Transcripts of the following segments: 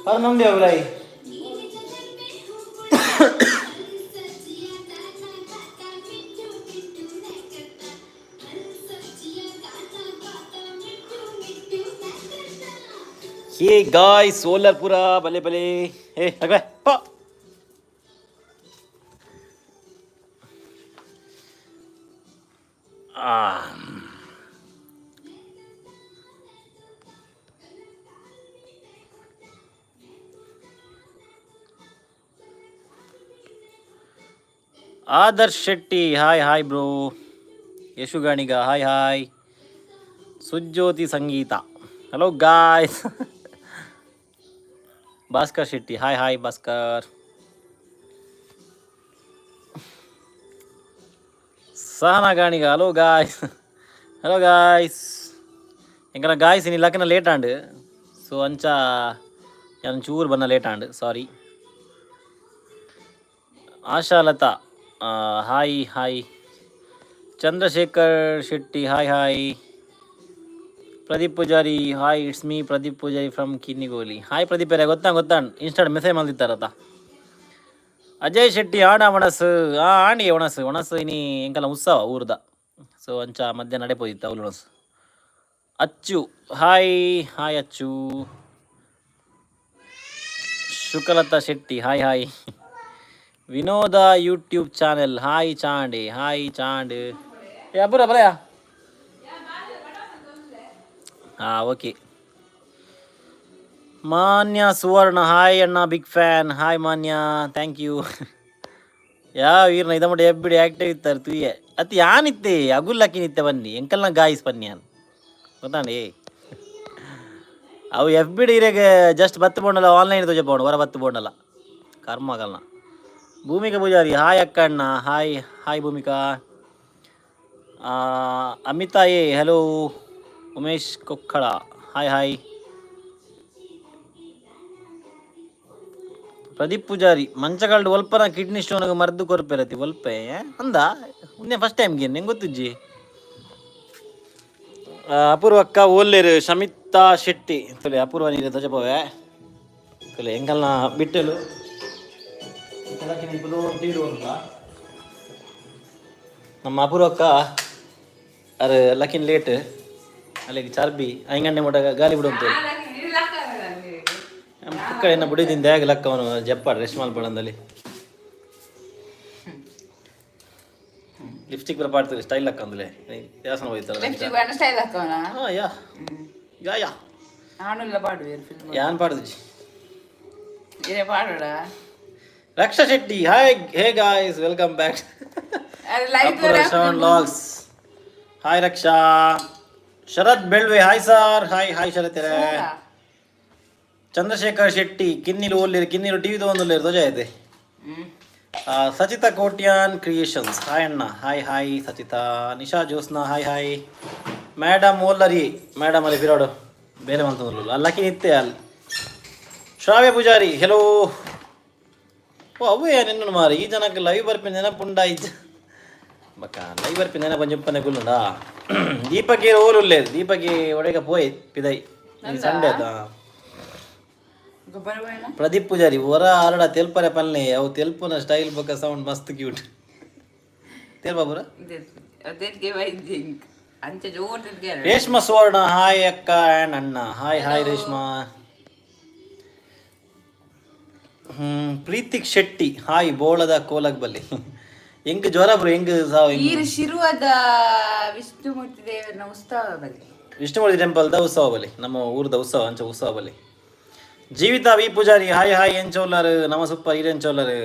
ಪರ್ನೊಂಡಿ ಅವಲೈ. ಹೇ ಗಾಯ್, solar ಪೂರ ಬಲೆ ಬಲೆ. ಹೇ ಅಗವೆ ಪಾ. Adarsh Shetty, hi hi bro. Yashu Ganiga, hi hi. Sujyothi Sangeetha, hello guys. Bhaskar Shetty, hi hi Bhaskar. Sahana Ganiga, hello guys, hello guys. ಎಂಕನ guys, ಇನಿ ಲಕ್ಕನ late ಆಂಡ್. ಸೊ ಅಂಚ ಯಾನ್ ಚೂರು ಬನ್ನ late and, sorry. Ashalatha, hi hi. Chandrashekhar Shetty, hi hi. Pradeep Poojary, "Hi, it's me Pradeep Poojary from Kinnigoli." Hi Pradeep ರೇ, ಗೊತ್ತಾ ಗೊತ್ತಾ, ಇನ್ಸ್ಟಾಡ್ ಮೆಸೇಜ್ ಮಲ್ದಿತ್ತಾರತ. ಅಜಯ್ ಶೆಟ್ಟಿ, ಆಡ ಒಣಸು? ಆ ಆಂಡಿ ಒಣಸು ಒಣಸು. ಇನಿ ಎಂಕಲ ಉತ್ಸವ ಊರ್ದ, ಸೊ ಅಂಚ ಮಧ್ಯಾಹ್ನ ನಡೆಪೋದಿತ್ತು ಅವ್ಲು ಒಣಸು. ಅಚ್ಚು, ಹಾಯ್ ಹಾಯ್ ಅಚ್ಚು. ಶುಕಲತಾ ಶೆಟ್ಟಿ, ಹಾಯ್ ಹಾಯ್. ವಿನೋದ YouTube channel, hi Chandy, hi ಚಾಂಡ್. ಏ ಅಬ್ಬುರ ಬಲಯಾ. ಹಾಂ, ಓಕೆ. ಮಾನ್ಯ ಸುವರ್ಣ, ಹಾಯ್ ಅಣ್ಣ, ಬಿಗ್ ಫ್ಯಾನ್. ಹಾಯ್ ಮಾನ್ಯ, thank you. ಯಾವ ವೀರ್ನ ಇದ ಮಟ್ಟ ಎಬ್ಬಿಡಿ ಆಕ್ಟಿವ್ ಇತ್ತಾರೆ ತುಯ್ಯೆ ಅತ್ ಯಾನಿತ್ತೆ ಅಗುಲ್ಲಕ್ಕಿನಿತ್ತೆ. ಬನ್ನಿ ಎಂಕಲ್ನ ಗಾಯ್ಸ್, ಬನ್ನಿ ಯಾನ್ ಗೊತ್ತಾಂಡಿ. ಅವು ಎಫ್ ಬಿ ಡಿ ಇರೆಗೆ ಜಸ್ಟ್ ಬತ್ತು ಬೋಂಡಲ್ಲ, ಆನ್ಲೈನ್ ತೋಜ ಬೋಂಡು ಹೊರ ಬತ್ತು ಬೋಂಡಲ್ಲ ಕರ್ಮಗಲ್ನ. ಭೂಮಿಕಾ ಪೂಜಾರಿ, ಹಾಯ್ ಅಕ್ಕಣ್ಣ. Hi hi Bhumika. Amitha A, hello. Umesh Kokkala, hi hi. Pradeep Poojary, ಮಂಚಗಲ್ಡ್ ಒಲ್ಪನ ಕಿಡ್ನಿ ಸ್ಟೋನ್ಗೆ ಮದ್ದು ಕೊರ್ಪೆರತಿ ಒಲ್ಪೆ ಅಂದ. ಉನ್ನೆ ಫಸ್ಟ್ ಟೈಮ್ ಗೆ ನಿಂಗೆ ಗೊತ್ತುಜ್ಜಿ. ಅಪೂರ್ವ ಅಕ್ಕ ಓಲ್ಲೇರು. ಶಮಿತಾ ಶೆಟ್ಟಿ ತುಲೆ. ಅಪೂರ್ವ ನೀರು ತಜಪವೆ ತುಲೆ. ಎಂಕಲ್ನ ಬಿಟ್ಟಲು ಅಂತ ನಮ್ಮ ಅಪೂರ್ವ ಅಕ್ಕ ಅರೆ ಲಕಿನ್ ಲೇಟ್ ಅಲ್ಲಿಗೆ ಚಾರ್ಬಿ ಐಂಗಂಡೆ ಮೋಟ ಗಾಲಿ ಬಿಡುವಂತ ಪುಕ್ಕ ಎನ್ನ ಬುಡಿದಿಂದ ಹೇಗೆ ಲಕ್ಕವನು ಜಪ್ಪಾಡು ರೆಸ್ಟ್ ಮಲ್ಪಡಂದಲ್ಲಿ. ಲಿಪ್ಸ್ಟಿಕ್ ಬರ ಪಾಡ್ತಾರೆ ಸ್ಟೈಲ್ ಲಕ್ಕಂದಲೆ ದೇವಸ್ಥಾನ ಹೋಯ್ತಲ್ಲ. ಲಿಪ್ಸ್ಟಿಕ್ ಸ್ಟೈಲ್ ಹಾಕೋಣ. ಹಾಂ, ಯಾ ಯಾ ಯಾ. ಆನುಲ್ಲ ಪಾಡುವೇರು ಫಿಲ್ಮ್. ಯಾನ್ ಪಾಡುದು? ಇದೇ ಪಾಡೋಡ. Raksha Shetty, hi. Hey guys, welcome back. Seven logs. Hi Raksha. Sharath Belve, hi sir. Hi hi Sharath. Chandrashekhar Shetty, ಕಿನ್ನಿಲು ಓಲ್ಲಿರು? ಕಿನ್ನಿಲು ಟಿವಿ ತಗೊಂಡು ಧ್ವಜ ಐತೆ. ಸಚಿತಾ ಕೋಟ್ಯಾನ್ ಕ್ರಿಯೇಷನ್ಸ್, ಹಾಯ್ ಅಣ್ಣ. Hi hi Sachita. Nisha Jyotsna, hi hi. Madam ಓಲ್ಲರಿ? Madam ಅಲ್ಲಿ ಬಿರೋಡು ಬೇರೆ ಮಂತಂದ್ರು ಅಲ್ಲಕ್ಕಿ ನಿತ್ತೆ ಅಲ್ಲಿ. ಶ್ರಾವ್ಯ ಪೂಜಾರಿ, ಹೆಲೋ. ಓ ಅವೇ ನಿನ್ನ ಮಾರಿ ಈ ಜನಕ್ಕೆ ಲೈವ್ ಬರ್ಪಿ ನೆನಪುಂಡ ಇಜ್ಜ ಬಕ್ಕ? ಲೈವ್ ಬರ್ಪಿ ನೆನಪ ಜಂಪನೆ ಗುಲ್ಲುಂಡಾ? ದೀಪಕ್ಕೆ ಓಲುಲ್ಲೆ? ದೀಪಕ್ಕೆ ಒಡೆಗ ಪೋಯ್ ಪಿದೈ ಸಂಡೆ ಅದ. ಪ್ರದೀಪ್ ಪೂಜಾರಿ, ಹೊರ ಆರಡ ತೆಲ್ಪರೆ ಪಲ್ನೆ. ಅವು ತೆಲ್ಪುನ ಸ್ಟೈಲ್ ಬೊಕ್ಕ ಸೌಂಡ್ ಮಸ್ತ್ ಕ್ಯೂಟ್. ತೆಲ್ಪಾಪುರ. ರೇಷ್ಮಾ ಸುವರ್ಣ, ಹಾಯ್ ಅಕ್ಕ ಆ್ಯಂಡ್ ಅಣ್ಣ. Hi hi Reshma. Preethik Shetty, hi. ಬೋಳದ ಕೋಲಗ್ ಬಲ್ಲಿ ಎಂಕ್ ಜ್ವರ ಬ್ರೋ, ಎಂಕ್ ಸಾವು. ಶಿರುವದ ವಿಷ್ಣುಮೂರ್ತಿ ದೇವರನ ಉತ್ಸವ ಬಲಿ. ವಿಷ್ಣುಮೂರ್ತಿ ಟೆಂಪಲ್ದ ಉತ್ಸವ ಬಲಿ, ನಮ್ಮ ಊರ್ದ ಉತ್ಸವ, ಅಂಚ ಉತ್ಸವ ಬಲಿ. Jeevitha V Poojary, hi hi. ಎಂಚೋಲ್ಲರ್? ನಮ ಸೂಪರ್, ಈರೆಂಚೋಲ್ಲರ್?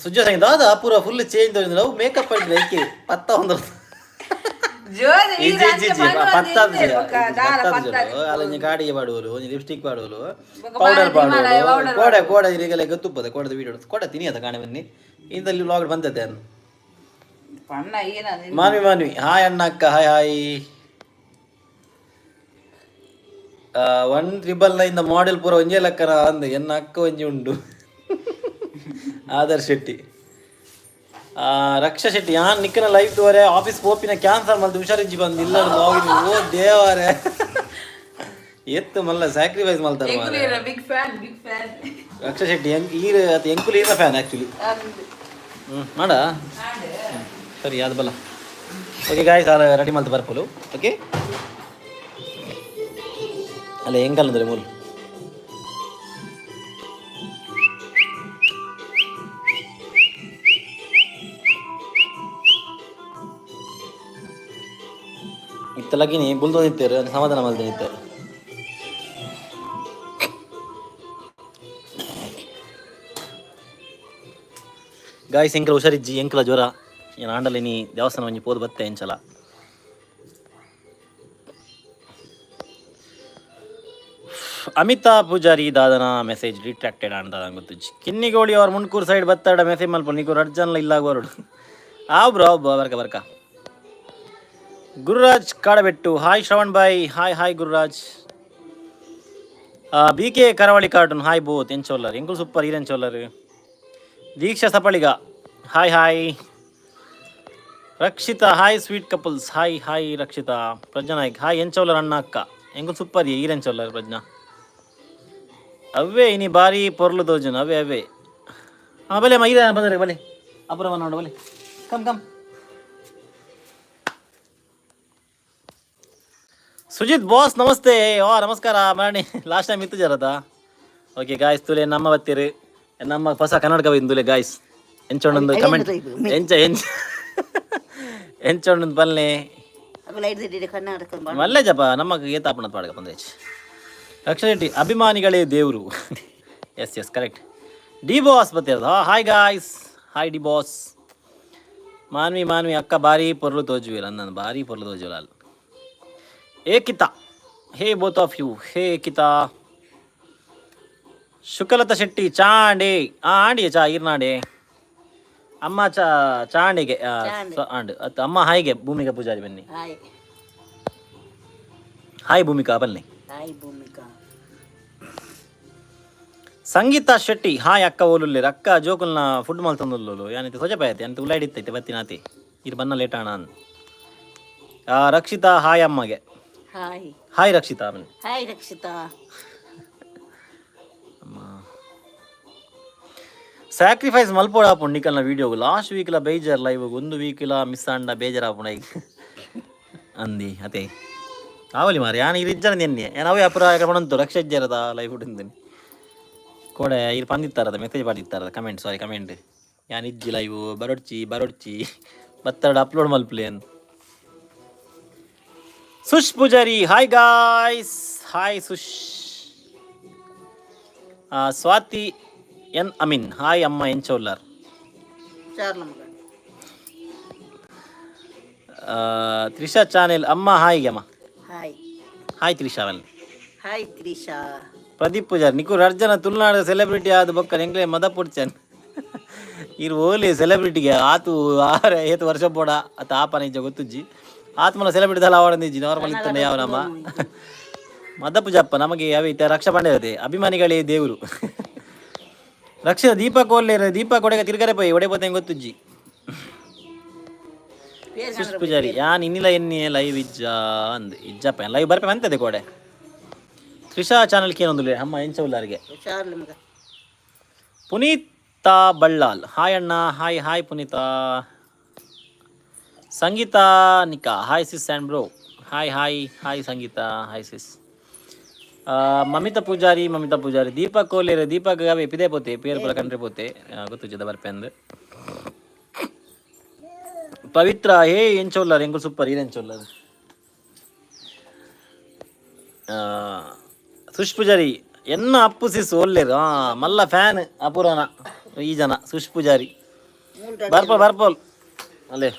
ಸುಜ್ಜ ಸಂಗೀತ ದಾದ ಪೂರ ಫುಲ್ ಚೇಂಜ್ ಅವು ಮೇಕಪ್ ಆಯ್ತು ಐಕೆ ಪತ್ತ ಒಂದು. ಇಜ್ಜಿ ಇಜ್ಜಿ ಇಜ್ಜಿ, ಪತ್ತಾದ ಅಲ್ಲ. ಕಾಡಿಗೆ ಪಾಡುವಲು, ಒಂಜಿ ಲಿಪ್ಸ್ಟಿಕ್ ಪಾಡುವಲು, ಪೌಡರ್ ಪಾಡುವಲು. ಕೋಡೆ ಕೋಡೆ ಈಗೆಲ್ಲ ಗೊತ್ತುಪ್ಪದೆ. ಕೋಡೆದ ವೀಡಿಯೋ ಕೋಡೆ ತಿನಿಯದ ಕಾಣೆ ಬನ್ನಿ. ಇಂದಲ್ಲಿ ವ್ಲಾಗ್ ಬಂದದ್ದೆ ಅನ್ನು. ಮಾನ್ವಿ ಮಾನ್ವಿ, ಹಾಯ್ ಅಣ್ಣ ಅಕ್ಕ. Hi hi. 1999 model ಪೂರ ಒಂಜೇ ಲಕ್ಕನ ಅಂದ್ ಎನ್ನ ಅಕ್ಕ ಒಂಜಿ ಉಂಡು. ಆದರ್ಶ್ ಶೆಟ್ಟಿ, ರಕ್ಷಾ ಶೆಟ್ಟಿ, ಯಾನ್ ನಿಕ್ಕನ ಲೈಫ್ ತೋರೆ ಆಫೀಸ್ ಪೋಪಿನ ಕ್ಯಾನ್ಸಲ್ ಮಲ್ತು ಹುಷಾರಿಜ್ಜಿ ಬಂದು ಇಲ್ಲ. ಓ ದೇವರೇ. ಎತ್ತು ಮಲ್ಲ sacrifice ಮಲ್ತಾರ. Big fan, big fan. Raksha Shetty ಈರ್ ಎಂಕುಲು ಈರ ಫ್ಯಾನ್ ಆಕ್ಚುಲಿ. ಮಾಡ ಸರಿ ಅದು ಬಲ್ಲ. ಓಕೆ ಗಾಯ್ಸ್, ರೆಡಿ ಮಲ್ತು ಬರ್ಪುಲು. ಓಕೆ, ಅಲ್ಲ ಎಂಕಲ್ ಮೂಲು. ಇತ್ತಲಗಿನಿ ಬುಲ್ದೊಂದಿತ್ತೇರು ಸಮಾಧಾನ ಮಲ್ದಿನಿತ್ತೇರು. ಗಾಯ್ಸ್, ಎಂಕಲ ಹುಷಾರಿಜ್ಜಿ, ಎಂಕಲ ಜ್ವರ. ಏನು ಆಂಡಲ ನೀ ದೇವಸ್ಥಾನ ಒಂಜಿ ಪೋದು ಬತ್ತೆ ಎಂಚಲ. ಅಮಿತಾ ಪೂಜಾರಿ ದಾದನ ಮೆಸೇಜ್ ರಿಟ್ರಾಕ್ಟೆಡ್ ಆಂಡ ದಾದ ಗೊತ್ತುಜ್ಜಿ. ಕಿನ್ನಿಗೋಳಿ ಅವ್ರ ಮುಂಡ್ಕೂರು ಸೈಡ್ ಬತ್ತಾಡ ಮೆಸೇಜ್ ಮಲ್ಪ. ನಿಕು ರಡ್ಡ್ ಜನಲ ಇಲ್ಲಾಗ ಬರೋಡು. ಆವ್ ಬ್ರೋ, ಬರ್ಕ ಬರ್ಕ. ಗುರುರಾಜ್ ಕಾಡಬೆಟ್ಟು ಹಾಯ್. ಶ್ರವಣ್ ಬಾಯ್ hi. Hi Gururaj. B K Karavali cartoon hi. Both ಎಂಚೋಲ್ಲರ್? ಎಂಕುಲು ಸೂಪರ್, ಈರ್ ಎಂಚೋಲ್ಲರ್? ದೀಕ್ಷಾ ಸಪಳಿಗ hi hi. Rakshita hi. Sweet couples hi hi. Rakshita Prajna Naik hi. ಎಂಚೋಲ್ಲರ್ ಅಣ್ಣ ಅಕ್ಕ? ಎಂಕುಲು ಸೂಪರ್, ಈರ್ ಎಂಚೋಲ್ಲರ್ ಪ್ರಜ್ಞಾ? ಅವೇ ಇನಿ ಬಾರಿ ಪೊರ್ಲು ತೋಜುನು. ಅವೇ ಅವೇ. ಹಾಂ ಬಲೆ ಅಮ್ಮ, ಈರ ಬಂದರೆ ಬಲೆ. ಅಪುರವ ನೋಡು, ಬಲೆ. Come come. Sujit boss namaste. ಓ ನಮಸ್ಕಾರ ಮರಣಿ. ಲಾಸ್ಟ್ ಟೈಮ್ ಇತ್ತು ಜರದ. ಓಕೆ ಗಾಯ್ಸ್, ತುಲೆ ನಮ್ಮ ಬತ್ತೀರಿ. ನಮ್ಮ ಹೊಸ ಕನ್ನಡಕ ತುಲೆ ಗಾಯ್ಸ್. ಎಂಚೊಂಡೊಂದು ಕಮೆಂಟ್ ಎಂಚ ಎಂಚ ಎಂಚೊಂಡೊಂದು ಬಲ್ನೆ. ಕರ್ನಾಟಕ. ಮಲ್ಲೆ ಜಪ ನಮ್ಮ ಏತಾಪಣ ಪಾಡಗ ಬಂದೇಚ್. ರಕ್ಷಾ ಶೆಟ್ಟಿ ಅಭಿಮಾನಿಗಳೇ ದೇವರು. S yes, correct. D boss ಬತ್ತಿರೋದು. Hi guys, hi D boss. Manvi Manvi ಅಕ್ಕ ಬಾರಿ ಪೊರ್ಲು ತೋಜುವಿಲ್ಲ ನನ್ನ ಬಾರಿ ಪೊರ್ಲು ತೋಜುವಿಲ್ಲ ಅಲ್ಲಿ. ಏಕಿತಾ hey both of you. Hey Ekita. Shukalatha Shetty Chandy ಆ ಆಂಡಿ ಚಾ ಈರ್ನಾಡೆ ಅಮ್ಮ ಚಾ ಚಾಂಡಿಗೆ ಆಂಡ್ ಅತ್ತ ಅಮ್ಮ ಹಾಯ್ಗೆ. ಭೂಮಿಕಾ ಪೂಜಾರಿ ಬನ್ನಿ. ಹಾಯ್. ಹಾಯ್ ಭೂಮಿಕಾ, ಬನ್ನಿ. ಹಾಯ್ ಭೂಮಿಕಾ. ಸಂಗೀತಾ ಶೆಟ್ಟಿ ಹಾಯ್. ಅಕ್ಕ ಓಲುಲ್ಲೇರು? ಅಕ್ಕ ಜೋಕುಲ್ನ ಫುಡ್ ಮಲ್ತೊಂದುಲ್ಲೋಲು. ಯಾನಿತೆ ಸೊಜಪಾಯತೆ ಅಂತ ಉಲಾಡಿತ್ತೈತೆ ಬತ್ತಿನಾತಿ. ಇರು ಬನ್ನ ಲೇಟ್ ಆಣ. ರಕ್ಷಿತಾ ಹಾಯ್ ಅಮ್ಮಗೆ. ಹಾಯ್. ಹಾಯ್ ರಕ್ಷಿತಾ, ಬನ್ನಿ. ಹಾಯ್ ರಕ್ಷಿತಾ. ಅಮ್ಮ ಸ್ಯಾಕ್ರಿಫೈಸ್ ಮಲ್ಪೋಡಾಪುಂಡು ನಿಕಲ್ನ ವೀಡಿಯೋಗು. ಲಾಸ್ಟ್ ವೀಕ್ಲ ಬೇಜಾರ್ಲ, ಇವಾಗ ಒಂದು ವೀಕ್ಲ ಮಿಸ್ ಆಂಡ ಬೇಜಾರಾಪುಂಡು ಈಗ ಅಂದಿ ಅದೇ ಆವಲಿ ಮಾರಿ. ಯಾನ್ ಇರು ಇಜ್ಜನ ನಿನ್ನೆ ಏನ್ ಅವೇ ಅಪುರ ಪಣಂತು ರಕ್ಷ ಇಜ್ಜರದ ಲೈಫ್ ಉಂದಿನಿ ಕೋಡೆ. ಇರು ಪಂದಿತ್ತಾರದ ಮೆಸೇಜ್ ಪಾಡಿತ್ತಾರದ ಕಮೆಂಟ್, ಸಾರಿ ಕಮೆಂಟ್. ಯಾನ್ ಇಜ್ಜಿ ಲೈವ್ ಬರೊಡ್ಚಿ ಬರೊಡ್ಚಿ ಬತ್ತಡ ಅಪ್ಲೋಡ್ ಮಲ್ಪಲೆ ಅಂದ್. Sush Poojary hi guys. Hi Sush. Swathi N Amin hi ಅಮ್ಮ, ಎಂಚೋಲ್ಲರ್? ಚಾರ್ಲ ಮಗ. ತ್ರಿಷಾ ಚಾನೆಲ್ ಅಮ್ಮ ಹಾಯ್ ಅಮ್ಮ. ಹಾಯ್. ಹಾಯ್ ತ್ರಿಷಾ ವಲ್. ಹಾಯ್ ತ್ರಿಷಾ. ಪ್ರದೀಪ್ ಪೂಜಾರಿ ನಿಕು ರಡ್ಜನ ತುಳುನಾಡ ಸೆಲೆಬ್ರಿಟಿ ಆದ ಬೊಕ್ಕ ಎಂಕ್ಲೆ ಮದ ಪುಡ್ಚನ್. ಇರು ಓಲಿ ಸೆಲೆಬ್ರಿಟಿಗೆ ಆತು ಆರೆ ಏತು ವರ್ಷ ಬೋಡ ಅತ ಆಪನ ಇಜ್ಜ ಗೊತ್ತುಜ್ಜಿ. ಆತ್ಮಲ ಸೆಲೆಬ್ರಿಟಿ ದಲ ಆವಡಂದಿಜ್ಜಿ, ನಾರ್ಮಲ್ ಇತ್ತಂಡೆ ಯಾವ ನಮ್ಮ ಮದ ಪೂಜಪ್ಪ ನಮಗೆ ಯಾವ ಇತ್ತ ರಕ್ಷಾ ಪಾಂಡೆ ಅದೇ ಅಭಿಮಾನಿಗಳೇ ದೇವರು. ರಕ್ಷಾ ದೀಪಕ್ ಓಲ್ಲೇರು? ದೀಪಕ್ ಒಡೆಗ ತಿರ್ಗರೆ ಪೋಯಿ ಒಡೆ ಪೋತೆ ಗೊತ್ತುಜ್ಜಿ. ಸುಶ್ ಪೂಜಾರಿ ಯಾನ್ ಇನ್ನಿಲ್ಲ ಎನ್ನಿ ಲೈವ್ ಇಜ್ಜ ಅಂದ್. ಇಜ್ಜಪ್ಪ, ಲೈವ್ ಬರ್ಪೆ ಅಂತದೆ ಕೋಡೆ. ತ್ರಿಷಾ ಚಾನಲ್ ಏನೊಂದು ಅಮ್ಮ ಎಂಚ ಉಲ್ಲಾರಿಗೆ? ಚಾರ್ಲ ಮಗ. ಪುನೀತಾ ಬಳ್ಳಾಲ್ ಹಾಯ್ ಅಣ್ಣ. Hi hi Punitha. ಸಂಗೀತಾ ನಿಕಾ hi sis and bro. Hi hi hi Sangeetha, hi sis. Mamitha Poojary, Mamitha Poojary Deepak ಕೋಲೇರು? ದೀಪಕ್ ಅವೇ ಪಿದೆ ಪೋತೆ ಪೇರು ಪುರ ಕಂಡ್ರೆ ಪೋತೆ ಗೊತ್ತುಜ್ಜದ ಬರ್ಪೆ ಅಂದ್. ಪವಿತ್ರ ಹೇ ಎಂಚೋಲ್ಲಾರ್? ಎಂಕುಲು ಸೂಪರ್, ಈರ್ ಎಂಚೋಲ್ಲಾರ್? ಸುಶ್ ಪೂಜಾರಿ ಎನ್ನ ಅಪ್ಪು ಸಿಸ್ ಒಲ್ಲೇರು. ಮಲ್ಲ ಫ್ಯಾನ್ ಅಪೂರ್ವನ ಈ ಜನ ಸುಶ್ ಪೂಜಾರಿ. ಬರ್ಪೋಲ್ ಬರ್ಪೋಲ್ ಅಲ್ಲೇ.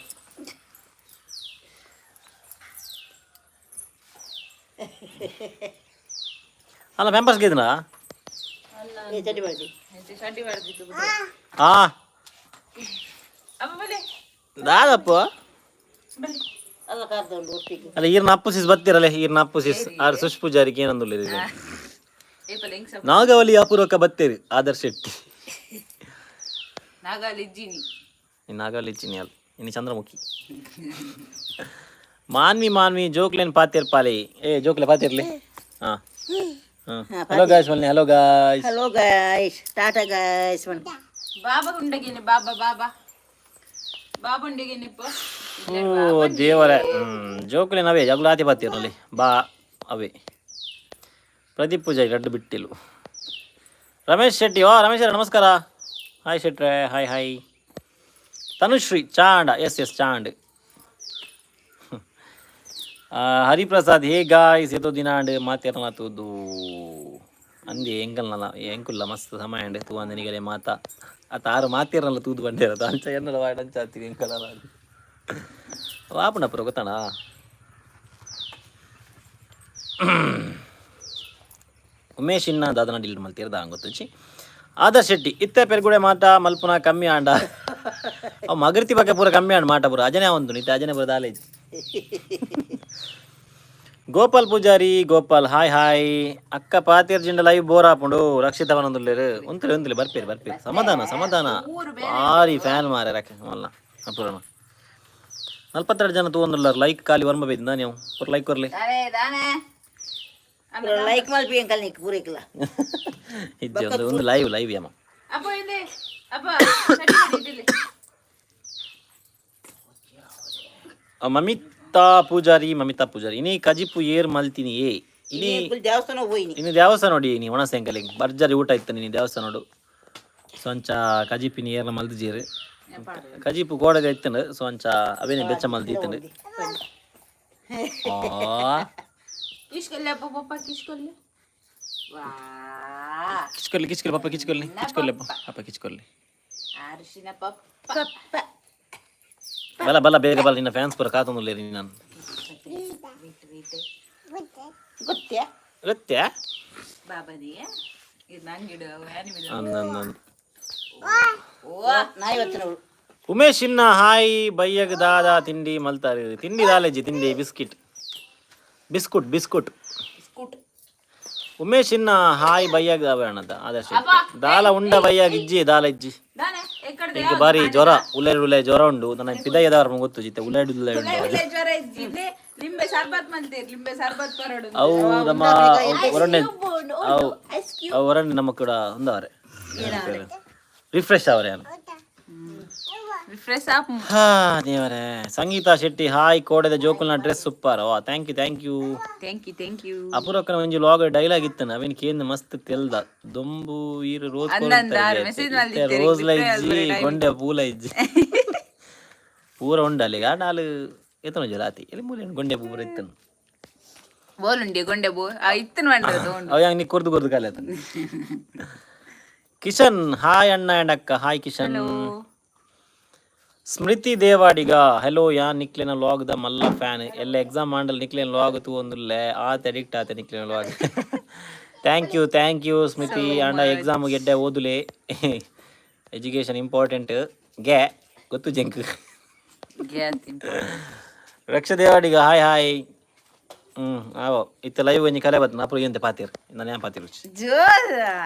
ಅಲ್ಲ ಮೆಂಬರ್ಸ್ ಗೆದ್ನಾ? ಚಡಿ ಮಾಡಿ. ಚಡ್ಡಿ ಮಾಡ್ದಿತ್ತು. ಹಾ. ಅಮ್ಮ ಬಲೆ. ದಾದಪ್ಪ. ಬಲೆ. ಅಲ್ಲ ಕಾರ್ದ ಉಂಟು ಒಟ್ಟಿಗೆ. ಅಲ್ಲ ಈರ್ನ ಅಪ್ಪು ಸಿಸ್ ಬತ್ತೀರಲ್ಲ, ಈರ್ನ ಅಪ್ಪು ಸಿಸ್ ಆರ್ ಸುಶ್ ಪೂಜಾರಿಗೆ ಏನಂದುಲ್ಲ. ಏಪ ಲಿಂಕ್ಸ್. ನಾಗವಲಿ ಅಪೂರ್ವಕ ಬತ್ತೀರಿ ಆದರ್ಶ್ ಶೆಟ್ಟಿ. ನಾಗಲ್ಲಿ ಇಜ್ಜಿನಿ. ನಾಗವಲ್ಲಿ ಇಚ್ಚಿನಿ ಅಲ್ಲ ಇನ್ನು ಚಂದ್ರಮುಖಿ. ಮಾನ್ವಿ ಮಾನ್ವಿ ಜೋಕ್ಲೇನ್ ಪಾತಿರ್ ಪಾಲಿ. ಏ ಜೋಕ್ಲೆ ಪಾತಿರ್ಲಿ. ಹಾ. ಹಲೋ ಗಾಯ್ಸ್ ಮಲ್ನಿ. Hello guys. Hello guys, tata guys. Baba ಉಂಡಗಿನಿ, ಬಾಬಾ ಬಾಬಾ ಬಾಬಾ ಉಂಡಗಿನಿ ಇಪ್ಪ. ಓ ದೇವರೇ, ಜೋಕುಲೆ ನವೇ ಜಗುಲಾತಿ ಬತ್ತೀರಲ್ಲಿ ಬಾ ಅವೇ. ಪ್ರದೀಪ್ ಪೂಜಾರಿ ರಡ್ಡು ಬಿಟ್ಟಿಲು. ರಮೇಶ್ ಶೆಟ್ಟಿ, ಓ ರಮೇಶ್ ಅವರೇ, ನಮಸ್ಕಾರ. ಹಾಯ್ ಶೆಟ್ರೆ, ಹಾಯ್ ಹಾಯ್. ತನುಶ್ರೀ ಚಾಂಡ, ಎಸ್ ಎಸ್ ಚಾಂಡ್. ಹರಿಪ್ರಸಾದ್, ಹೇ ಗಾಯ್ಸ್, ಏತೋ ದಿನ ಅಂಡ್ ಮಾತೇರನ ತೂದು ಅಂದೆ ಎಂಕಲ್ನಲ್ಲ ಎಂಕುಲ್ಲ ಮಸ್ತ್ ಸಮಯ ಅಂಡ್ ತೂ ಅಂದನಿಗಲೆ ಮಾತಾ ಅತ ಆರು ಮಾತೇರಲ್ಲ ತೂದು ಬಂದೇರ ಅಂಚ ಎನ್ನಲ ವಾಡ ಅಂಚ ಆತಿಗೆ ಎಂಕಲ್ಲ ವಾಪುಂಡ ಪುರ ಗೊತ್ತಣ. ಉಮೇಶ್ ಇನ್ನ ದಾದನ ಡಿಲೀಟ್ ಮಲ್ತೀರ ಗೊತ್ತುಚಿ. ಆದರ್ಶ್ ಶೆಟ್ಟಿ, ಇತ್ತೆ ಪೆರ್ಗುಡೆ ಮಾಟ ಮಲ್ಪುನ ಕಮ್ಮಿ ಆಂಡ. ಅವು ಮಗರ್ತಿ ಬಗ್ಗೆ ಪೂರ ಕಮ್ಮಿ ಆಂಡ್ ಮಾಟ ಪೂರ ಅಜನೆ ಒಂದು ಇತ್ತೆ ಅಜನೆ ಪೂರ ದಾಲೇಜ್. Gopal Poojary, Gopal hi hi. ಅಕ್ಕ ಪಾತಿರ್ ಜಿಂಡ ಲೈವ್ ಬೋರ್ ಆಪುಂಡು. ರಕ್ಷಿತ ವನದುಲ್ಲೇರು ಉಂತಲೆ ಉಂತಲೆ ಬರ್ಪೇರು ಬರ್ಪೇರು. ಸಮಾಧಾನ ಸಮಾಧಾನ. ಭಾರಿ ಫ್ಯಾನ್ ಮಾರೆ ರಕ್ಷ ಮಲ್ಲ ಅಪೂರ್ಣ. 42 ಜನ ತೂವೊಂದುಲ್ಲಾರ್. ಲೈಕ್ ಖಾಲಿ ವರ್ಮ ಬೈದಿಂದ ನೀವು ಪೂರ ಲೈಕ್ ಕೊರ್ಲಿ. ದಾನೆ ದಾನೆ. ಲೈಕ್ ಮಲ್ಪಿ ಅಂಕಲ್ ನೀಕ್ ಪೂರೈಕ್ಲ. ಇಜ್ಜಿ, ಒಂದು ಒಂದು ಲೈವ್ ಲೈವ್ ಯಮ. ಅಪ್ಪ ಇದೆ ಅಪ್ಪ ಚಡ್ಡಿ ಇದಿಲ್ಲಿ. ಮಮಿತಾ ಪೂಜಾರಿ, ಮಮಿತಾ ಪೂಜಾರಿ, ಇನಿ ಕಜಿಪು ಏರ್ ಮಲ್ತೀನಿ ಏ ಇನಿ? ದೇವಸ್ಥಾನ ಹೋಯ್ನಿ. ಇನ್ನು ದೇವಸ್ಥಾನ ನೋಡಿ ನೀ ಒಣಸೆಂಕಲಿ ಬರ್ಜರಿ ಊಟ ಇತ್ತು ನೀನು ದೇವಸ್ಥಾನ ನೋಡು. ಸೊಂಚ ಕಜಿಪಿನಿ ಏರ್ನ ಮಲ್ದಿಜೀರು. ಕಜಿಪು ಗೋಡೆಗೆ ಇತ್ತಂಡು, ಸೊಂಚ ಅವೇನೆ ಬೆಚ್ಚ ಮಲ್ದಿತ್ತಂಡು. ಆ ಕಿಶ್ಕೊಲ್ಲಿ ಅಪ್ಪ, ಪಪ್ಪ ಕಿಶ್ಕೊಲ್ಲಿ ವಾ. ಕಿಚ್ಕೊಲ್ಲಿ ಕಿಚ್ಕೊಲ್ಲಿ ಪಪ್ಪ ಕಿಚ್ಕೊಲ್ಲಿ ಕಿಚ್ಕೊಲ್ಲಿ ಅಪ್ಪ ಅಪ್ಪ ಕಿಚ್ಕೊಲ್ಲಿ. ಅರಿಶಿನ ಪಪ್ಪ. ಬಲ ಬಲ ಬೇಗ ಬಲ, ನಿನ್ನ ಫ್ಯಾನ್ಸ್ ಪೂರ ಕಾತೊಂದುಲ್ಲೇರಿ ನಾನು. ಗೊತ್ತೇ. ಗೊತ್ತೇ. ಬಾಬನಿಗೆ ಇದು ನಂಗಿಡು ಅವು. ಅಂದ್. ಓ. ನಾಯಿ ಬತ್ತಿನವಳು. ಉಮೇಶ್ ಇನ್ನ ಹಾಯ್. ಬಯ್ಯಗ್ ದಾದಾ ತಿಂಡಿ ಮಲ್ತಾರೆ? ತಿಂಡಿ ದಾಲೇಜಿ, ತಿಂಡಿ biscuit biscuit biscuit. Biscuit. Umesh ಇನ್ನ ಹಾಯ್. ಬಯ್ಯಾಗ ಬೇಣದ ಆದರ್ಶ ದಾಲ ಉಂಡ ಬಯ್ಯಾಗ ಇಜ್ಜಿ ದಾಲ ಇಜ್ಜಿ. ದಾನೆ ಎಕ್ಕಡ. ಈಗ ಬಾರಿ ಜ್ವರ ಉಲ್ಲೆ ಉಲ್ಲೆ ಜ್ವರ ಉಂಡು. ನನ್ನ ಪಿದಯ್ಯದವರ ಗೊತ್ತು ಜಿತ್ತೆ ಉಲ್ಲೆ ಉಲ್ಲೆ ಉಂಡು. ಉಲ್ಲೆ ಜ್ವರ ಇಜ್ಜಿ. ಇಲ್ಲಿ ಲಿಂಬೆ ಸರ್ಬತ್ ಮಲ್ತೀರ್, ಲಿಂಬೆ ಸರ್ಬತ್ ಪರಡು. ಅವು ನಮ್ಮ ಹೊರಣ್ಣೆ ಅವು ಅವು ಹೊರಣ್ಣೆ ನಮ್ಮ ಕೂಡ ಒಂದವರೆ ರಿಫ್ರೆಶ್ ಅವರೇ. ರಿಫ್ರೆಶ್ ಆಪ್. ಹಾ ದೇವರೇ. ಸಂಗೀತಾ ಶೆಟ್ಟಿ ಹಾಯ್. ಕೋಡೆದ ಜೋಕುಲ್ನ dress super. Oh, thank you, thank you. Thank you, thank you. ಅಪೂರ್ವಕ್ಕನ ಒಂಜಿ ಲಾಗ್ ಡೈಲಾಗ್ ಇತ್ತನ ಅವೇನ್ ಕೇಂದ್ರ ಮಸ್ತ್ ತೆಲ್ದ ದೊಂಬು ಈರು ರೋಜ್. ಅಂದಂದ ಆರು message ಮಲ್ದಿತ್ತೇರಿ, ರೋಸ್ reply ಲೈಜ್ಜಿ, ಗೊಂಡೆ ಪೂಲ ಇಜ್ಜಿ, ಪೂರ ಉಂಡಲ್ಲಿಗ ನಾಲು ಎತ್ತನ ಜಲಾತಿ ಎಲ್ಲಿ ಮೂಲೆ ಗೊಂಡೆ ಪೂರ ಇತ್ತನು. ಬೋಲುಂಡಿ ಗೊಂಡೆ ಬೋ ಆ ಇತ್ತನ ಮಂಡ್ರದು ಉಂಡು. ಅವ ಯಾಂಗ್ ನೀ ಕೊರ್ದು ಕೊರ್ದು ಕಾಲ ಆತನ. ಕಿಶನ್ ಹಾಯ್ ಅಣ್ಣ ಅಂಡ್ ಅಕ್ಕ. ಹಾಯ್ ಕಿಶನ್. ಸ್ಮೃತಿ ದೇವಾಡಿಗ ಹಲೋ. ಯಾನ್ ನಿಕ್ಲೆನ ಲಾಗ್ the ಮಲ್ಲ ಫ್ಯಾನ್. ಎಲ್ಲ ಎಕ್ಸಾಮ್ ಮಾಡಲ್ ನಿಕ್ಲೆನ ಲಾಗ್ ತೂವೊಂದುಲ್ಲೆ. ಆತ ಅಡಿಕ್ಟ್ ಆತ ನಿಕ್ಲೆನ log. Thank you, thank you Smriti. And exam ಗೆಡ್ಡೆ ಓದುಲೆ, ಎಜುಕೇಶನ್ ಇಂಪಾರ್ಟೆಂಟ್ ಗೆ ಗೊತ್ತು junk. Raksha Devadiga hi hi. ಆವೋ ಇತ್ತ ಲೈವ್ ಒಂಜಿ ಕಲೆ ಬತ್ತ ಅಪ್ಪ ಎಂತೆ ಪಾತೀರ್ ನಾನು ಏನ್ ಪಾತೀರ್? ಜೋರ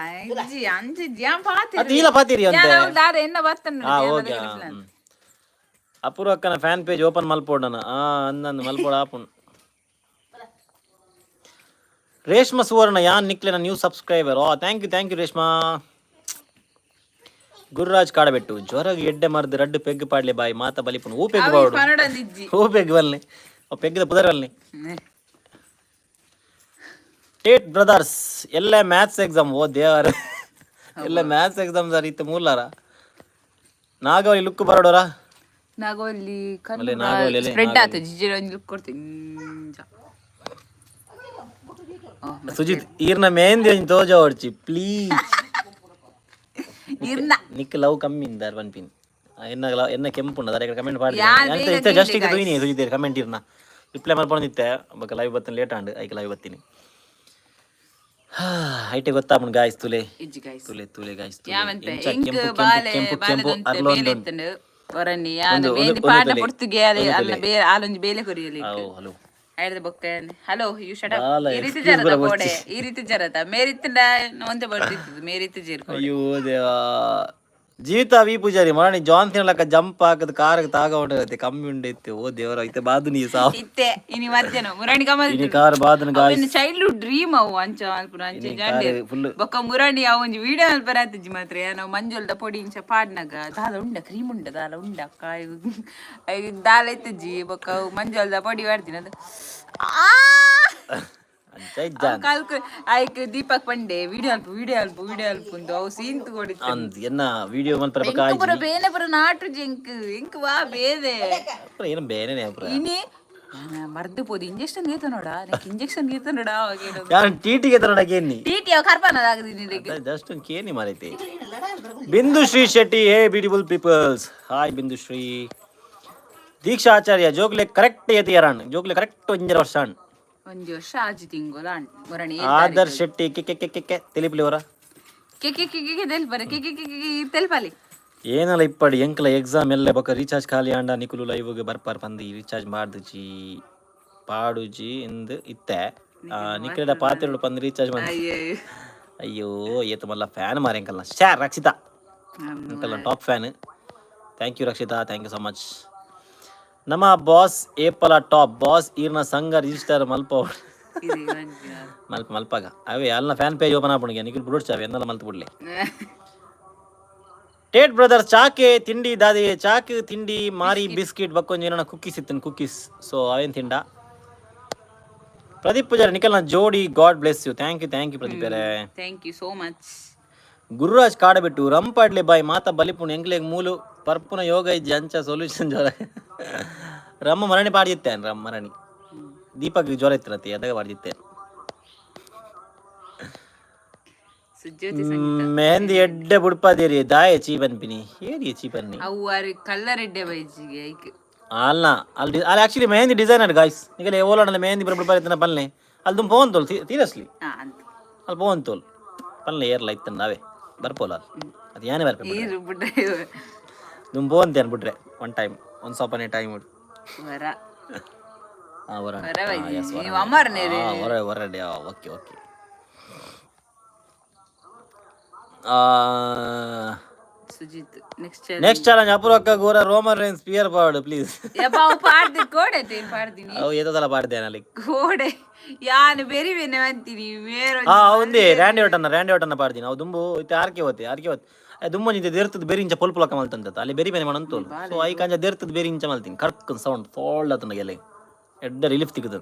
ಇಜ್ಜಿ ಅಂಚಿ ಜ್ಯಾಂ ಪಾತಿ. ಅದು ಇಲ್ಲ ಪಾತೀರಿ ಅಂತೆ. ದಾದ ಎನ್ನ ಬತ್ತನ. ಹಾ ಓಕೆ. ಅಪೂರ್ವ ಅಕ್ಕನ ಫ್ಯಾನ್ ಪೇಜ್ ಓಪನ್ ಮಲ್ಪೋಡನ ಆ ಅಂದಂದು ಮಲ್ಪೋಡ ಆಪುಣ್. ರೇಷ್ಮಾ ಸುವರ್ಣ, ಯಾನ್ ನಿಕ್ಲೆನ new subscriber. Oh, thank you, thank you Reshma. Gururaj Kadabettu, ಜ್ವರಗ್ ಎಡ್ಡೆ ಮರ್ದ್ ರಡ್ಡು ಪೆಗ್ ಪಾಡ್ಲೆ ಬಾಯಿ ಮಾತ ಬಲಿಪುನು. ಊ ಪೆಗ್ ಬಾವಡು. ಪನಡಂದಿಜ್ಜಿ. ಊ ಪೆಗ್ ಬಲ್ನಿ ಓ ಪೆಗ್ದ ಪುದರ್ ಬಲ್ನಿ. ಟೇಟ್ ಬ್ರದರ್ಸ್, ಎಲ್ಲ ಮ್ಯಾಥ್ಸ್ ಎಕ್ಸಾಮ್. ಓ ದೇವರ, ಎಲ್ಲ ಮ್ಯಾಥ್ಸ್ ಎಕ್ಸಾಮ್ ಸರ್ ಇತ್ತು ಮೂಲಾರ. ನಾಗವಲ್ಲಿ ಲುಕ್ ಬರೋಡೋರಾ? ನಾಗೋಲಿ. ಮಲ್ಲೆ ನಾಗೋಲಿ ಅಲ್ಲೇ, ಸ್ಪ್ರೆಡ್ ಆತ ಜಿಜಿರ ಒಂಜಿ ಲುಕ್ ಕೊಡ್ತೀನಿ. ಸುಜಿತ್ ಈರ್ನ ಮೆಹಂದಿ ಒಂಜಿ ತೋಜ ಓಡ್ಚಿ ಪ್ಲೀಸ್. ಇರ್ನ. ನಿಕ್ ಲವ್ ಕಮ್ಮಿ ಇಂದಾರ್ ಪನ್ಪಿನ್ ಎನ್ನ ಎನ್ನ ಕೆಂಪುಂಡ ದಾರೆ ಕಮೆಂಟ್ ಪಾಡ್ದೆ. ಯಾರ್ ಬೇಗ. ಇತ್ತೆ ಜಸ್ಟ್ ಈಗ ತೂಯಿನಿ ಸುಜಿತ್ ಕಮೆಂಟ್ ಇರ್ನ ರಿಪ್ಲೈ ಮಲ್ಪೊಂದಿತ್ತೆ. ಬೊಕ ಲೈವ್ ಬತ್ತನ ಲೇಟ್ ಆಂಡ್ ಐಕ್ ಲೈವ್ ಬತ್ತೀನಿ. ಐಟೆ ಗೊತ್ತಾಪುಂಡು ಗಾಯ್ಸ್ ತುಲೆ. ಇಜ್ಜಿ ಗಾಯ್ಸ್. ತುಲೆ ತುಲೆ ಗಾಯ್ಸ್ ತುಲೆ. ಯಾವಂತೆ ಎಂಚ ಎಂಕ್ ಕೆಂಪು ಕೆಂಪು ಬಾಲೆ ಕೆಂಪು ಬಾಲೆ ಕೆಂಪು ದೊಂತೆ ಬೇಲೆ ಅರ್ಲೊಂದು ಇತ್ತಂಡು ಒರನ್ನಿ ಯಾನ್ ಒಂದು ಮೇಂದಿ ಪಾಡ ತುಲೆ. ಪೊರ್ತುಗೆ ಅಲ್ಲ ಒಂದು ಅಲ್ಲ ತುಲೆ. ಬೇರೆ ಆಲೊಂಜಿ ಬೇಲೆ ಕೊರಿಯಲಿ. ಅವು ಹಲೋ. ಐಡ್ದ ಬೊಕ್ಕ ಹಲೋ you shut up. ಬಾಲ ಈ ರೀತಿ excuse ಜರತ ಪೂರ ಕೋಡೆ ಬೊರ್ಚಿ. ಈ ರೀತಿ ಜರತ ಮೇರಿತ್ತಂಡ ಒಂತೆ ಬರ್ತಿತ್ತು ಮೇರಿತ್ತು ಜೀರ್ ಕೋಡೆ. ಅಯ್ಯೋ ದೇವಾ. Jeevitha V Poojary, ಮರಣಿ John ತಿನ್ನಲಕ್ಕ jump ಹಾಕದ್ ಕಾರ್ ತಾಗ ಹೊಂಟೈತೆ, ಕಮ್ಮಿ ಉಂಡೈತೆ. ಓ ದೇವರ, ಐತೆ ಬಾದು ನೀ ಸಾವು. ಇತ್ತೆ ಇನಿ ಮಧ್ಯಾಹ್ನ ಮುರಾಣಿ ಕಮಲ್. ಇನಿ ಕಾರ್ ಬಾದನ ಗಾಯ್ಸ್. ಚೈಲ್ಡ್ಹುಡ್ ಡ್ರೀಮ್ ಅವು ಅಂಚ ಮಲ್ಪುನ ಅಂಚ ಜಾಂಡೇರ್. ಫುಲ್. ಬೊಕ್ಕ ಮುರಾಣಿ ಅವು ಒಂಜಿ ವಿಡಿಯೋ ಮಲ್ಪರ ಆತಿಜಿ ಮಾತ್ರ. ನಾವು ಮಂಜೊಲ್ದ ಪೊಡಿ ಇಂಚ ಪಾಡ್ನಗ ದಾಲ ಉಂಡ, ಕ್ರೀಮ್ ಉಂಡ, ದಾಲ ಉಂಡ ಅಕ್ಕ ದಾಲ ಇತ್ತಜ್ಜಿ. ಬೊಕ್ಕ ಅವು ಮಂಜೊಲ್ದ ಪೊಡಿ ಮಾಡ್ತೀನಿ ಅದು ಆ ಅಂಚ ಇಜ್ಜಾನ್. ಕಲ್ಕು ಐಕ್ ದೀಪಕ್ ಪಂಡೆ, ವಿಡಿಯೋ ಅಲ್ಪ, ವಿಡಿಯೋ ಅಲ್ಪ, ವಿಡಿಯೋ ಅಲ್ಪ ಉಂದು ಅವು ಸೀನ್ ತಗೊಡಿತ್ತು. ಅಂದ್ ಎನ್ನ ವಿಡಿಯೋ ಮಲ್ಪರ ಬಕ. ಎಂಕ್ ಪೂರ ಬೇನೆ ಪೂರ ನಾಟು ಜಿಂಕ್ ಎಂಕ್ ವಾ ಬೇನೆ. ಏನು ಬೇನೆನೆ ಪೂರ. ಇನಿ ಮರ್ದು ಪೋದು ಇಂಜೆಕ್ಷನ್ ಗೀತ ನೋಡ, ಇಂಜೆಕ್ಷನ್ ಗೀತ ನೋಡ. ಯಾರು ಟೀಟಿಗೆ ತರೋಣ ಕೇನಿ. ಟಿ ಟಿ ಅವ ಕರ್ಪನದಾಗದಿನಿ. ಜಸ್ಟ್ ಒಂದು ಕೇನಿ ಮಾರೈತಿ. Bindu Shri Shetty, hey beautiful peoples, hi Bindu Shri. Deeksha Acharya, ಜೋಗ್ಲೆ ಕರೆಕ್ಟ್ ಏತಿ ಯಾರಾಣ್ ಜೋಗ್ಲೆ ಕರೆಕ್ಟ್ ಒಂಜರ ವರ್ಷ ಅಣ್. ಒಂಜಿ ವರ್ಷ ಆಜಿ ತಿಂಗೋಲ ಮುರಣಿ. Adarsh Shetty, K K K K K ತಿಳಿಪ್ಲಿ ಅವರ. ಕೆ ಕೆ ಕೆ ಕೆ ತೆಲ್ಪರೆ, ಕೆ ಕೆ ಕೆ ಕೆ ತೆಲ್ಪಲಿ. ಏನಲ್ಲ ಇಪ್ಪಡಿ ಎಂಕಲ ಎಕ್ಸಾಮ್ ಎಲ್ಲ ಬೊಕ ರೀಚಾರ್ಜ್ ಖಾಲಿ ಆಂಡ ನಿಕುಲು ಲೈವ್ಗೆ ಬರ್ಪಾರ್ ಪಂದು ರೀಚಾರ್ಜ್ ಮಾಡ್ದುಜಿ ಪಾಡುಜಿ ಇಂದು ಇತ್ತೆ ನಿಖಿಲ ಪಾತ್ರೆಗಳು ಪಂದು ರೀಚಾರ್ಜ್ ಬಂದು. ಅಯ್ಯೋ. ಅಯ್ಯೋ, ಏತು ಮಲ್ಲ fan Mari ಎಂಕಲ್ನ. ಶ್ಯಾ, Rakshita ಎಂಕಲ್ನ top fan. Thank you Rakshita, thank you so much. ನಮ್ಮ ಬಾಸ್ ಏಪಲ ಟಾಪ್ ಬಾಸ್ ಈರ್ನ ಸಂಘ ರಿಜಿಸ್ಟರ್ ಮಲ್ಪ. ಮಲ್ಪ ಮಲ್ಪಾಗ ಅವೇ ಅಲ್ಲ ಫ್ಯಾನ್ ಪೇಜ್ ಓಪನ್ ಆಪುಣಿಗೆ ನಿಖಿಲ್ ಬುಡೋಡ್ಚಾವೆ ಎನ್ನಲ ಮಲ್ತು ಬಿಡ್ಲಿ. ಟೇಟ್ ಬ್ರದರ್, ಚಾಕೆ ತಿಂಡಿ ದಾದಿ? ಚಾಕ್ ತಿಂಡಿ ಮಾರಿ, ಬಿಸ್ಕಿಟ್ ಬಕ್ಕೊಂಜಿ ಏನೋ ಕುಕ್ಕೀಸ್ ಇತ್ತು, ಕುಕ್ಕೀಸ್. ಸೊ ಅವೇನು ತಿಂಡ. ಪ್ರದೀಪ್ ಪೂಜಾರಿ, ನಿಖಲ್ನ ಜೋಡಿ, God bless you. Thank you, thank you Pradeep ಅವರೇ. Thank you so much. Gururaj Kadabettu, ರಂಪಾಡ್ಲೆ ಬಾಯ್ ಮಾತ ಬಲಿಪುಣ್ ಎಂಕ್ಲೆಗ್ ಮೂಲು ಪರ್ಪುನ ಯೋಗ ಇಜ್ಜಿ ಅಂಚ ಸೊಲ್ಯೂಷನ್ ಜ್ವರ ರಮ್ಮ ಮರಣಿ ಪಾಡಿತ್ತೇನೆ. ರಮ್ಮ ಮರಣಿ ದೀಪಕ್ ಜ್ವರ ಇತ್ತಿರತ್ತೆ, ಅದಾಗ ಪಾಡಿತ್ತೇನೆ. ಸುಜ್ಯೋತಿ ಸಂಗೀತ. ಮೆಹಂದಿ ಎಡ್ಡೆ ಬುಡ್ಪಾದೇರಿ ದಾಯ ಚೀಪನ್ಪಿನಿ ಏರಿ ಚೀಪನ್ನಿ. ಅವು ಅರೆ ಕಲ್ಲರ್ ಎಡ್ಡೆ ಬೈಜಿಗೆ ಐಕ್. ಅಲ್ಲ, ಅಲ್ಲಿ ಅಲ್ಲಿ ಆಕ್ಚುಲಿ ಮೆಹಂದಿ ಡಿಸೈನರ್ ಗಾಯ್ಸ್. ನಿಗಲೆ ಓಲಾಡಲ್ಲ ಮೆಹಂದಿ ಬರ ಬುಡ್ಪಾದಿತ್ತನ ಪಲ್ನೆ ಅಲ್ಲಿ ದುಂಬ ಪೋನ್ ತೋಲ್ ಸೀರಿಯಸ್ಲಿ. ಹಾ ಅಂತ. ಅಲ್ಲಿ ಪೋನ್ ತೋಲ್ ಪಲ್ನೆ ಏರ್ಲ ಇತ್ತನ ನಾವೇ ಬರ್ಪೋಲ ಅಲ್ಲಿ ಅದು ಯಾನೇ ಬರ್ಪೆ. ಈರು ಬುಡ್ಡೆ. ದುಂಬ ಪೋಂತೇನು ಬಿಡ್ರೆ ಒನ್ ಟೈಮ್ ಒನ್ ಸಪನೆ ಟೈಮ್. ವರ. ಹಾಂ, ವರ. ವರ ಬೈಜಿ ನೀವು ಅಮರ್ನೇರಿ. ಹೊರ ಹೊರಡೆ. Okay okay. Sujith, next. Next challenge ಅಪೂರ್ವಕ್ಕ ಗೋರ ರೋಮನ್ ರೇನ್ಸ್ ಪಿಯರ್ ಪಾಡು ಪ್ಲೀಸ್. ಯಪ್ಪ, ಅವು ಪಾಡ್ದಿ ಕೋಡೆ ತೇನ್ ಪಾಡ್ದಿನಿ. ಅವು ಏತದಲ್ಲ ಪಾಡ್ದೇನ ಅಲ್ಲಿ. ಕೋಡೆ ಯಾನು ಬೆರಿ ಬೆನೆ ಅಂತೀನಿ ಮೇರೆ. ಹಾ, ಒಂದೇ ರ್ಯಾಂಡಿ ಓಟನ್ನ, ರ್ಯಾಂಡಿ ಓಟನ್ನ ಪಾಡ್ದಿನಿ. ಅವು ದುಂಬು ಇತ್ತೆ ಆರ್ಕೆ ಹೋತೆ, ಆರ್ಕೆ ಹೋತೆ. ದುಂಬು ನಿಂತೆ ದೇರ್ತದ ಬೇರೆ ಇಂಚ ಪೊಲ್ ಪೊಲಕ ಮಲ್ತಂತ ಅಲ್ಲಿ ಬೇರೆ ಬೇರೆ ಮಾಡಂತ. ಸೊ I Kanja ದೇರ್ತದ ಬೇರೆ ಇಂಚ ಮಲ್ತೀನಿ, ಕರ್ಕ್ ಸೌಂಡ್ ಫೋಲ್ಡ್ ಆತನ ಗೆಲೆ ಎಡ್ಡ relief ತಿಕ್ಕದ.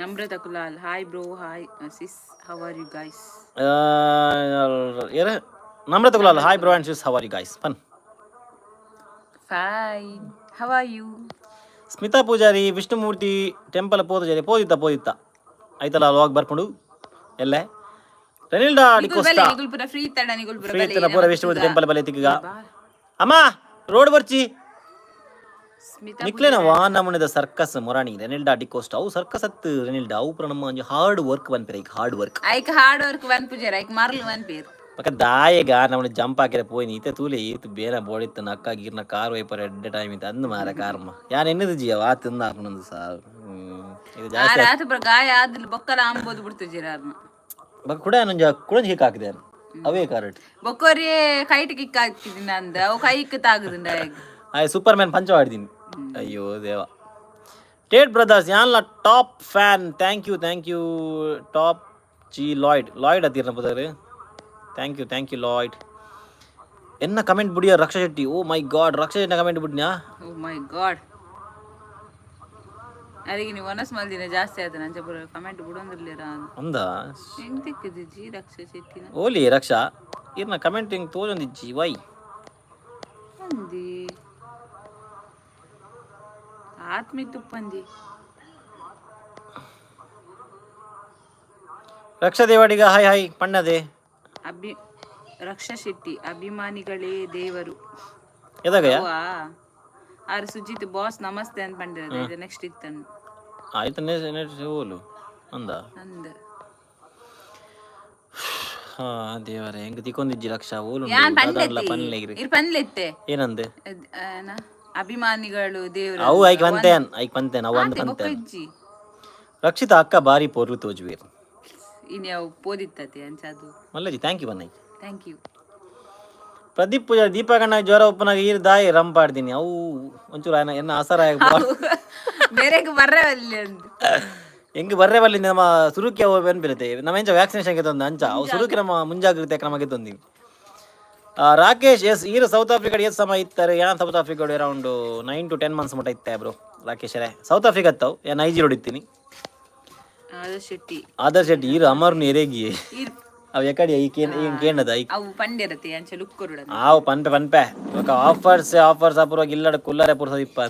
Namrata Kulal, hi bro, hi sis, how are you guys? ಏರ Namrata Kulal, hi bro and sis, how are you guys? Fun. Fine, how are you? Smita Poojary, Vishnumurthy temple ಪೋದು ಪೋದಿತ್ತ ಪೋದಿತ್ತ ಐತಲ್ಲ ಅವಾಗ ಬರ್ಕೊಂಡು ಎಲ್ಲೆ. ರೆನಿಲ್ಡಾ ಡಿಕೋಸ್ಟಾ. ನಿಗುಲ್ ಪುರ free ತಡ ನಿಗುಲ್ ಪುರ. Free ಇತ್ತನ ಪೂರ Vishnumurthy temple ಬಲೆ ತಿಕ್ಕಗ. ಅಮ್ಮ ರೋಡ್ ಬರ್ಚಿ. ಸ್ಮಿತಾ. ನಿಕ್ಲೆನ ವಾ ನಮೂನೆದ ಸರ್ಕಸ್ ಮೊರಾಣಿ. ರೆನಿಲ್ಡಾ ಡಿಕೋಸ್ಟಾ, ಅವು ಸರ್ಕಸ್ ಅತ್ತು ರೆನಿಲ್ಡಾ, ಅವು ಪೂರ ನಮ್ಮ ಒಂಜಿ ಹಾರ್ಡ್ ವರ್ಕ್ ಪನ್ಪೆರ್ ಈಗ, ಹಾರ್ಡ್ ವರ್ಕ್. ಐಕ್ ಹಾರ್ಡ್ ವರ್ಕ್ ಒನ್ ಪೂಜಾರ, ಐಕ್ ಮರ್ಲ್ ಒನ್ ಪೇರ್. ಪಕ್ಕ ದಾಯೆಗ ನಮ್ಮನೆ ಜಂಪ್ ಹಾಕಿರ ಪೋಯಿನಿ ಇತ್ತೆ ತೂಲೆ ಈತ್ ಬೇನ ಬೋಡಿತ್ತು ಅಕ್ಕ ಗೀರ್ನ ಕಾರ್ ವೈಪರ್ ಎಡ್ಡೆ ಟೈಮ್ ಇತ್ತು ಅಂದ್ ಮಾರ ಕಾರ್ಮ ಯಾನ್ ಎನ್ನದು ಜಿಯವ ಆ ತಿಂದ ಹಾಪುನಂದು ಸಾರ್ ಇದು ಜಾಸ್ತಿ. ಆರ ಆತ ಪುರ ಗಾಯ ಆದ್ಲ್ ಬೊಕ್ಕಲ ಅಂಬೋದು ಬಿಡ್ತು ಜಿರಾರ್ನ. ಬಕ್ಕ ಕೂಡ ನಂಜ ಕೂಡ ಹಿಕ್ ಹಾಕಿದೆ ಅವೇ ಕಾರಟ್. ಬೊಕ್ಕೋರಿ ಕೈಟ್ ಕಿಕ್ ಹಾಕಿದಿನ ಅಂದ ಅವು ಕೈಕ್ ತಾಗುದುಂಡ. ಆಯ್ ಸೂಪರ್ ಮ್ಯಾನ್ ಪಂಚ ಆಡಿದೀನಿ. ಅಯ್ಯೋ ದೇವ. ಟೇಟ್ brothers, ಯಾನ್ಲ top fan, thank you, thank you. Top G Lloyd, Lloyd ಅತ್ತೀರ್ನ ಪುದರ್. Thank you, thank you Lloyd. ಎನ್ನ ಕಮೆಂಟ್ ಬುಡಿಯ Raksha Shetty. Oh my god, Raksha Shetty comment ಬುಡ್ನ್ಯಾ. ಓ ಮೈ ಗಾಡ್, ಅರಿಗೆ ನೀವು ಒನಸ್ ಮಲ್ದಿನ ಜಾಸ್ತಿ ಆಯ್ತು ನಂಚ ಪುರ ಕಮೆಂಟ್ ಬಿಡೊಂದಿರ್ಲಿರ. ಅಂದ. ಹೆಂಗ್ ತಿಕ್ಕಿದ್ದು ಜಿ ರಕ್ಷಾ ಶೆಟ್ಟಿನ? ಓಲಿ ರಕ್ಷಾ ಇರ್ನ ಕಮೆಂಟ್ ಹಿಂಗ್ ತೋಜೊಂದಿಜ್ಜಿ, ವೈ? ಅಂದಿ ಆತ್ಮಿ ತುಪ್ಪಂದಿ. ರಕ್ಷಾ ದೇವಾಡಿಗ ಹಾಯ್ ಹಾಯ್ ಪಣ್ಣದೆ. ಅಭಿ ರಕ್ಷಾ ಶೆಟ್ಟಿ, ಅಭಿಮಾನಿಗಳೇ ದೇವರು. ಎದಾಗಯ್ಯ? ಅವ್ವಾ ಆರ್ ಸುಜಿತ್ ಬಾಸ್ ನಮಸ್ತೆ ಅಂತ ಪಂಡಿರೋದು ಇದು ನೆಕ್ಸ್ಟ್ ಇತ್ತನ್. ಆಯ್ತು, ನೆಕ್ಸ್ಟ್ ಓಲು ಅಂದ. ಅಂದ. ಹಾ ದೇವರೇ, ಹೆಂಗ್ ತಿಕ್ಕೊಂದಿಜ್ಜಿ ರಕ್ಷಾ ಓಲು. ಯಾನ್ ಪನ್ಲೆ. ಪಂಡ್ಲೆತ್ತಿ ಇರ್ ಪಂಡ್ಲೆತ್ತೆ. ಏನಂದೆ? ಅದ್, ಏನ? ಅಭಿಮಾನಿಗಳು ದೇವರು. ಅವು ಐಕ್ ಬಂತೇನ್, ಐಕ್ ಬಂತೇನ್ ಅವು ಅಂದ್ ಬಂತೇನ್. ಇಜ್ಜಿ. ರಕ್ಷಿತಾ ಅಕ್ಕ ಬಾರಿ ಪೊರ್ಲು ತೋಜುವೀರ್. ಇನ್ಯಾವ ಪೋದಿತ್ತತೆ ಅಂಚ ಅದು. ಮಲ್ಲಜಿ, thank you ಬನ್ನೈ. Thank you. Pradeep Poojary, ದೀಪಕಣ್ಣ ಜ್ವರ ಉಪ್ಪನಾಗ ಈರ್ ದಾಯಿ ರಂಪಾಡ್ತೀನಿ. ಅವು ಒಂಚೂರು ಆಯ್ನ ಎನ್ನ ಆಸರ. ಬೇರೆಗ್ ಬರ್ರೆ ಅಲ್ಲಿ ಅಂದ್. ಹೆಂಗ್ ಬರ್ರೆ ಬಲ್ಲಿ. ನಮ್ಮ ಸುರುಕಿ ಅವು ಬೆನ್ಪಿರುತ್ತೆ. ನಮ್ಮ ಎಂಚ ವ್ಯಾಕ್ಸಿನೇಷನ್ ತಂದು ಅಂಚ ಅವು ಸುರುಕಿ ನಮ್ಮ ಮುಂಜಾಗ್ರತೆ ಕ್ರಮಕ್ಕೆ ತಂದಿ. ರಾಕೇಶ್ ಎಸ್, ಈರು ಸೌತ್ ಆಫ್ರಿಕಾ ಏತ್ ಸಮಯ ಇತ್ತಾರೆ? ಯಾನ್ south Africa around 9 to 10 months ಮುಟ್ಟ ಇತ್ತೆ ಬ್ರೋ. ರಾಕೇಶ್ ರೇ, ಸೌತ್ ಆಫ್ರಿಕಾ ಅತ್ತವು, ಯಾ ನೈಜೀರಿಯಾ ಇತ್ತೀನಿ. ಆದರ್ಶ್ ಶೆಟ್ಟಿ. ಆದರ್ಶ್ ಶೆಟ್ಟಿ, ಈರು ಅಮರ್ನು ಎರೇಗಿ? ಈರ್ ಅವು ಎಕಡಿ ಈ ಕೇನ್ ಈ ಕೇಂಡದ ಈ? ಅವು ಪಂಡ್ಯರತೆ ಅಂಚ ಲುಕ್ ಕೊರುಡ. ಆವು ಪನ್ಪೆ ಪನ್ಪೆ. ఒక ಆಫರ್ಸ್ ಆಫರ್ಸ್ ಅಪೂರ್ವ ಇಲ್ಲಡ ಕುಲ್ಲರೆ ಪುರ್ಸದ ಇಪ್ಪ.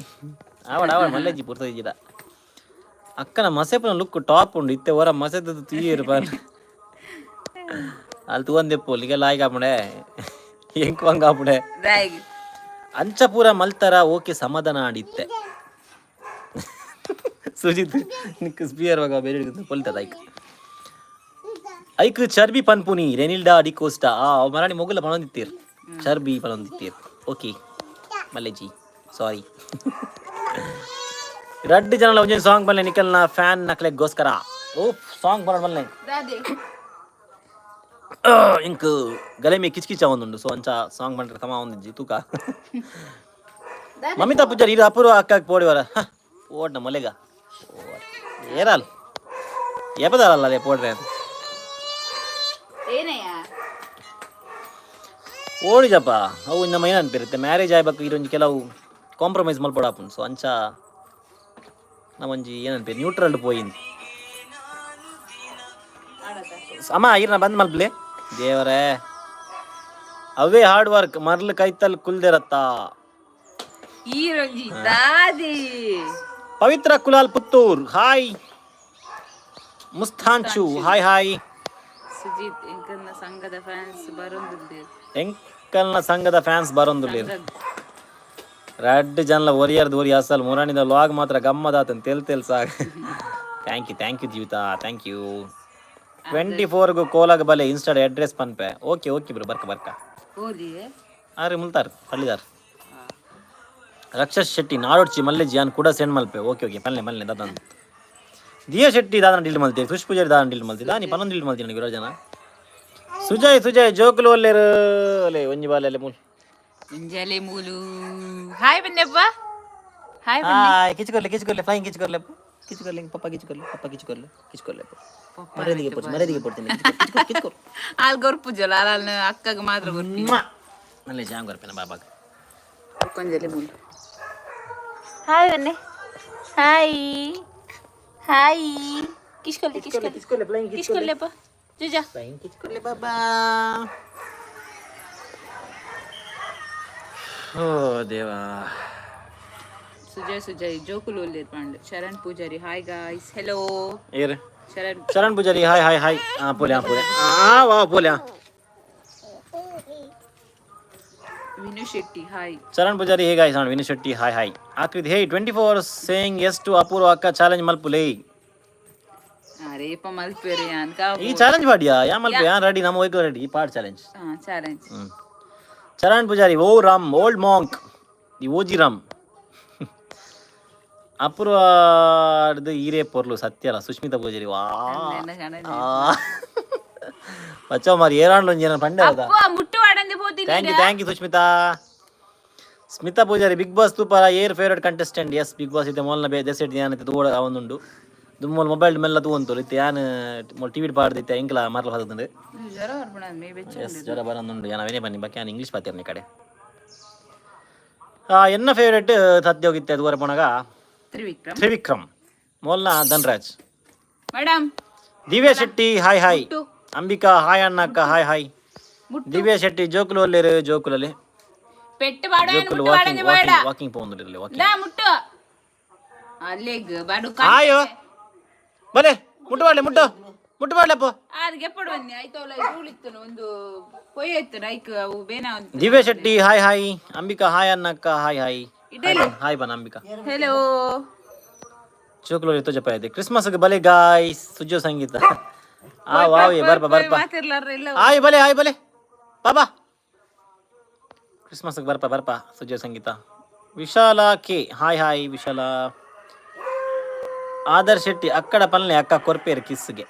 ಆವಡ ಆವಡ ಮಲ್ಲೆಜ್ಜಿ ಪುರ್ಸದ ಇಜ್ಜಿಡ. ಅಕ್ಕನ ಮಸೆಪುನ ಲುಕ್ ಟಾಪ್ ಉಂಡು. ಇತ್ತೆ ಹೊರ ಮಸೆದ ತೀರು ಪನ್ ಅಲ್ಲಿ ತೂವಂದೆಪ್ಪು. ಇಲ್ಲಿಗೆ ಲಾಯ್ಕ್ ಆಪುಂಡೆ, ಎಂಕ್ ವಂಗ ಆಪುಂಡೆ. ದಾಯಿಗ್? ಅಂಚ ಪೂರ ಮಲ್ತರ ಓಕೆ ಸಮಾಧಾನ ಆಡಿತ್ತೆ. ಸುಜಿತ್ ನಿಕ್ ಸ್ಪಿಯರ್ ವಾಗ ಬೇರೆ ಪೊಲ್ತದ. ಐಕ್ ಐಕ್ ಚರ್ಬಿ ಪನ್ಪುನಿ ರೆನಿಲ್ಡಾ ಡಿಕೋಸ್ಟಾ. ಆ ಮರಾಣಿ ಮೊಗುಲ ಪಣೊಂದಿತ್ತೀರ್, ಚರ್ಬಿ ಪಣೊಂದಿತ್ತೀರ್. ಓಕೆ ಮಲ್ಲೆಜಿ, ಸಾರಿ. ರಡ್ಡು ಜನಲ ಒಂಜೊಂದು ಸಾಂಗ್ ಬಲ್ಲೆ ನಿಕಲ್ನ ಫ್ಯಾನ್ ನಕ್ಲೆಗೋಸ್ಕರ. ಓ ಸಾಂಗ್ ಬರೋಣ ಬಲ್ಲೆ. ದಾದೆ? ಇಂಕ್ ಗಲೆಮೆ ಕಿಚ್ ಕಿಚ ಒಂದುಂಡು. ಸೊ ಅಂಚ ಸಾಂಗ್ ಬಂದ್ರೆ ತಮ ಒಂದಿಜ್ಜಿ ತೂಕ. ಮಮಿತಾ ಪೂಜಾರಿ, ಇದು ಅಪೂರ್ವ ಅಕ್ಕಾಗ ಪೋಡಿವರ ಓಡ್ನ ಮೊಲೆಗ ಏರಾಲ್ ಏಪದಾರಲ್ಲ ಅದೇ ಪೋಡ್ರೆ. ಏನಯ್ಯ? ಓಡಿಜಪ್ಪ. ಅವು ನಮ್ಮ ಏನು ಅನ್ಪಿರುತ್ತೆ, ಮ್ಯಾರೇಜ್ ಆಯ್ಬೇಕು ಇದೊಂದು ಕೆಲವು ಕಾಂಪ್ರಮೈಸ್ ಮಲ್ಪಡಾಪುಂಡು. ಸೊ ಅಂಚ ನಮ್ಮೊಂಜಿ ಏನನ್ಪಿ ನ್ಯೂಟ್ರಲ್ ಪೋಯಿಂದು. ಅಮ್ಮ ಇರ್ನ ಬಂದ್ ಮಲ್ಪ್ಲೆ. ದೇವರೇ, ಅವೇ ಹಾರ್ಡ್ ವರ್ಕ್ ಮರ್ಲ್ ಕೈತಲ್ ಕುಲ್ದಿರತ್ತ. ಈರೊಂಜಿ ದಾದಿ? ಪವಿತ್ರ ಕುಲಾಲ್ ಪುತ್ತೂರ್ ಹಾಯ್. ಮುಸ್ಥಾನ್ಚು ಹಾಯ್ ಹಾಯ್. ಸುಜಿತ್, ಎಂಕಲ್ನ ಸಂಘದ ಫ್ಯಾನ್ಸ್ ಬರೊಂದುಲ್ಲೆರ್. ಎಂಕಲ್ನ ಸಂಘದ ಫ್ಯಾನ್ಸ್ ಬರೊಂದುಲ್ಲೆರ್. ರಡ್ಡ್ ಜನಲ ಒರಿಯರ್ದು ಒರಿ. ಅಸಲ್ ಮುರಾಣಿದ ಲಾಗ್ ಮಾತ್ರ ಗಮ್ಮದಾತನ್ ತೆಲ್ ತೆಲ್ ಸಾಕ್. Thank you, thank you Jeevitha, thank you. 24ಗೂ ಕೋಲಾಗ ಬಲೆ, ಇನ್ಸ್ಟಾಡ ಅಡ್ರೆಸ್ ಪನ್ಪೆ. Okay okay bro, ಬರ್ಕ ಬರ್ಕ. ಓದಿ. ಆರೆ ಮುಲ್ತಾರ್ ಪಳ್ಳಿದಾರ್. ರಕ್ಷಸ್ ಶೆಟ್ಟಿ ನಾಡೊಡ್ಚಿ ಮಲ್ಲೆ ಜಿಯಾನ್ ಕೂಡ ಸೆಂಡ್ ಮಲ್ಪೆ. ಓಕೆ ಓಕೆ, ಪಲ್ಲೆ ಮಲ್ಲೆ. ದಾದನ್ ದಿಯಾ ಶೆಟ್ಟಿ ದಾದನ ಡೀಲ್ ಮಲ್ತಿ. ಸುಶ್ ಪೂಜಾರಿ ದಾದನ ಡೀಲ್ ಮಲ್ತಿ. ದಾನಿ ಪನ್ನೊಂದು ಡೀಲ್ ಮಲ್ತಿ ನನಗೆ ಜನ. ಸುಜಯ್ ಸುಜಯ್, ಜೋಕುಲು ಒಲ್ಲೆರು? ಒಲೆ ಒಂಜಿ ಬಾಲೆ ಅಲ್ಲೇ ಮೂಲ್. ಮುಂಜಾಲೆ ಮೂಲು. ಹಾಯ್ ಬನ್ನಪ್ಪ, ಹಾಯ್. ಹಾಯ್. ಕಿಚ್ಕೊರ್ಲೆ ಕಿಚ್ಕೊರ್ಲೆ, ಫ್ಲೈಯಿಂಗ್ ಕಿಚ್ಕೊರ್ಲೆ, ಕಿಚ್ಕೊರ್ಲೆ ಪಪ್ಪ, ಕಿಚ್ಕೊರ್ಲೆ ಪಪ್ಪ, ಕಿಚ್ಕೊರ್ಲೆ ಕಿಚ್ಕೊರ್ಲೆ. ಮರ್ಯಾದೆಗೆ ಪೊಡ್ತೀನಿ, ಮರ್ಯಾದೆಗೆ ಪೊಡ್ತೀನಿ. ಕಿಚ್ಕೊ ಕಿಚ್ಕೊ. ಆಲ್ ಗೊರ್ಪುಜಲ ಅಲ್ಲ, ಅಕ್ಕಗೆ ಮಾತ್ರ ಗೊರ್ಪಿ. ಮಲ್ಲೆ ಜಾಮ್ ಕೊರ್ಪೇನ ಬಾಬಾಗ. ಕೊಂಜಲೆ ಮೂಲು. ಹಾಯ್ ಬನ್ನಿ, ಹಾಯ್ ಹಾಯ್. ಕಿಶ್ಕೊಲ್ಲೆ ಕಿಶ್ಕೊಲ್ಲೆ. ಕಿಚ್ಕೊರ್ಲೆ ಫ್ಲೈಯಿಂಗ್. ಕಿಶ್ಕೊಲ್ಲೆಪ್ಪ ಜುಜಾ. ಫ್ಲೈಯಿಂಗ್ ಕಿಚ್ಕೊರ್ಲೆ ಬಾಬಾ. ಓ ದೇವಾ. ಸುಜಯ್ ಸುಜಯ್, ಜೋಕುಲು ಒಲ್ಲೆರ್ ಪಂಡ್. Sharan Poojary, hi guys, hello. ಏರ್? Sharan. Sharan Poojary hi hi hi. ಹಾಂ ಪೋಲೆ, ಹಾಂ ಪೋಲೆ, ಆ ವಾ ಪೋಲೆ. ವಿನು ಶೆಟ್ಟಿ ಹಾಯ್. ಚರಣ್ ಪೂಜಾರಿ ಹೇಗಾಯ್ ಸಾಂಡ್. Vinu Shetty hi hi. Aakriti hey, 24 saying yes to ಅಪೂರ್ವ ಅಕ್ಕ ಚಾಲೆಂಜ್ ಮಲ್ಪುಲೇ. ಅರೇಪ ಮಲ್ಪೆರೆ ಅನ್ಕ. ಈ ಚಾಲೆಂಜ್ ಪಾಡಿಯಾ ಯಾ ಮಲ್ಪ. ಯಾ ರೆಡಿ, ನಮ್ಮ ಹೋಯ್ತು ರೆಡಿ ಪಾಡ್ ಚಾಲೆಂಜ್. ಹಾ, ಚಾಲೆಂಜ್. ಚರಣ್ ಪೂಜಾರಿ ಓ Ram old Monk the OG Ram. ಅಪೂರ್ವ ಈರೇ ಪೊರ್ಲು ಸತ್ಯಲ. ಸುಷ್ಮಿತಾ ಪೂಜಾರಿ ವಾ ಬಚ್ಚವ ಮಾರಿ ಏರಾಂಡ್ಲು ಒಂಜಿ ಪಂಡೆ ಅದ. ಅಪ್ಪ ಮುಟ್ಟು ವಾಡಂದೆ Pothineni. Thank you, thank you Sushmita. Smita Poojary, big boss ತೂಪಾರ air favourite contestant? S, big boss ಇತ್ತೆ ಮೊಲ್ನ ಬೇ ದೆಸೆಟ್ ಯಾನ್ ಇತ್ತೆ ತೂವಡ ಅವೊಂದುಂಡು. ದುಮ್ಮಲ್ ಮೊಬೈಲ್ ಮೆಲ್ಲ ತೂವೊಂತುಲು. ಇತ್ತೆ ಯಾನ್ ಮೊಲ್ ಟಿವಿ ಪಾಡ್ದಿತ್ತೆ ಎಂಕ್ಲ ಮರ್ಲ ಪದದುಂಡು. ಜ್ವರ ಬರ್ಪುಣ ಮೇ ಬೆಚ್ಚ. ಎಸ್, ಜ್ವರ ಬರಂದುಂಡು. ಯಾನ್ ಅವೇನೇ ಬನ್ನಿ ಬಾಕಿ ಯಾನ್ ಇಂಗ್ಲೀಷ್ ಪಾತಿರ್ನಿ ಕಡೆ. ಎನ್ನ ಫೇವ್ರೇಟ್ ಸದ್ಯೋಗಿತ್ತೆ ದೂರ ಪೋನಾಗ? Trivikram. Trivikram ಮೊಲ್ನ Dhanraj. Madam. Divya Shetty hi hi. ಮುಟ್ಟು. ಅಂಬಿಕಾ ಹಾಯ್ ಅಣ್ಣಕ್ಕ, ಹಾಯ್ ಹಾಯ್. ಮುಟ್ಟು. ದಿವ್ಯಾ ಶೆಟ್ಟಿ ಜೋಕುಲು ಒಲ್ಲೇರು? ಜೋಕುಲಲ್ಲಿ ಪೆಟ್ಟು ಬಾಡ. ಜೋಕುಲು ಮುಟ್ಟು ವಾಕಿಂಗ್ ವಾಡಂದೆ ಬೇಡ. ವಾಕಿಂಗ್ ವಾಕಿಂಗ್ ಪೋಂದುಲ್ಲೆರ್ ವಾಕಿಂಗ್. ದಾ ಮುಟ್ಟು ಅಲ್ಲೆಗ್ ಬಾಡು. ಆಯೋ ಬಲೆ, ಮುಟ್ಟು ಬಾಡ್ಲೆ, ಮುಟ್ಟು ಮುಟ್ಟು ಬಾಡ್ಲೆಪ್ಪ. ಅದಕ್ಕೆ ಎಪ್ಪಡು ಬನ್ನಿ ಆಯ್ತವಲ್ಲ. ಧೂಳಿತ್ತನು ಒಂದು ಪೊಯ್ಯ ಇತ್ತು ಐಕ್ ಅವು ಬೇನ ಒಂದು. Divya Shetty hi hi. Ambika hi ಅನ್ನಕ್ಕ, hi hi. ಇಡಲಿ. ಹಾಯ್ ಬನ್ ಅಂಬಿಕಾ. ಹೆಲೋ. ಚೋಕ್ಲೋರಿ ತೋಜಪ್ಪ ಇದೆ. ಕ್ರಿಸ್ಮಸ್ ಬಲೆ ಗಾಯ್ಸ್. ಸುಜೋ ಸಂಗೀತ ಆ ವಾವ್ ಬರ್ಪ ಬರ್ಪ. ಮಾತಿರ್ಲಾರ ಇಲ್ಲ. ಆಯ್ ಬಲೆ, ಆಯ್ ಬಲೆ ಬಾಬಾ. ಕ್ರಿಸ್ಮಸ್ ಬರ್ಪ ಬರ್ಪ. ಸುಜೋ ಸಂಗೀತ. ವಿಶಾಲ K hi hi ವಿಶಾಲ. ಆದರ್ ಶೆಟ್ಟಿ ಅಕ್ಕಡ ಪಲ್ಲೆ ಅಕ್ಕ ಕೊರ್ಪೇರು ಕಿಸ್ಗೆ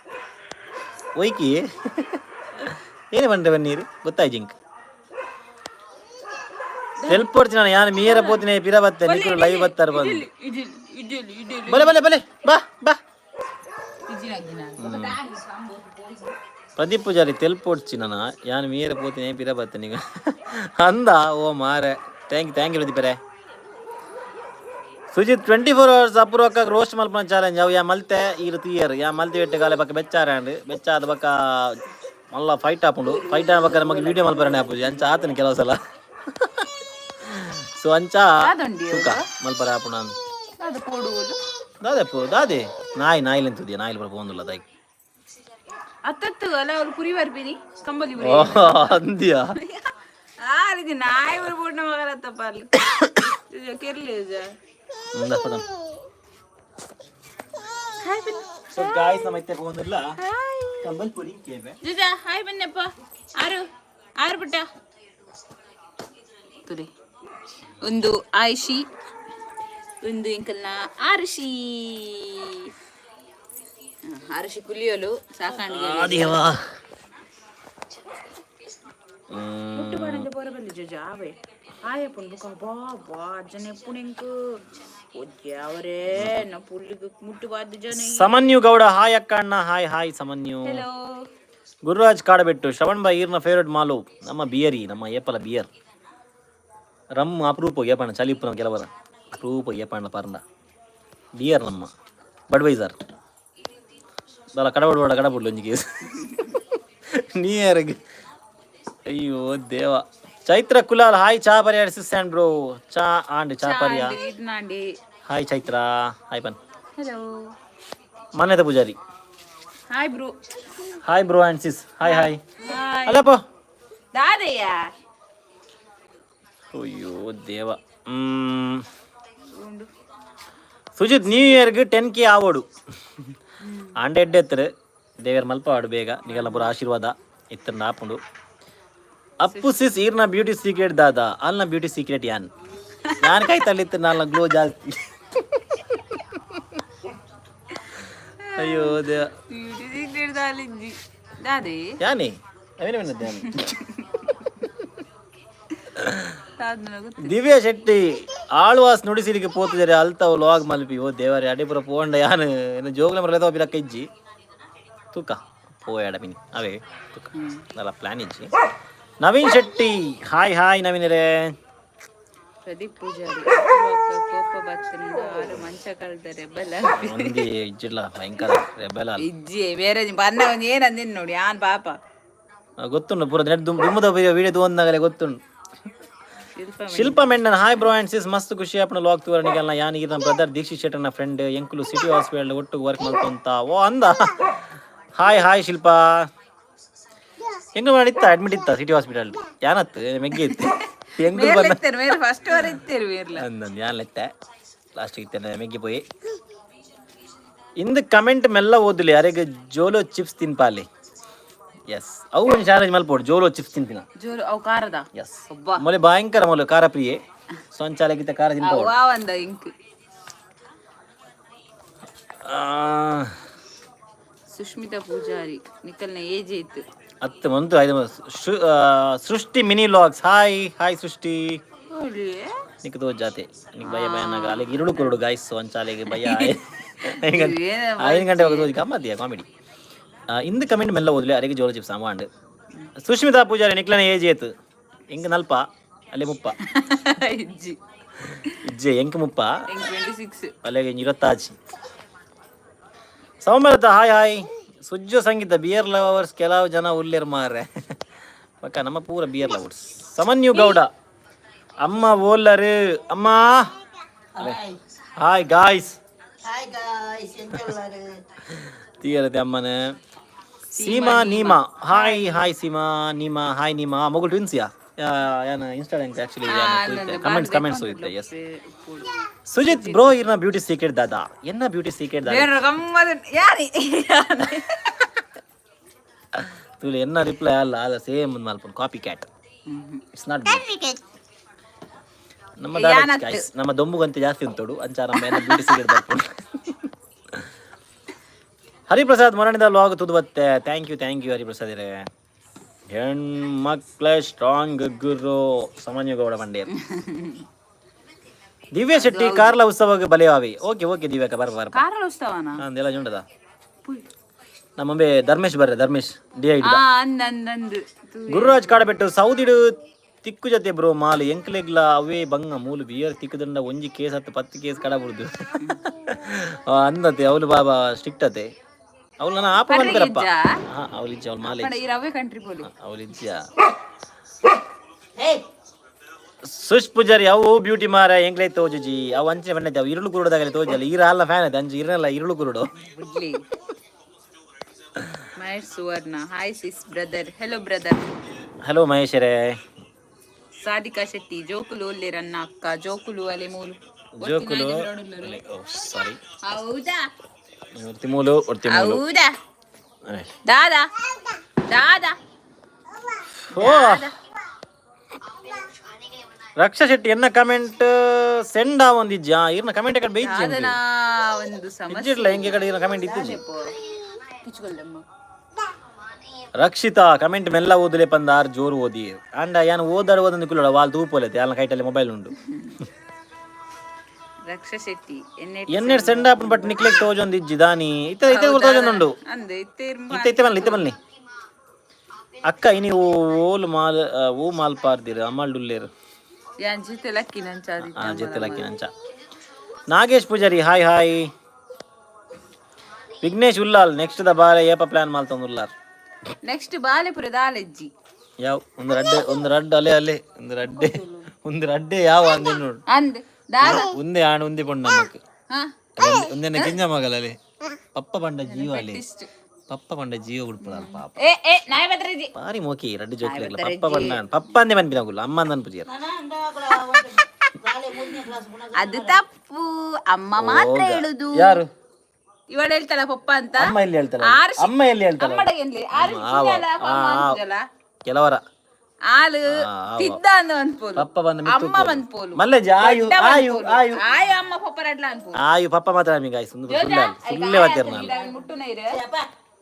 ಒಯ್ಕಿ. ಏನೇ ಬಂದ್ರೆ ಬನ್ನೀರು ಗೊತ್ತಾಯ್ ಜಿಂಕ್. ತೆಲ್ಪೊಡ್ಚಿ ನಾನು ಯಾನು ಮೀರ ಪೋತಿನ ಪಿರ ಬತ್ತೆ, ನಿಕ್ಕಲು ಲೈವ್ ಬತ್ತಾರೆ ಬಂದು. ಇಡಿಲ್ ಇಡಿಲ್ ಇಡಿಲ್. ಬಲೆ ಬಲೆ ಬಲೆ, ಬಾ ಬಾ. ಪ್ರದೀಪ್ ಪೂಜಾರಿ, ತೆಲ್ಪೊಡ್ಚಿ ನಾನು ಯಾನು ಮೀರ ಪೋತಿನ ಪಿರ ಬತ್ತೆ ನಿಗ ಅಂದ. ಓ ಮಾರೆ, thank you, thank you ಪ್ರದೀಪರೇ. Sujith 24 hours ಅಪೂರ್ವಕ್ಕ roast ಮಲ್ಪನ challenge ಅವು ಯಾ ಮಲ್ತೆ ಈರು ತೀಯರ್ ಯಾ ಮಲ್ತೆ ಬೆಟ್ಟೆ ಬಕ್ಕ ಬೆಚ್ಚಾರ ಅಂಡ್ ಬೆಚ್ಚಾದ ಬಕ್ಕ ಮಲ್ಲ ಫೈಟ್ ಆಪುಂಡು. ಫೈಟ್ ಆದ ಬಕ್ಕ ನಮಗೆ ವೀಡಿಯೋ ಮಲ್ಪರನೆ ಆಪುಜಿ. ಅಂಚ ಆತನ ಕೆಲವು ಸಲ. ಸೊ ಅಂಚ ದಾದೊಂಡಿ? ಸುಖ ಮಲ್ಪರ ಆಪುಂಡು ಅಂದ್. ಅದು ಕೊಡುವುದು. ದಾದೆಪ್ಪು ದಾದೆ ನಾಯಿ ನಾಯಿಲೆಂತುದಿಯ ನಾಯಿಲ್ ಬರ ಪೋಂದುಲ್ಲ ತಾಯಿ. ಅತ್ತತ್ತು ಅಲ್ಲ, ಅವ್ರು ಕುರಿ ಬರ್ಪಿನಿ ಕಂಬಲಿ. ಓ ಅಂದ್ಯಾ? ಆ ರೀತಿ ನಾಯಿ ಬರ್ಬೋಡ್ ಮಗಲತ್ತಪ್ಪ ಅಲ್ಲಿ ಕೆರ್ಲಿ. ಸೊ ಗಾಯ್ಸ್, ನಮ್ಮ ಇತ್ತೆ ಪೋಂದುಲ್ಲ ಕಂಬಲ್ಪುರಿ ಕೇವೆ. ಜುಜಾ, ಹಾಯ್ ಬನ್ನಪ್ಪ. ಆರು ಆರು ಪುಟ್ಟ ತುರಿ. ಒಂದು ಆಯುಷಿ, ಒಂದು ಇಂಕಲ್ನ ಆರುಷಿ. ಆರುಷಿ ಕುಲಿಯಲು ಸಾಕಾಣಿಗೆ. ಆದಿಯವಾ. ಮುಟ್ಟು ಬಾರಂದೆ ಬೋರ ಬಲ್ಲಿ ಜುಜಾ ಆವೆ ಆಯಪ್ಪನ್ ಬುಕ್ಕ ಬಾ ಬಾ ಜನ ಪುಣೆಂಕ್ ಅವರೇ ನಾ ಪುಲ್ಲಿಗೆ ಮುಟ್ಟು ಬಾದ ಜನ. ಸಮನ್ಯು ಗೌಡ, ಹಾಯ್ ಅಕ್ಕ ಅಣ್ಣ. Hi hi Samanyu. Hello. Gururaj Kadabettu, Shravan ಬಾಯ್ ಈರ್ನ ಫೇವ್ರೆಟ್ ಮಾಲು ನಮ್ಮ ಬಿಯರಿ, ನಮ್ಮ ಏಪಲ ಬಿಯರ್ ರಮ್ ಅಪರೂಪ ಏಪಣ್ಣ ಚಲಿ ಉಪ್ಪು ನಮ್ಮ ಕೆಲವರ ಅಪರೂಪ ಏಪಣ್ಣ ಪರಂಡ ಬಿಯರ್ ನಮ್ಮ ಬಡ್ವೈಸರ್ ದಲ್ಲ ಕಡಬಡ ಕಡಬಡ್ಲು ಒಂಜಿ ಕೇಸ್ ನೀಯರ್ಗ್. ಅಯ್ಯೋ ದೇವ. ಚೈತ್ರ ಕುಲಾಲ್, ಹಾಯ್, ಚಾ ಪರಿಯಾರ ಸಿಸ್ ಆ್ಯಂಡ್ ಬ್ರೋ. ಚಾ ಆಂಡ್ ಚಾ ಪರಿಯಾ. ಇದ್ನಾಂಡಿ. ಹಾಯ್ ಚೈತ್ರ, ಹಾಯ್ ಪನ್. Hello. Manyatha Poojary. Hi bro. Hi bro and sis, hi hi. Hi. ಅಲ್ಲಪ್ಪ. ದಾದಯ್ಯ. ಅಯ್ಯೋ ದೇವ. ಸುಜಿತ್, ನ್ಯೂ ಇಯರ್ಗೆ 10K ಆವೋಡು ಆಂಡ ಎಡ್ಡೆ ಎತ್ತರು ದೇವರ್ ಮಲ್ಪ ಆಡು ಬೇಗ. ನಿಗಲ್ಲ ಪೂರ ಆಶೀರ್ವಾದ ಇತ್ತರ ನಾಪುಂಡು. ಅಪ್ಪು ಸಿಸ್, ಈರ್ನ ಬ್ಯೂಟಿ ಸೀಕ್ರೆಟ್ ದಾದಾ? ಅಲ್ನ ಬ್ಯೂಟಿ ಸೀಕ್ರೆಟ್ ಯಾನ್ ಯಾನ್ ಕೈ ತಳ್ಳಿತ್ತು ನಾಲ್ನ ಗ್ಲೋ ಜಾಸ್ತಿ. ಅಯ್ಯೋ ದೇವ. Beauty secret ದಾಲಿಂಜಿ ದಾದೆ. ಯಾನಿ ಅವೇನ ಯಾನಿ. ದಾದನ ಗೊತ್ತು. ದಿವ್ಯಾ ಶೆಟ್ಟಿ, ಆಳ್ವಾಸ್ ನುಡಿಸಿಲಿಕ್ಕೆ ಪೋತಿದ್ದಾರೆ ಅಲ್ತಾವ್ ಲಾಗ್ ಮಲ್ಪಿ. ಓ ದೇವರೇ, ಅಡಿಪುರ ಪೋಂಡ ಯಾನ್ ಏನು ಜೋಗ್ಲ ಮರಲೇದೋ ಬಿರಕ್ಕ ಇಜ್ಜಿ. ತೂಕ ಪೋಯಾಡ ಮಿನಿ ಅವೇ ತೂಕ ನಲ್ಲ ಪ್ಲಾನ್ ಇಜ್ಜಿ. ನವೀನ್ ಶೆಟ್ಟಿ, ಹಾಯ್ ಹಾಯ್ ನವೀನ್ ರೇ. ಪ್ರದೀಪ್ ಪೂಜಾರಿ, ಅಪೂರ್ವಕ್ಕ ಕೋಪ ಬತ್ತಂದ ಆರು ಮಂಚ ಕಳ್ದರೆ ಬಲ. ಒಂದಿ ಇಜ್ಜಿಲ್ಲ, ಭಯಂಕರ ರೆಬೆಲ್ ಅಲ್ಲ. ಇಜ್ಜಿ ಬೇರೆ ಬನ್ನ ಒಂಜಿ ಏನಂದಿನ್ ನೋಡಿ ಯಾನ್ ಪಾಪ. ಗೊತ್ತುಂಡು ಪೂರ ನೆಟ್ ದುಮ್ಮದ ವಿಡಿಯೋ ತೋಂದಾಗಲೇ ಗೊತ್ತುಂಡು. Shilpa. Shilpa Mendon, hi bro and sis, ಮಸ್ತ್ ಖುಷಿ ಆಪಣ ಲಾಗ್ ತೂವರಣಿಗೆಲ್ಲ. ಯಾನ್ ನಮ್ಮ ಬ್ರದರ್ ದೀಕ್ಷಿತ್ ಶೆಟ್ಟರ್ನ ಫ್ರೆಂಡ್. ಎಂಕುಲು ಸಿಟಿ ಹಾಸ್ಪಿಟಲ್ ಒಟ್ಟು ವರ್ಕ್ ಮಲ್ಕೊಂತ. ಓ ಅಂದ, ಹಾಯ್ ಹಾಯ್ ಶಿಲ್ಪ. ಹೆಂಗ ಮಾಡಿತ್ತ? ಅಡ್ಮಿಟ್ ಇತ್ತ ಸಿಟಿ ಹಾಸ್ಪಿಟಲ್. ಯಾನತ್ತು ಮೆಗ್ಗಿ ಇತ್ತು ಹೆಂಗು ಮೇಲ್ ಬಂದ. ಇತ್ತೇರು ಮೇಲ್ ಫಸ್ಟ್ ವರ ಇತ್ತೇರು ಮೇರ್ಲ. ಅಂದಂದು ಯಾನ್ ಲೆತ್ತೆ ಲಾಸ್ಟ್ ಇತ್ತೇನೆ ಮೆಗ್ಗಿ ಪೋಯಿ. ಇಂದು ಕಮೆಂಟ್ ಮೆಲ್ಲ ಓದಿಲ್ಲ. ಯಾರಿಗೆ ಜೋಲೋ ಚಿಪ್ಸ್ ತಿನ್ಪಾಲಿ? ಎಸ್, ಅವು ಒಂದು ಚಾಲೆಂಜ್ ಮಲ್ಪೋಡು, ಜೋಲೋ ಚಿಪ್ಸ್ ತಿನ್ಪಿನ. ಜೋರು ಅವು ಖಾರದ. ಎಸ್. ಒಬ್ಬ. ಮೊಲೆ ಭಯಂಕರ ಮೊಲೆ ಖಾರ ಪ್ರಿಯೆ ಸೊಂಚಾಲಗಿತ್ತ ಖಾರ ತಿನ್ಪೋಡು. ಅವ ಒಂದ ಇಂಕ್. ಸುಷ್ಮಿತಾ ಪೂಜಾರಿ, ನಿಕಲ್ನ ಏಜ್ ಇತ್ತು. ಹತ್ತು ಒಂದು ಐದು ಸೃಷ್ಟಿ mini logs, hi hi ಸೃಷ್ಟಿ. ನಿಕ್ ತೋ ಜಾತೆ ನಿಕ್ ಭಯ ಭಯ ನಾಗ ಅಲ್ಲಿಗೆ ಇರುಳು ಕುರುಡು ಗಾಯ್ಸ್ ಒಂಚಾಲೆಗೆ ಭಯ. 5 ಗಂಟೆ ಹೋಗೋದು ಗಮ್ಮತ್ತಿಯ ಕಾಮಿಡಿ. ಇಂದು ಕಮೆಂಟ್ ಮೆಲ್ಲ ಓದ್ಲಿ. ಅರೆಗೆ ಜೋಳ chips almond. Sushmita Poojary, ನಿಕ್ಲನ age ಏತು? ಎಂಗ್ ನಲ್ಪ ಅಲ್ಲಿ 30. ಇಜ್ಜಿ. ಇಜ್ಜೆ, ಎಂಕ್ 30. ಎಂಕ್ 26. ಅಲ್ಲಿಗೆ 26. Soumyalatha, hi hi. ಸುಜ್ಜು ಸಂಗೀತ, ಬಿಯರ್ ಲವರ್ಸ್ ಕೆಲವು ಜನ ಉಲ್ಲೇರ್ ಮಾರ್ರೆ. ಪಕ್ಕ ನಮ್ಮ ಪೂರ ಬಿಯರ್ ಲವರ್ಸ್. ಸಮನ್ಯು ಗೌಡ, ಅಮ್ಮ ಓಲ್ಲರು ಅಮ್ಮ. Hi guys. Hi guys, ಎಂತೆಲ್ಲಾರು? ತೀರದೆ ಅಮ್ಮನ. Seema Neema, hi hi Seema Neema, hi Neema. ಮಗಳು ಟ್ವಿನ್ಸ್ ಯಾ ಯಾನ Instagram actually comments comments ಹೋಗಿದ್ದೆ. ಎಸ್. ಸುಜಿತ್ ಬ್ರೋ, ಇರ್ನ ಬ್ಯೂಟಿ ಸೀಕ್ರೆಟ್ ದಾದಾ? ಎನ್ನ ಬ್ಯೂಟಿ ಸೀಕ್ರೆಟ್ ದಾದಾ? ಬೇರೆ ಗಮ್ಮದ ಯಾರಿ? ತುಳಿ ಎನ್ನ ರಿಪ್ಲೈ ಅಲ್ಲ ಅಲ್ಲ, same ಮಲ್ಪನ್ copy cat. It's not ನಮ್ಮ ದಾದ guys, ನಮ್ಮ ದೊಂಬುಗಂತೆ ಜಾಸ್ತಿ ಉಂಟು. ಅಂಚ ನಮ್ಮ ಏನ ಬ್ಯೂಟಿ ಸೀಕ್ರೆಟ್ ಬರ್ಪುಂಡು. ಹರಿಪ್ರಸಾದ್, ಮೊರಣಿದ ಲಾಗ್ ತುದು ಬತ್ತೆ. Thank you, thank you Hariprasad ಇರೇ. ಹೆಣ್ಮಕ್ಳ ಸ್ಟ್ರಾಂಗ್ ಗುರು ಸಾಮಾನ್ಯ ಗೌಡ ಬಂಡೇರ್. ದಿವ್ಯ ಶೆಟ್ಟಿ, ಕಾರ್ಲ ಉತ್ಸವಕ್ಕೆ ಬಲಿಯಾವಿ. ಓಕೆ ಓಕೆ ದಿವ್ಯಕ, ಬರ ಬರ. ಕಾರಳ ಉತ್ಸವನ? ಅಂದೆಲ್ಲ ಜುಂಡದ ನಮ್ಮಂಬೆ ಧರ್ಮೇಶ್ ಬರ್ರೆ, ಧರ್ಮೇಶ್ ಡಿ I. ಆ, ಅಂದ್ ಅಂದ್ ಅಂದ್. ಗುರುರಾಜ್ ಕಾಡಬೆಟ್ಟು, ಸೌದಿಡು ತಿಕ್ಕು ಜೊತೆ ಬ್ರೋ ಮಾಲು ಎಂಕ್ಲೆಗ್ಲ ಅವೇ ಬಂಗ ಮೂಲು ಬಿಯರ್ ತಿಕ್ಕದಂಡ ಒಂಜಿ ಕೇಸ್ ಹತ್ತು 10 ಕೇಸ್ ಕಡಬುಡ್ದು ಅಂದತೆ. ಅವಳು ಬಾಬಾ ಸ್ಟ್ರಿಕ್ಟ್ ಅತೆ. ಅವಳು ನನ್ನ ಆಪ ಬಂದ್ರಪ್ಪ. ಹಾ, ಅವಳು ಇಜ್ಜ, ಅವಳು ಮಾಲೆ. ಈ ರವೆ ಕಂಟ್ರಿ ಪೋಲಿ. ಅವಳು ಇಜ್ಜ. Hey! ಸುಶ್ ಪೂಜಾರಿ, ಅವು ಬ್ಯೂಟಿ ಮಾರ ಎಂಕ್ಲೈ ತೋಜುಜಿ. ಅವು ಅಂಚನೆ ಬಣ್ಣೈತೆ. ಅವು ಇರುಳು ಕುರುಡದಾಗಲಿ ತೋಜಲ್ಲ. ಈರ ಅಲ್ಲ ಫ್ಯಾನ್ ಐತೆ ಅಂಚೆ ಇರಲ್ಲ ಇರುಳು ಕುರುಡು. ಬುಡ್ಲಿ. Mahesh Suvarna, hi sis, brother, hello brother. Hello ಮಹೇಶರೇ. Sadhika Shetty, ಜೋಕುಲು ಒಲ್ಲೆರನ್ನ ಅಕ್ಕ? ಜೋಕುಲು ಅಲೆ ಮೂಲು. ಜೋಕುಲು, ಸಾರಿ. ಹೌದಾ? ಒರ್ತಿ ಮೂಲು, ಒರ್ತಿ ಮೂಲು. ಹೌದಾ? ದಾದಾ ದಾದಾ. ಓ ರಕ್ಷಾ ಶೆಟ್ಟಿ, ಎನ್ನ ಕಮೆಂಟ್ ಸೆಂಡ್ ಒಂದಿಜ್ಜ? ಇರ್ನ ಕಮೆಂಟ್ ಕಡೆ ಬೇಯ್ಜಿ. ದಾದನ ಒಂದು ಸಮಸ್ಯೆ. ಇಜ್ಜಿರ್ಲ ಹೆಂಗೆ ಕಡೆ ಇರ್ನ ಕಮೆಂಟ್ ಇತ್ತಿಜ್ಜಿ. ಕಿಚ್ಕೊಲ್ಲಮ್ಮ. ರಕ್ಷಿತಾ, ಕಮೆಂಟ್ ಮೆಲ್ಲ ಓದಲೆ ಪಂದ ಆರ್ ಜೋರು ಓದಿ ಅಂಡ ಯಾನ್ ಓದಾಡು ಓದಂದು ಕುಲ್ಲಡ ವಾಲ್ ತೂಪೋಲೆತೆ. ಅಲ್ಲ ಕೈಟಲ್ಲಿ ಮೊಬೈಲ್ ಉಂಡು. ರಕ್ಷಾ ಶೆಟ್ಟಿ ಎನ್ನೆ ಎನ್ನೆಡ್ ಸೆಂಡ್ ಆಪನ್ ಬಟ್ ನಿಕ್ಲೆಕ್ ತೋಜೊಂದು ಇಜ್ಜಿ ದಾನಿ. ಇತ್ತೆ ಇತ್ತೆ ತೋಜೊಂದುಂಡು. ಅಂದ್ ಇತ್ತೆ. ಇತ್ತೆ ಇತ್ತೆ ಬನ್ನಿ, ಇತ್ತೆ ಬನ್ನಿ. ಅಕ್ಕ, ಇನಿ ಓಲ್ ಮಾಲ್ ಓ ಮಾಲ್ ಪಾರ್ದಿರು ಅಮಲ್ ಡುಲ್ಲೇರು. ಯಾನ್ ಜಿತೆ ಲಕ್ಕಿ ನಂಚಾದಿ. ಆ ಜೊತೆ ಲಕ್ಕಿ ನಂಚ. Nagesh Poojary, hi hi. Vignesh Ullal, next the ಬಾಲೆ ಏಪ ಪ್ಲಾನ್ ಮಾಲ್ತೊಂದು ಉಲ್ಲಾರ್? ನೆಕ್ಸ್ಟ್ ಬಾಲೆಪುರ ದಾಲೆಜ್ಜಿ. ಯಾವ ಒಂದು ರಡ್ಡೆ, ಒಂದು ರಡ್ಡೆ, ಅಲೆ ಅಲೆ, ಒಂದು ರಡ್ಡೆ, ಒಂದು ರಡ್ಡೆ. ಯಾವ ಅಂದೆ ನೋಡು. ಅಂದ್ ದಾದ? ಒಂದೇ ಆಣ್ ಒಂದೇ ಪೊಣ್ಣು ನಮಕ್. ಹಾ. ಒಂದೇನೆ ಗಿಂಜ ಮಗಲಲೆ. ಪಪ್ಪ ಬಂಡ ಜೀವ ಅಲೆ. ಇಷ್ಟು. ಪಪ್ಪ ಬಂಡ ಜೀವ ಉಡ್ಪದಲ್ ಪಾಪ. ಏ ಏ ನಾಯಿ ಬದ್ರಜಿ. ಬಾರಿ ಮೋಕಿ ರಡ್ಡು ಜೋಕ್ಲೆಗ್ಲ. ಪಪ್ಪ ಬಂಡ ಪಪ್ಪ ಅಂದೆ ಮನ್ಪಿನಗುಲ್ಲ, ಅಮ್ಮ ಅಂದ ಅನ್ಪುಜಿಯರ್. ಅದು ತಪ್ಪು, ಅಮ್ಮ ಮಾತ್ರ ಹೇಳುದು. ಯಾರು? ಇವಳು ಹೇಳ್ತಾಳ ಪಪ್ಪ ಅಂತ. ಅಮ್ಮ ಎಲ್ಲಿ ಹೇಳ್ತಾಳೆ? ಆರು ಅಮ್ಮ ಎಲ್ಲಿ ಹೇಳ್ತಾಳೆ? ಅಮ್ಮಡ ಎಲ್ಲಿ ಆರು ಚಿನ್ನಲ, ಅಮ್ಮ ಅಂತಿದ್ದಲ್ಲ. ಕೆಲವರ ಆಲು ಆ, ಆವ. ತಿದ್ದ ಅಂದ ಅನ್ಪೋಲು. ಪಪ್ಪ ಬಂದ ಮಿತ್ತು. ಅಮ್ಮ ಬಂದ್ಪೋಲು. ಮಲ್ಲೆಜ ಆಯು ಆಯು ಆಯು. ಆಯ್ ಅಮ್ಮ ಪಪ್ಪ ರಡ್ಲ ಅನ್ಪೋಲು. ಆಯು ಪಪ್ಪ ಮಾತ್ರ ನಮಗೆ ಆಯ್ತು. ಸುಳ್ಳೆ ಸುಳ್ಳೆ ವಾತಿರ್ ನಾನು. ಮುಟ್ಟು ನೈರು. ಅಪ್ಪ,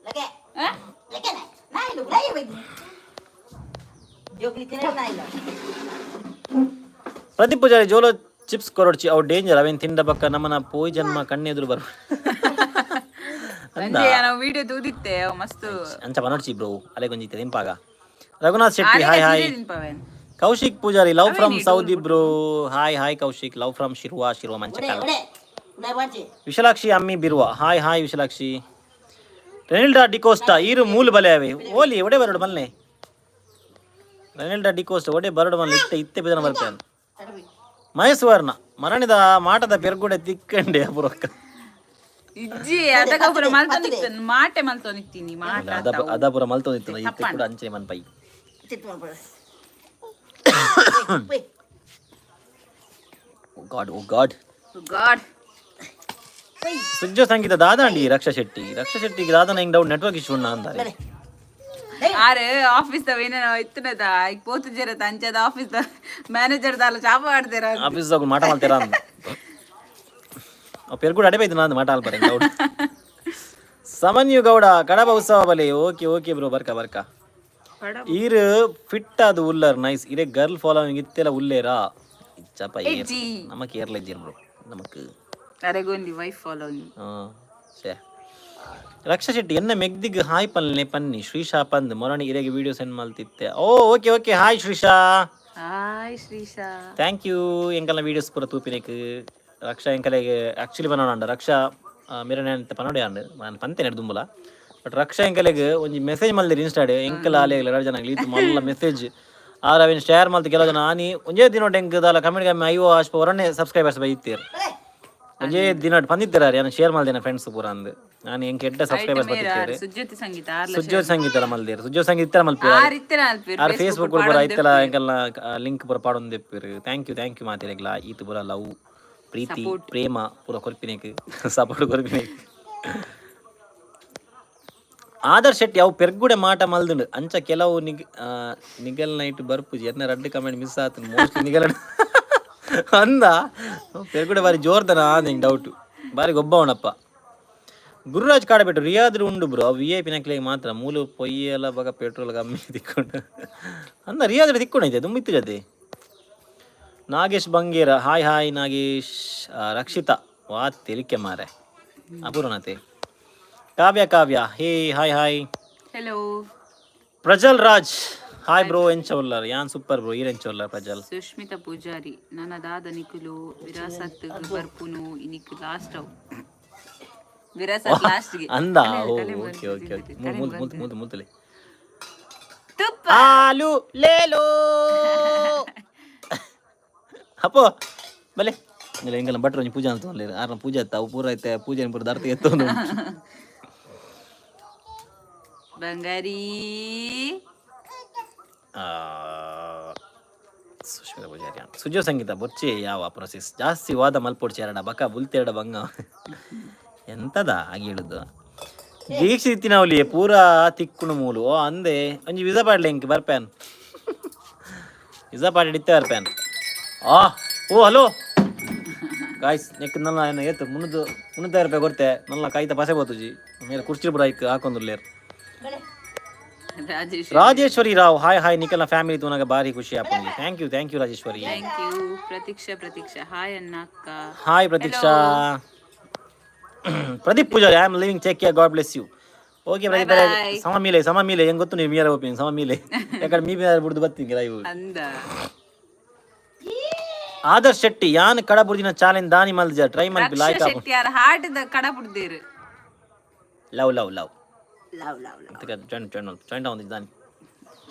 ಲಗೆ. ಆ? ಲಗೆ ನಾಯಿಲು, ಲಗೆ ಬೈದಿ. ಜೋಕ್ಲಿ ತಿನ್ನೋ ನಾಯಿಲು. ಪ್ರದೀಪ್ ಪೂಜಾರಿ, ಜೋಲೋ ಚಿಪ್ಸ್ ಕೊರೊಡ್ಚಿ, ಅವು ಡೇಂಜರ್. ಅವೇನು ತಿಂದ ಬಕ್ಕ ನಮ್ಮನ ಪೋಯ್ ಜನ್ಮ ಕಣ್ಣೆದುರು ಬರ್ ಸಂಜೆ ನಾವು ವಿಡಿಯೋ ತೂದಿತ್ತೆ ಅವ್ ಮಸ್ತ್. ಅಂಚ ಬನೋಡ್ಚಿ ಬ್ರೋ, ಅಲೆ ಗೊಂಜಿತ್ತೆ ನಿಂಪಾಗ. Raghunath Shetty, hi hi. ತಿನ್ಪವೇನ್. Kaushik Poojary, love from Saudi bro. Hi hi Kaushik, love from Shirva, Shirva Manchakal. ಒಡೆ, ಉಡಾಯ್ ಬಾಡ್ಚಿ. ವಿಶಾಲಾಕ್ಷಿ ಅಮ್ಮಿ ಬಿರುವ, ಹಾಯ್ ಹಾಯ್ ವಿಶಾಲಾಕ್ಷಿ. ರೆನಿಲ್ಡಾ ಡಿಕೋಸ್ಟಾ, ಈರು ಮೂಲು ಬಲೆ ಅವೆ ಓಲಿ ಒಡೆ ಬರಡು ಮಲ್ನೆ. ರೆನಿಲ್ಡಾ ಡಿಕೋಸ್ಟಾ ಒಡೆ ಬರಡು ಮಲ್ನೆ. ಇತ್ತೆ ಇತ್ತೆ ಬಿದನ ಬರ್ಪೇನು. ಮಹೇಶ್ವರ್ನ ಮರಣಿದ ಮಾಟದ ಪೆರ್ಗುಡೆ ತಿಕ್ಕಂಡೆ ಅಪುರಕ್ಕ. ಇಜ್ಜಿ, ಅದಕ್ಕ ಪೂರ ಮಲ್ತೊಂದಿತ್ತು, ಮಾಟೆ ಮಲ್ತೊಂದಿತ್ತೀನಿ ಮಾಟ. ಅದಾಪುರ ಮಲ್ತೊಂದಿತ್ತು, ಇತ್ತೆ ಕೂಡ ಅಂಚನೆ ಮನ್ಪೈ. ಚಿತ್ತು ಮಾಡ್ಬೇಡ. ಒಯ್, ಓ ಗಾಡ್, ಓ ಗಾಡ್. ಗಾಡ್. ಸುಜ್ಜೋ ಸಂಗೀತ ದಾದಾಂಡಿ ರಕ್ಷಾ ಶೆಟ್ಟಿ. ರಕ್ಷಾ ಶೆಟ್ಟಿಗೆ ದಾದನ ಹಿಂಗ್ doubt, network issue ಉಂಡ ಅಂತಾರೆ. ಆರು ಆಫೀಸ್ ದವ ಏನೇನೋ ಇತ್ತನದ ಈಗ ಪೋತು ಜರತ ಅಂಚದ ಆಫೀಸ್ the manager ದಾಲ ಚಾಪ ಆಡ್ತೀರ. ಆಫೀಸ್ ದಾಗ ಮಾಟ ಮಾಡ್ತೀರಾ ಅಂದ. ಪೆರ್ಗುಡ ಅಡೆ ಬೈದು ನಾನು ಮಾಟ ಆಲ್ಪರೆ ಡೌಟ್. ಸಮನ್ಯು ಗೌಡ, ಕಡಬ ಉತ್ಸವ ಬಲೆ. Okay okay bro, ಬರ್ಕ ಬರ್ಕ. ಈರ್ ಫಿಟ್ ಅದು ಉಲ್ಲರ್, ನೈಸ್. ಇರೇ ಗರ್ಲ್ ಫಾಲೋವಿಂಗ್ ಇತ್ತೆಲ್ಲ ಉಲ್ಲೇರಾ ಇಚ್ಚಪ್ಪ ಏರ್. ಇಜ್ಜಿ. ನಮಕ್ ಏರ್ಲ ಇಜ್ಜಿರ್ ಬ್ರೋ ನಮಕ್. ಅರೆಗೊಂದಿ ವೈಫ್ ಫಾಲೋಯಿಂಗ್. ಛೇ. ರಕ್ಷಾ ಶೆಟ್ಟಿ, ಎನ್ನ ಮೆಗ್ದಿಗ್ ಹಾಯ್ ಪಲ್ನೆ ಪನ್ನಿ ಶ್ರೀಶಾ ಪಂದ್ ಮೊರಣಿ ಇರೆಗೆ ವಿಡಿಯೋ ಸೆಂಡ್ ಮಲ್ತಿತ್ತೆ. ಓ okay okay, hi Shrisha. Hi Shrisha. Thank you ಎಂಕಲ್ನ videos ಪೂರ ತೂಪಿನೇಕ್. ರಕ್ಷಾ ಎಂಕಲೆಗೆ ಆಕ್ಚುಲಿ ಪನೋಡ ರಕ್ಷಾ ಮಿರನೆ ಅಂತ ಪನೋಡೆ ಅಂಡ್ ನಾನು ಪಂತೆ ದುಂಬುಲ. ಬಟ್ ರಕ್ಷಾ ಎಂಕಲೆಗ್ ಒಂಜಿ ಮೆಸೇಜ್ ಮಲ್ದಿರಿ ಇನ್ಸ್ಟಾಡ್. ಎಂಕಲ್ ಆಲೆಗ್ಲ ಎರಡು ಜನ ಈತ್ ಮಲ್ಲ ಮೆಸೇಜ್ ಆರ್ ಅವೇನು ಶೇರ್ ಮಲ್ತ ಕೆಲವು ಜನ. ಆನಿ ಒಂಜೇ ದಿನ ಎಂಕ್ ದಾಲ ಕಮೆಂಟ್ ಕಮ್ಮಿ ಐವೋ ಅಷ್ಟು ಹೊರನೆ ಸಬ್ಸ್ಕ್ರೈಬರ್ಸ್ ಬೈ ಇತ್ತೀರ್. ಒಂಜೇ ದಿನ ಪಂದಿತ್ತೀರ ಯಾನು ಶೇರ್ ಮಲ್ದಿನ ಫ್ರೆಂಡ್ಸ್ ಪೂರ ಅಂದ್. ನಾನು ಎಂಕ್ ಎಡ್ಡೆ ಸಬ್ಸ್ಕ್ರೈಬರ್ಸ್ ಬತ್ತಿತ್ತೀರಿ. ಸುಜ್ಯೋತಿ ಸಂಗೀತ ಆರ್ಲ. ಸುಜ್ಜೋ ಸಂಗೀತ ಮಲ್ದಿರ್, ಸುಜ್ಜೋ ಸಂಗೀತ ಮಲ್ಪಿರ. ಆರ್ ಇತ್ತೆನ ಅಲ್ಪಿರ್. ಆರ್ ಫೇಸ್ಬುಕ್ ಪೂರ ಐತಲ ಎಂಕಲ್ನ ಲಿಂಕ್ ಪೂರ ಪಾಡೊಂದಿಪ್ಪಿರು. Thank you, thank you ಮಾತಿರೆಗ್ಲ. ಈತ್ ಪೂರ ಲವ್, ಪ್ರೀತಿ, ಪ್ರೇಮ ಪೂರ ಕೊರ್ಪಿನೇಕ್, ಸಪೋರ್ಟ್ ಕೊರ್ಪಿನೇಕ್. ಆದರ್ಶ್ ಶೆಟ್ಟಿ, ಅವು ಪೆರ್ಗುಡೆ ಮಾಟ ಮಲ್ದುಂಡು ಅಂಚ ಕೆಲವು ನಿಗ್ ನಿಗಲ್ ನೈಟ್ ಬರ್ಪುಜಿ. ಎನ್ನ ರಡ್ಡು ಕಮೆಂಟ್ ಮಿಸ್ ಆತು ಮೋಸ್ಟ್ಲಿ. ನಿಗಲ್ ಅಂದ ಪೆರ್ಗುಡೆ ಬಾರಿ ಜೋರ್ದನ ನಿಂಗೆ ಡೌಟ್. ಬಾರಿ ಗೊಬ್ಬ ಅವನಪ್ಪ. ಗುರುರಾಜ್ ಕಾಡಬೆಟ್ಟು ರಿಯಾದ್ ಉಂಡು ಬ್ರೋ. ವಿಐಪಿ ನಕ್ಲೆಗ್ ಮಾತ್ರ. ಮೂಲು ಪೊಯ್ಯೆಲ್ಲ ಬಗ ಪೆಟ್ರೋಲ್ ಕಮ್ಮಿ ತಿಕ್ಕೊಂಡು ಅಂದ ರಿಯಾದ್ ತಿಕ್ಕೊಂಡು ದುಂಬಿತ್ತು ಜೊತೆ. Nagesh Bangera, hi hi Nagesh. ರಕ್ಷಿತಾ ವಾ ತೆಲಿಕೆ ಮಾರೆ ಅಪೂರ್ಣತೆ. ಕಾವ್ಯ ಕಾವ್ಯ, ಹೇ, hi hi. Hello. Prajal Raj, hi bro, ಎಂಚ ಉಲ್ಲರ್? ಯಾನ್ ಸೂಪರ್ ಬ್ರೋ, ಈರ್ ಎಂಚ ಉಲ್ಲರ್ ಪ್ರಜಲ್? ಸುಷ್ಮಿತಾ ಪೂಜಾರಿ, ನನ್ನ ದಾದ ನಿಕುಲು ವಿರಾಸತ್ ಬರ್ಪುನು ಇನಿಕ್ ಲಾಸ್ಟ್ ಅವು ವಿರಾಸತ್ ಲಾಸ್ಟ್ ಗೆ. ಅಂದ, okay okay okay. ಮುಲ್ ಮುಲ್ ಮುಲ್ ಮುಲ್ತಲೆ. ತುಪ್ಪ. ಆಲೂ ಲೇಲೋ ಅಪ್ಪೋ ಬಲೆ ಇಲ್ಲ ಎಂಗಲ್ಲ ಭಟ್ರು ಒಂಜಿ ಪೂಜೆ ಅಂತ ಆರ್ನ ಪೂಜೆ ಅತ್ತ ಅವು ಪೂರ ಐತೆ ಪೂಜೆ ಪೂರ ದರ್ತ ಎತ್ತೊಂದು. ಬಂಗಾರಿ. ಸುಷ್ಮಿತಾ ಪೂಜಾರಿ, ಸುಜೋ ಸಂಗೀತ ಬೊರ್ಚಿ ಯಾವ ಪ್ರೊಸೆಸ್ ಜಾಸ್ತಿ ವಾದ ಮಲ್ಪೊಡ್ಚಿ ಎರಡ ಬಕ ಬುಲ್ತೆರಡ ಬಂಗ ಎಂತದ ಆಗಿ ಹೇಳುದು. ದೀಕ್ಷಿತ್ ಅವಲಿ ಪೂರಾ ತಿಕ್ಕುಣು ಮೂಲು. ಓ ಅಂದೆ, ಒಂಜಿ ವಿಸಾ ಪಾಡ್ಲೆ ಇಂಕ್ ಬರ್ಪ್ಯಾನ್. ವಿಸಾ ಪಾಡಿ ಇತ್ತೆ ಬರ್ಪ್ಯಾನ್. ಆ ಓ ಹಲೋ ಗಾಯ್ಸ್, ನೆಕ್ ನಲ್ಲ ಏನ ಏತು 350 ರೂಪಾಯಿ ಕೊಡ್ತೆ. ನಲ್ಲ ಕಾಯ್ತ ಪಸೆ ಬೋತುಜಿ ಮೇಲೆ ಕುರ್ಚಿ ಪೂರ ಐಕ್ ಹಾಕೊಂದುಲ್ಲೇರ್. ರಾಜೇಶ್. Rajeshwari Rao, hi hi. ನಿಖಲ್ನ ಫ್ಯಾಮಿಲಿ ತೂನಾಗ ಭಾರಿ ಖುಷಿ ಆಪುಂಡು. Thank you, thank you Rajeshwari. Thank you. Pratiksha Pratiksha, hi ಅಣ್ಣ ಅಕ್ಕ. Hi Pratiksha. Pradeep Poojary, I am leaving, take care, God bless you. Okay Pradeep. Bye. ಸಮ ಮೀಲೆ ಸಮ ಮೀಲೆ ಹೆಂಗ್ ಗೊತ್ತು ನೀವು ಮೀರ ಒಪ್ಪಿನ ಸಮ ಮೀಲೆ ಯಾಕಂದ್ರೆ ಮೀ ಬಿಡ್ದು ಬರ್ತೀನಿ ಲೈವ್. ಅಂದ. ಆದರ್ಶ್ ಶೆಟ್ಟಿ, ಯಾನ್ ಕಡಬುರ್ದಿನ ಚಾಲೆಂಜ್ ದಾನಿ ಮಲ್ಜ ಟ್ರೈ ಮಲ್ಪಿ ಲಾಯ್ಕ್. ರಕ್ಷಾ ಶೆಟ್ಟಿ ಯಾರ ಹಾರ್ಟ್ the ಕಡ ಪುಡ್ದೇರು. Love love love. Love love love. Join join join ಒಂದು ದಾನಿ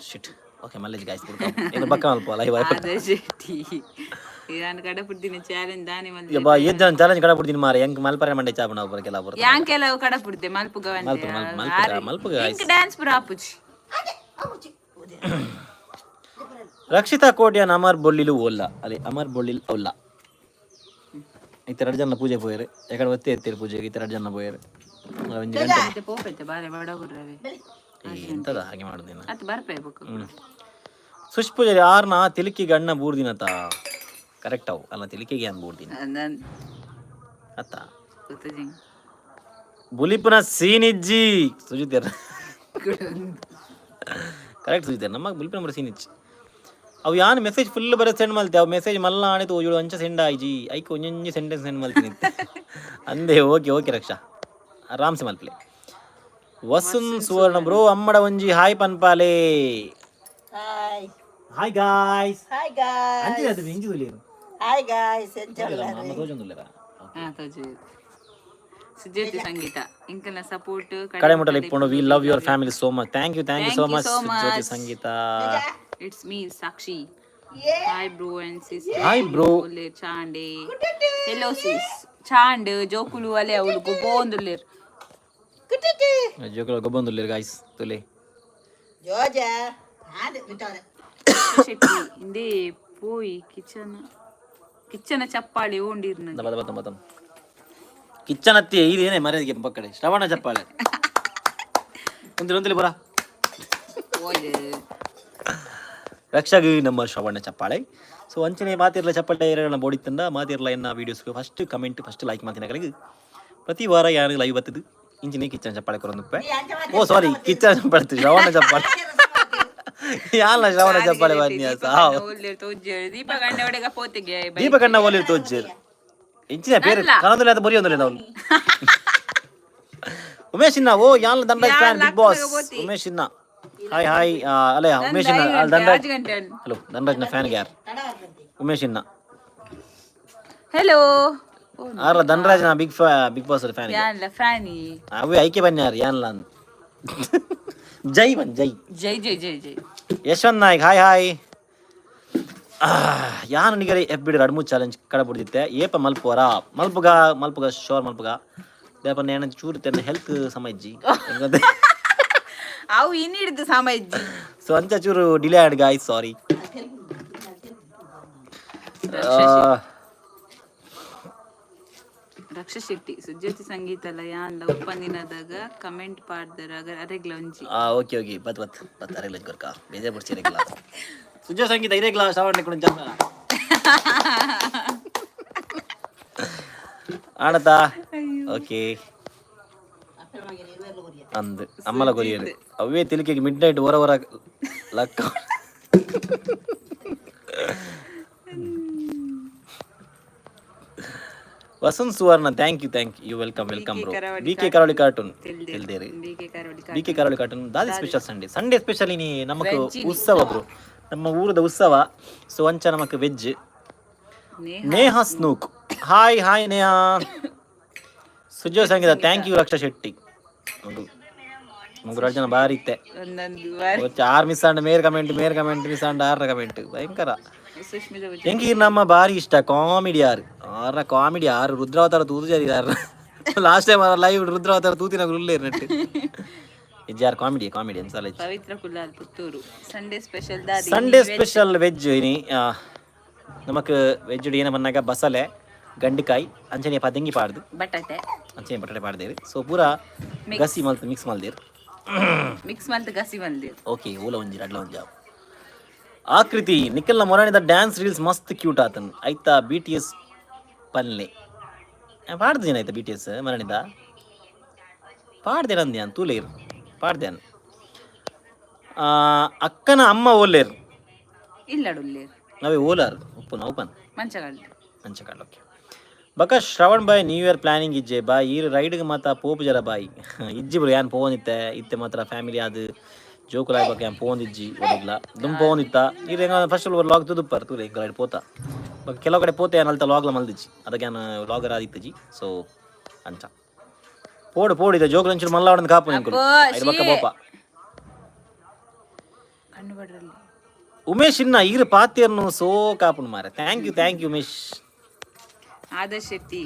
ಶಿಟ್. ಓಕೆ ಮಲ್ಲೇಜ್ ಗಾಯ್ಸ್, ಏನು ಬಕ್ಕ ಮಲ್ಪ ಲೈವ್. ಆದರ್ಶ್ ಶೆಟ್ಟಿ ಯಾನ್ ಕಡ ಪುಡ್ದಿನ ಚಾಲೆಂಜ್ ದಾನಿ ಮಲ್ದೆ? ಯಬ್ಬಾ, ಏತ್ ಜನ ಚಾಲೆಂಜ್ ಕಡಬುರ್ದಿನ ಮಾರೆ. ಹೆಂಗ್ ಮಲ್ಪರೆ ಮಂಡೆ ಚಾಪಣ ಒಬ್ಬರ ಕೆಲ ಬರ್ತದೆ. ಯಾನ್ ಕೆಲವು ಕಡ ಪುಡ್ದೆ ಮಲ್ಪುಗ. ಮಲ್ಪು, ಮಲ್ಪು, ಮಲ್ಪುಗ, ಮಲ್ಪುಗ guys. Dance ಪುರ ಆಪುಜಿ. ರಕ್ಷಿತಾ ಕೋಟ್ಯಾನ್ ಅಮರ್ ಬೊಳ್ಳಿಲು ಓಲ್ಲ ಅಲ್ಲಿ ಅಮರ್ ಬೊಳ್ಳಿಲ್ ಒಲ್ಲ. ಇತ್ತ ಎರಡು ಜನ ಪೂಜೆ ಪೋಯರು. ಯಾಕಡೆ ಒತ್ತೆ ಎತ್ತೀರಿ ಪೂಜೆಗೆ. ಇತ್ತ ಎರಡು ಜನ ಪೋಯರು ಒಂಜಿ ಗಂಟೆ. ಮತ್ತೆ ಪೋಪೈತೆ ಬಾರೆ ಬಡಗುರ್ರವೆ. ಏ, ಎಂತದ ಹಾಗೆ ಮಾಡುದಿನ. ಅತ್ ಬರ್ಪೆ ಬೊಕ್ಕ. ಸುಶ್ ಪೂಜಾರಿ, ಆರ್ನ ತಿಲಿಕಿಗೆ ಅಣ್ಣ ಬೂರ್ದಿನತ ಕರೆಕ್ಟ್ ಅವು ಅಲ್ಲ ತಿಲಿಕಿಗೆ ಅನ್ ಬೂರ್ದಿನ. ನನ್ ಅತ್ತ. ಗೊತ್ತಜಿಂಗ್. ಬುಲಿಪುನ ಸೀನಿಜ್ಜಿ ಸುಜಿತೇರ್ ಕರೆಕ್ಟ್. ಸುಜಿತೇರ್ ನಮಗೆ ಬುಲಿಪುನ ಬರ ಸೀನಿಜ್ಜಿ. ಅವು ಯಾನ್ ಮೆಸೇಜ್ ಫುಲ್ ಬರ ಸೆಂಡ್ ಮಲ್ತೆ. ಅವು ಮೆಸೇಜ್ ಮಲ್ಲ ಆಣಿತು ಓಜುಳು ಅಂಚ ಸೆಂಡ್ ಆಯ್ಜಿ. ಐಕ್ ಒಂಜೊಂಜಿ ಸೆಂಟೆನ್ಸ್ ಸೆಂಡ್ ಮಲ್ತೀನಿ ಅಂದೆ. ಓಕೆ ಓಕೆ ರಕ್ಷಾ, ಆರಾಮ್ಸೆ ಮಲ್ಪಲೆ. ವಸುನ್ ಸುವರ್ಣ ಬ್ರೋ, ಅಮ್ಮಡ ಒಂಜಿ hi ಪನ್ಪಾಲೆ. Hi. Hi guys. Hi guys. ಅಂಚಿ ಅದು ಇಂಚಿ ತುಲಿಯರು. ಹಾಯ್ ಗಾಯ್ಸ್, ಎಂಚ? ಅಮ್ಮ ತೋಜೊಂದುಲ್ಲೆರಾ? ಹಾ ತೋಜು. ಸುಜ್ಯೋತಿ ಸಂಗೀತ, ಇಂಕಲ್ನ ಸಪೋರ್ಟ್. ಕಡೆ ಮುಟ್ಟಲೆ ಇಪ್ಪುಂಡು. We love your family so much. Thank you, thank you so Thank you much. so Jyothi much. Sangeetha. It's me Sakshi. Hi bro and sis. Hi bro. ಚಾಂಡೆ, hello ಸಿಸ್. ಚಾಂಡ್ ಜೋಕುಲು ಅಲೆ ಅವಳು ಗೊಬ್ಬೊಂದುಲ್ಲೇರ್. ಜೋಕುಲ ಗೊಬ್ಬೊಂದುಲ್ಲೆರ್ guys ತುಲೆ. ಜೋಜ ಅದು ಬಿಟ್ಟವ್ರೆ. ಶೆಟ್ಟಿ ಇಂದೇ ಪೋಯಿ ಕಿಚನ್ ಕಿಚ್ಚನ ಚಪ್ಪಾಳಿ ಓಂಡಿರ್ನ. ಬದ ಬತ್ತ ಬತ್ತ ಕಿಚ್ಚನತ್ತಿ ಇದೇನೆ ಮರ್ಯಾದೆಗೆ ಪಕ್ಕಡೆ ಶ್ರವಣ ಚಪ್ಪಾಳೆ ಒಂದಿಲ್ಲ ಒಂದಿಲ್ಲ ಬರ. ಓಯ್. ರಕ್ಷಾಗಿ ನಮ್ಮ ಶ್ರವಣ ಚಪ್ಪಾಳೆ. ಸೊ ಅಂಚನೆ ಮಾತಿರ್ಲ ಚಪ್ಪಾಳೆ ಎರಡನ್ನ ಬೋಡಿ ತಂದ ಮಾತಿರ್ಲ ಎನ್ನ ವೀಡಿಯೋಸ್ಗೆ first comment first like ಮಾತಿನ. ಪ್ರತಿ ವಾರ ಯಾರು ಲೈವ್ ಬರ್ತದೆ ಇಂಚಿನ ಕಿಚ್ಚನ ಚಪ್ಪಾಳೆ ಕೊರೊಂದುಪ್ಪೆ. ಓ ಸಾರಿ, ಕಿಚ್ಚನ ಚಪ್ಪಾಳೆ, ಶ್ರವಣ ಚಪ್ಪಾಳೆ. ಯಾಲ ಶ್ರವಣ ಚಪ್ಪಾಳೆ ಬನ್ನಿ ಸಾವ್. ದೀಪ ಗಂಡ ಒಡೆಗ ಪೋತೆಗೆ. ದೀಪ ಕಣ್ಣ ಒಲಿ ತೋಜ್ಜೇರು ಇಂಚಿನ പേര് ಕನ್ನಡದಲ್ಲಿ ಅದು ಬರೆಯೋದಿಲ್ಲ ನಾವು. ಉಮೇಶ್ ಇನ್ನ ಓ ಯಾನ್ ದಂಡರಾಜ್ fan big boss. Umesh ಇನ್ನ ಹಾಯ್ ಹಾಯ್. ಅಲ್ಲ ಉಮೇಶ್ ಇನ್ನ ಅಲ್ಲ ದಂಡರಾಜ್. ಗಂಟೆ. ಹಲೋ, ಧನರಾಜ್ನ ಫ್ಯಾನ್ ಯಾರು? ಉಮೇಶ್ ಇನ್ನ. ಹೆಲೋ. ಆರ್ಲ ಧನರಾಜ್ನ ಬಿಗ್ ಫ್ಯಾ ಬಿಗ್ ಬಾಸ್ ಫ್ಯಾನ್. ಯಾನ್ಲ ಫ್ಯಾನಿ. ಅವೇ ಐಕೆ ಬನ್ನಿ ಯಾರು ಯಾನ್ಲ ಅಂದ್. ಜೈ ಬನ್ ಜೈ. ಜೈ ಜೈ ಜೈ ಜೈ. Yashwanth Naik, hi hi. ಯಾನು ನಿಗರೆ ಎಫ್ ಬಿಡಿ ಎರಡು ಮೂರು ಚಾಲೆಂಜ್ ಕಡ ಬಿಡ್ದಿತ್ತೆ. ಏಪ ಮಲ್ಪುವರ? ಮಲ್ಪುಗ ಮಲ್ಪುಗ, ಶೋರ್ ಮಲ್ಪುಗ. ದೇಪ ನೇಣ ಚೂರು ತೆನ್ನ ಹೆಲ್ತ್ ಸಮ ಇಜ್ಜಿ. ಅವು ಇನ್ನಿಡ್ದು ಸಾಮ ಇಜ್ಜಿ. ಸೊ ಅಂಚ ಚೂರು ಡಿಲೇ ಆಡ್ ಗಾಯ್ಸ್, ಸಾರಿ. ರಕ್ಷಾ ಶೆಟ್ಟಿ, ಸುಜ್ಯೋತಿ ಸಂಗೀತ ಅಲ್ಲ ಯಾನ್ಲ ಉಪ್ಪಂದಿನದಾಗ ಕಮೆಂಟ್ ಪಾಡ್ದರ ಅರೆಗ್ಲ ಒಂಜಿ. ಓಕೆ ಓಕೆ, ಬತ್ ಬತ್ ಬತ್ ಅರೆಗ್ಲ ಕೊರ್ಕ ಬೇಜಾರ್ ಬಿಡ್ಸಿ ಇರೆಗ್ಲ. ಸುಜ ಸಂಗೀತ ಇರೆಗ್ಲ ಶ್ರವಣ ಕುಣ ಚಂದ ಆಣತಾ. ಓಕೆ. ಅಂದ್ ಅಮ್ಮಲ ಕೊರಿಯರು ಅವೇ ತಿಳಿಕೆಗೆ ಮಿಡ್ ನೈಟ್ ಹೊರ ಹೊರ ಲಕ್ಕ. Vasanth Suvarna, thank you, thank you, welcome, welcome bro. B K Karavali cartoon ತಿಳಿದೇರಿ. B K Karavali. B K Karavali cartoon. ದಾದಿ ಸ್ಪೆಷಲ್? ಸಂಡೇ, ಸಂಡೇ ಸ್ಪೆಷಲ್ ಇನಿ ನಮಕ್ ಉತ್ಸವ ಬ್ರೋ, ನಮ್ಮ ಊರದ ಉತ್ಸವ. ಸೊ ಅಂಚ ನಮಕ್ ವೆಜ್. ನೇಹ. ನೇಹಾ ಸ್ನೂಕ್, hi hi Neha. Sujo Sangeetha, thank you. Raksha Shetty, ಮಗು ಮಗು ಜನ ಬಾರಿ ಇತ್ತೆ. ಒಂದೊಂದು ವಾರ. ಆರ್ ಮಿಸ್ ಆಂಡ್ ಮೇರ್ ಕಮೆಂಟ್, ಮೇರ್ ಕಮೆಂಟ್ ಮಿಸ್ ಆಂಡ್ ಆರ್ರ ಕಮೆಂಟ್ ಭಯಂಕರ. ಸುಷ್ಮಿತಾ. ಎಂಕ್ ನಮ್ಮ ಬಾರಿ ಇಷ್ಟ ಕಾಮಿಡಿ ಆರ್ ಆರ್ನ ಕಾಮಿಡಿ ಆರು ರುದ್ರಾವತಾರ ತೂತು ಜರಿ ಆರ್ ಲಾಸ್ಟ್ ಟೈಮ್ ಲೈವ್ ರುದ್ರಾವತಾರ ತೂತಿನ ಉಲ್ಲೇರ್ ನೆಟ್ ಇಜ್ಜಾರ್ ಕಾಮಿಡಿ ಕಾಮಿಡಿ ಅನ್ಸಲ್ಲ. ಪವಿತ್ರ ಕುಲಾಲ್ ಪುತ್ತೂರು, ಸಂಡೇ ಸ್ಪೆಷಲ್ ದಾದಿ? ಸಂಡೇ ಸ್ಪೆಷಲ್ ವೆಜ್ ಇನಿ. ನಮಕ್ ವೆಜ್ ಏನ ಬಂದಾಗ ಬಸಲೆ, ಗಂಡಿಕಾಯಿ, ಅಂಚನೆ ಪದಂಗಿ ಪಾಡ್ದು. ಬಟಾಟೆ. ಅಂಚನೆ ಬಟಾಟೆ ಪಾಡ್ದೇರು. ಸೊ ಪೂರ ಗಸಿ ಮಲ್ತ್ ಮಿಕ್ಸ್ ಮಲ್ದೇರು. ಮಿಕ್ಸ್ ಮಲ್ತ್ ಗಸಿ ಮಲ್ದೇರು. ಓಕೆ, ಓಲ ಒಂಜಿ ರಡ್ಲ ಒಂಜಿ ಆಕೃತಿ. ನಿಖಲ್ನ ಮೊರಾಣಿದ ಡ್ಯಾನ್ಸ್ ರೀಲ್ಸ್ ಮಸ್ತ್ ಕ್ಯೂಟ್ ಆತನ್ ಆಯ್ತಾ. ಬಿಟಿಎಸ್ ಪನ್ಲೆ ಪಾಡ್ದು ಏನಾಯ್ತಾ? ಬಿಟಿಎಸ್ ಮರಣಿದ ಪಾಡ್ದೆ ನಂದ್ಯಾನ್ ತೂಲೇರು ಪಾಡ್ದ್ಯಾನ್. ಅಕ್ಕನ ಅಮ್ಮ ಓಲೇರು? ಇಲ್ಲಡುಲ್ಲೇರು. ನಾವೇ ಓಲಾರ್ ಉಪ್ಪುನ ಓಪನ್. ಮಂಚಗಲ್ಲು. ಮಂಚಕಾಲ್, ಓಕೆ. ಬಕ ಶ್ರವಣ್ ಬಾಯ್, ನ್ಯೂ ಇಯರ್ ಪ್ಲಾನಿಂಗ್ ಇಜ್ಜೆ ಬಾಯ್? ಈ ರೈಡ್ಗೆ ಮಾತ ಪೋಪು ಜರ ಬಾಯ್. ಇಜ್ಜಿ ಬ್ರೋ, ಯಾನ್ ಪೋವೊಂದಿತ್ತೆ. ಇತ್ತೆ ಮಾತ್ರ ಫ್ಯಾಮಿಲಿ ಅದು ಜೋಕುಲಾಯ್ ಬಕ ಯಾನ್ ಪೋವೊಂದಿಜ್ಜಿ ಒಡಿಗ್ಲ. ದುಂಬು ಪೋವೊಂದಿತ್ತ. ಈರ್ ಎಂಗ ಫಸ್ಟ್ ಲಾಗ್ ತುದುಪ್ಪರ್ ತೂಲೆ. ಎಂಕ ರೈಡ್ ಪೋತ ಬೊಕ ಕೆಲವು ಕಡೆ ಪೋತೆ ಯಾನ್ ಅಲ್ತ ಲಾಗ್ಲ ಮಲ್ದಿಜ್ಜಿ. ಅದಕ್ಕೆ ಯಾನ್ ಲಾಗರ್ ಆದಿತ್ತಜಿ. ಸೊ ಅಂಚ ಪೋಡು ಪೋಡು ಇದೆ ಜೋಕುಲು ಒಂಚೂರು ಮಲ್ಲಾವಡಂದು ಕಾಪು ಎಂಕುಲು. ಐದು ಬಕ್ಕ ಪೋಪ. ಕಣ್ಣು ಬಡ್ರಲ್ಲಿ. ಉಮೇಶ್ ಇನ್ನ ಈರು ಪಾತಿಯರ್ನು ಸೋ ಕಾಪುನು ಮಾರೆ. Thank you, thank you Umesh. Adarsh Shetty.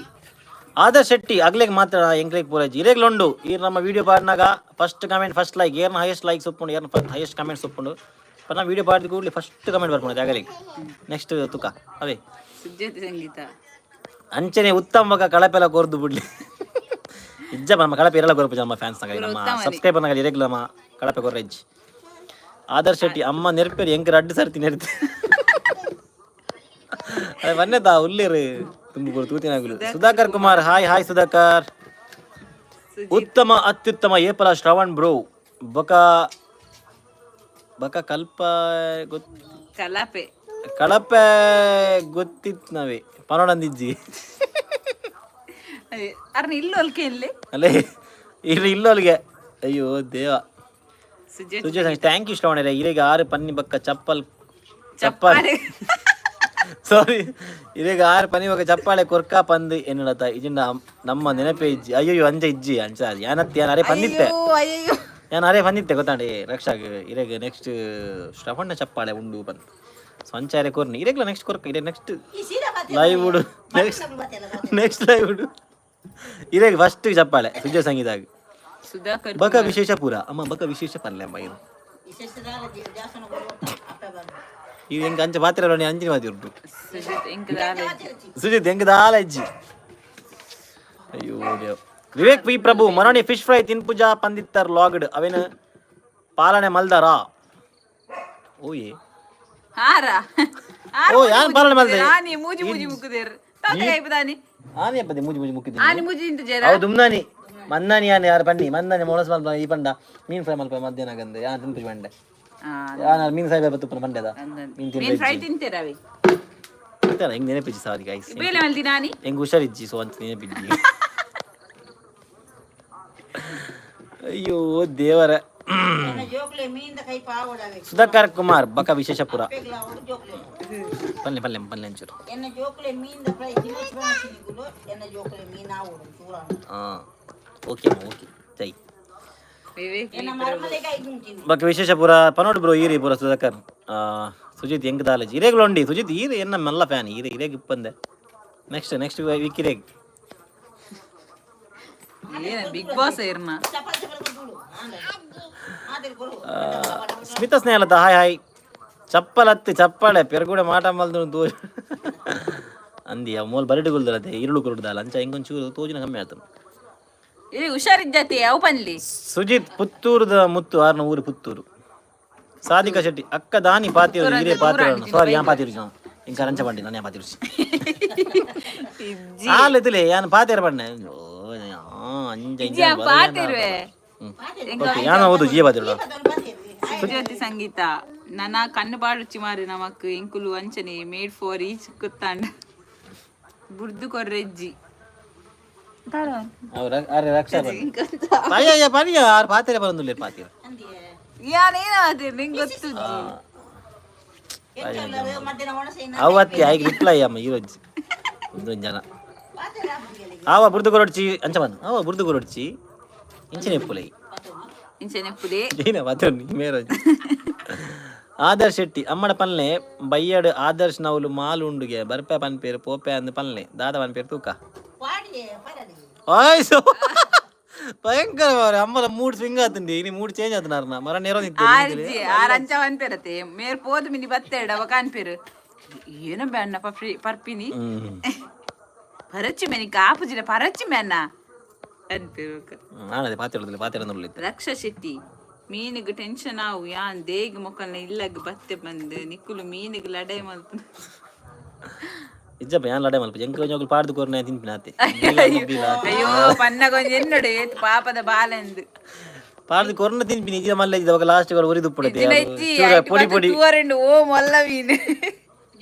Adarsh Shetty, ಅಗ್ಲೆಗ್ ಮಾತ್ರ ಎಂಕ್ಲೆಗ್ ಪೂರ ಇರೇಗ್ಲುಂಡು. ಈರ್ ನಮ್ಮ ವಿಡಿಯೋ ಪಾಡ್ನಾಗ ಫಸ್ಟ್ ಕಮೆಂಟ್, ಫಸ್ಟ್ ಲೈಕ್. ಏರ್ನ ಹೈಯೆಸ್ಟ್ ಲೈಕ್ಸ್ ಉಪ್ಪುಂಡು, ಏರ್ನ ಹೈಯೆಸ್ಟ್ ಕಮೆಂಟ್ಸ್ ಉಪ್ಪುಂಡು. ಪನ್ನ ವಿಡಿಯೋ ಪಾಡ್ದ ಕೂಡಲೇ ಫಸ್ಟ್ ಕಮೆಂಟ್ ಬರ್ಪುಂಡು ಅಗಲಿಗೆ. ನೆಕ್ಸ್ಟ್ ತುಕ ಅವೇ. ಸುಜ್ಯೋತಿ ಸಂಗೀತ. ಅಂಚನೆ ಉತ್ತಮ ಬಕ ಕಳಪೆಲ ಕೊರ್ದು ಬಿಡ್ಲಿ. ಇಜ್ಜ, ನಮ್ಮ ಕಳಪೆ ಇರಲ್ಲ ಕೊರ್ಪು. ನಮ್ಮ ಫ್ಯಾನ್ಸ್ ನಮ್ಮ ಸಬ್ಸ್ಕ್ರೈಬರ್ ನಾಗ ಇರೆಗ್ಲ ನಮ್ಮ ಕಳಪೆ ಕೊರ್ರ ಇಜ್ಜಿ. ಆದರ್ಶ್ ಶೆಟ್ಟಿ, ಅಮ್ಮ ನೆರ್ಪೇರು ಎಂಕ್ ರಡ್ಡು ಸರ್ತಿ ನೆರ್ತಿ. ಅದೇ ಬನ್ನೆತಾ ಉಲ್ಲೇರು ತುಂಬ ತೂತಿನಾಗುಲು. Sudhakar Kumar, hi hi Sudhakar. ಉತ್ತಮ ಅತ್ಯುತ್ತಮ ಏಪಲ ಶ್ರವಣ್ ಬ್ರೋ ಬಕ ಬಕ ಕಲ್ಪ ಗೊತ್ ಕಲಾಪೆ. ಕಳಪೆ ಗೊತ್ತಿತ್ತು ನಾವೇ ಪನೋಡಂದಿಜ್ಜಿ. ಅರ್ನ ಇಲ್ಲೊಲ್ಕೆ ಇಲ್ಲಿ. ಅಲ್ಲೇ ಇಲ್ಲಿ ಇಲ್ಲೊಲ್ಗೆ, ಅಯ್ಯೋ ದೇವ. Sujyothi. Sujay, thank you. Shravana ಇರೆಗೆ ಆರು ಪನ್ನಿ ಬಕ್ಕ ಚಪ್ಪಲ್ ಚಪ್ಪಲ್, ಸಾರಿ, ಇರೆಗೆ ಆರು ಪನ್ನಿ ಬಕ್ಕ ಚಪ್ಪಾಳೆ ಕೊರ್ಕ ಪಂದು ಎನ್ನಡತ ಇಜಿಂಡ ನಮ್ಮ ನೆನಪೇ ಇಜ್ಜಿ. ಅಯ್ಯೋ, ಅಂಜ ಇಜ್ಜಿ ಅಂಚ ಯಾನತ್ತಿ ಯಾನ್ ಅರೆ ಪಂದಿತ್ತೆ. ಅಯ್ಯೋ ಅಯ್ಯೋ. ಯಾನ್ ಅರೆ ಪಂದಿತ್ತೆ ಗೊತ್ತಾಂಡೆ ರಕ್ಷಾಗ್ ಇರೆಗ್ ನೆಕ್ಸ್ಟ್ ಶ್ರವಣ ಚಪ್ಪಾಳೆ ಉಂಡು ಬಂತು. ಸೊ ಅಂಚ ಅರೆ ಕೊರ್ನಿ ಇರೆಗ್ಲ ನೆಕ್ಸ್ಟ್ ಕೊರ್ಕ ಇರೆ ನೆಕ್ಸ್ಟ್ ಈ ಸೀದಾ ಮಾತೆ. ಲೈವ್ ಉಡು, ನೆಕ್ಸ್ಟ್ ನೆಕ್ಸ್ಟ್ ಲೈವ್ ಉಡು ಇರೆಗ್ ಫಸ್ಟ್ ಚಪ್ಪಾಳೆ ಸುಜಯ್ ಸಂಗೀತಾಗ್. ಸುಧಾಕರ್. ಬಕ ವಿಶೇಷ ಪೂರ ಅಮ್ಮ ಬಕ ವಿಶೇಷ ಪಲ್ಲೆ ಅಮ್ಮ ಇದು. ವಿಶೇಷದಾಲ ದೇವಸ್ಥಾನ ಅಪ್ಪ ಬಂದು. ಇದು ಹೆಂಗೆ ಅಂಚ ಪಾತ್ರೆ ಅಂಚಿನ ಮಾತಿ ಉಂಟು. ಸುಜಿತ್ ಎಂಕ್ ದಾಲ. ಸುಜಿತ್ ಹೆಂಗ್ ದಾಲ ಇಜ್ಜಿ. ಅಯ್ಯೋ ದೇವ್. ವಿವೇಕ್ ವಿ ಪ್ರಭು, ಮರಣಿ ಫಿಶ್ ಫ್ರೈ ತಿನ್ಪುಜಾ ಪಂದಿತ್ತರ್ ಲಾಗ್ಡ್ ಅವೇನು ಪಾಲನೆ ಮಲ್ದಾರಾ? ಓಯೆ. ಹಾರ. ಓ, ಯಾನ್ ಪಾಲನೆ ಮಲ್ದೆ? ಆನಿ ಮೂಜಿ ಮೂಜಿ ಮುಕ್ಕುದೇರ್ ತಾತ ಕೈಪದಾನಿ. ಆನೆ ಪದಿ ಮೂಜಿ ಮೂಜಿ ಮುಕ್ಕಿದ್ದೀನಿ. ಆನಿ ಮೂಜಿ ಇಂತ ಜೇರ. ಹೌದು, ದುಮ್ನಾನಿ ಮನ್ನಾನಿ ಯಾನ್ ಯಾರು ಪನ್ನಿ ಮನ್ನಾನಿ ಮೊಳಸ್ ಮಲ್ಪ ಈ ಪಂಡ ಮೀನ್ ಫ್ರೈ ಮಲ್ಪ ಮಧ್ಯಾಹ್ನ ಗಂದೆ ಯಾನ್ ತಿನ್ಪುಜಿ ಪಂಡೆ. ಯಾನ್ ಮೀನ್ ಫ್ರೈ ತುಪ್ಪನ ಪಂಡೆದ ಮೀನ್. ಮೀನ್ ಫ್ರೈ ತಿನ್ಪುಜಿ. ತಿಂತೇರವಿ. ಹೆಂಗ್ ನೆನಪಿಜ್ಜಿ, ಸಾರಿ ಗೈಸ್. ಬೇಲೆ ಮಲ್ದಿನಾನಿ. ಹೆಂಗ್ ಹುಷಾರಿಜ್ಜಿ, ಸೊ ಅಂತ ನೆನಪಿಜ್ಜಿ. ಅಯ್ಯೋ ದೇವರ. ನನ್ನ ಜೋಕ್ಲೆ ಮೀನ್ದ ಕೈ ಪಾವಡವೆ. ಸುಧಾಕರ್ ಕುಮಾರ್, ಬಕ ವಿಶೇಷಪುರ. ಅಪ್ಪೆಗ್ಲ ಅವಡು ಜೋಕ್ಲೆ. ಪಲ್ಲೆ ಪಲ್ಲೆ ಪಲ್ಲೆ ಅಂಚೂರು. ಎನ್ನ ಜೋಕ್ಲೆ ಮೀನ್ದ ಫ್ರೈ ತಿನ್ನಿಗುಲು ಎನ್ನ ಜೋಕ್ಲೆ ಮೀನ್ ಆವಡು ಚೂರ. ಹಾಂ, ಓಕೆ ಅಮ್ಮ, ಓಕೆ ಜೈ. ವಿವೇಕ್. ಎನ್ನ ಮರ್ಮಲೆಗೆ ಐದು. ಬಕ ವಿಶೇಷಪುರ ಪನೋಡ್ ಬ್ರೋ ಈರಿ ಪುರ ಸುಧಾಕರ್. ಸುಜಿತ್ ಎಂಕ್ ದಾಲೇಜ್ ಇರೇಗ್ಲ ಉಂಡಿ. ಸುಜಿತ್ ಈರೆ ಎನ್ನ ಮಲ್ಲ ಫ್ಯಾನ್ ಈರೆ ಇರೇಗ್ ಇಪ್ಪಂದೆ. ನೆಕ್ಸ್ಟ್ ನೆಕ್ಸ್ಟ್ ವೀಕ್ ಇರೇಗ್. ಏನ ಬಿಗ್ ಬಾಸ್ ಇರ್ನ. ಚಪಾತಿ ಚಪಾತಿ ಕೊಡು ಆದ್ರೆ ಕೊಡು. Smitha Snehalatha, hi hi. ಚಪ್ಪಲ್ ಹತ್ತಿ ಚಪ್ಪಾಳೆ ಪೆರಗೂಡೆ ಮಾಟ ಮಲ್ದು ತೋ ಅಂದಿ. ಆ ಮೂಲ ಬರಟಿಗುಲ್ದಲತೆ ಇರುಳು ಕುರುಡ್ದಾಲ ಅಂಚ ಇಂಕೊಂಚೂರು ತೋಜಿನ ಕಮ್ಮಿ ಆಯ್ತು. ಏ ಹುಷಾರಿದ್ದಾತಿ ಅವು ಪನ್ಲಿ. ಸುಜಿತ್ ಪುತ್ತೂರುದ ಮುತ್ತು ಆರ್ನ ಊರು ಪುತ್ತೂರು. ಸಾಧಿಕಾ ಶೆಟ್ಟಿ ಅಕ್ಕ ದಾನಿ ಪಾತಿರು ಹಿರೇ ಪಾತಿರು. ಸಾರಿ, ಯಾನ್ ಪಾತಿರು ಇಂಕ ರಂಚ ಬಂಡಿ ನಾನು ಪಾತಿರು ಆಲ್ ಇತ್ತಲೇ ಯಾನ್ ಪಾತಿರ ಬಣ್ಣೆ. ಓ ಅಂಜ. ಇಜ್ಜಿ, ಯಾನ್ ಪಾತೆರುವೆ. Okay, ಯಾನ ಓದು ಜಿಯ ಬಾತಿರುಡ. ಜ್ಯೋತಿ ಸಂಗೀತ, ನನ್ನ ಕಣ್ಣು ಬಾಡುಚ್ಚಿ ಮಾರಿ ನಮಕ್ ಎಂಕುಲು ಅಂಚನೆ made for each ಕುತ್ತಾಂಡ ಬುರ್ದು ಕೊರ್ರೆಜ್ಜಿ. ಅರೆ ರಕ್ಷಾ ಪಯ್ಯ ಪನಿಯ ಆರು ಪಾತ್ರೆ ಬರಂದುಲ್ಲೇರು ಪಾತಿರ. ಯಾನೇನಾದ್ರೆ ನಿಂಗೆ ಗೊತ್ತುಜ್ಜಿ. ಅವತ್ತಿ ಆಯ್ಕೆ ರಿಪ್ಲೈ ಅಮ್ಮ ಈರೋಜ್ ಒಂದೊಂದು ಜನ ಆವ ಬುರ್ದು ಕೊರೊಡ್ಚಿ ಅಂಚ ಬಂದು ಆವ ಬುರ್ದು ಕೊರೊಡ್ಚಿ ಇಂಚಿನ ಎಪ್ಪುಲೈ. ಇಂಚನೆ ಪುಲೆ. ಏನ ಮಾತಾಡಿ ಮೇರೋಜ್. ಆದರ್ಶ್ ಶೆಟ್ಟಿ ಅಮ್ಮಡ ಪನ್ಲೆ ಬಯ್ಯಡ್ ಆದರ್ಶ್ ನವುಲು ಮಾಲು ಉಂಡುಗೆ ಬರ್ಪೆ ಪನ್ಪೇರು ಪೋಪೆ ಅಂದ್ ಪನ್ಲೆ ದಾದ ಪನ್ಪೇರು ತೂಕ. ಆಯ್ಸು ಭಯಂಕರ ಮಾರ್ರೆ. ಅಮ್ಮಲ ಮೂಡ್ ಸ್ವಿಂಗ್ ಆತುಂಡಿ ಇನಿ ಮೂಡ್ ಚೇಂಜ್ ಆತನಾರ್ನ ಮರ ನೇರೋ. ಆರ್ಜಿ ಆರ್ ಅಂಚ ಪನ್ಪೇರತೆ ಮೇರ್ ಪೋದು ಮಿನಿ ಬತ್ತೇಡ ಅವ ಕಾನ್ಪೇರು ಏನೋ ಬ್ಯಾಣ್ಣ ಪರ್ಪಿ ಪರ್ಪಿನಿ ಪರಚಿ ಮೇನಿ ಕಾಪುಜಿಡ ಪರಚಿ ಮೇನ್ನ ಅನ್ಪೇರು. ನಾನದೇ ಪಾತ್ರೆ ಪಾತ್ರೆ ನುಳ್ಳಿತ್ತು. ರಕ್ಷ ಶೆಟ್ಟಿ, ಮೀನಿಗೆ ಟೆನ್ಷನ್ ಆವು ಯಾನ್ ದೇಗ್ ಮೊಕಲ್ನ ಇಲ್ಲಗ್ ಬತ್ತೆ ಬಂದು ನಿಕ್ಕುಲು ಮೀನಿಗೆ ಲಡೈ ಮಲ್ಪು. ಇಜ್ಜಪ್ಪ, ಯಾನ್ ಲಡೆ ಮಲ್ಪ ಎಂಕ್ ಒಂಜಿ ಪಾಡ್ದು ಕೊರ್ನೆ ತಿನ್ಪಿನ ಆತೆ. ಅಯ್ಯೋ, ಪನ್ನಗೊಂಜಿ ಎನ್ನಡು ಏತ್ ಪಾಪದ ಬಾಲೆಂದು. ಪಾಡ್ದು ಕೊರ್ನ ತಿನ್ಪಿನಿ ಇಜ್ಜ ಮಲ್ಲ ಇದ್ದ ಲಾಸ್ಟ್ ಉರಿ ದುಪ್ಪುಡತೆ. ಇಜ್ಜಿನ ಇಜ್ಜಿ. ಪೊಡಿ ಪೊಡಿ. ತೂವರೆಂಡು ಓ ಮೊಲ್ಲ ಮೀನು.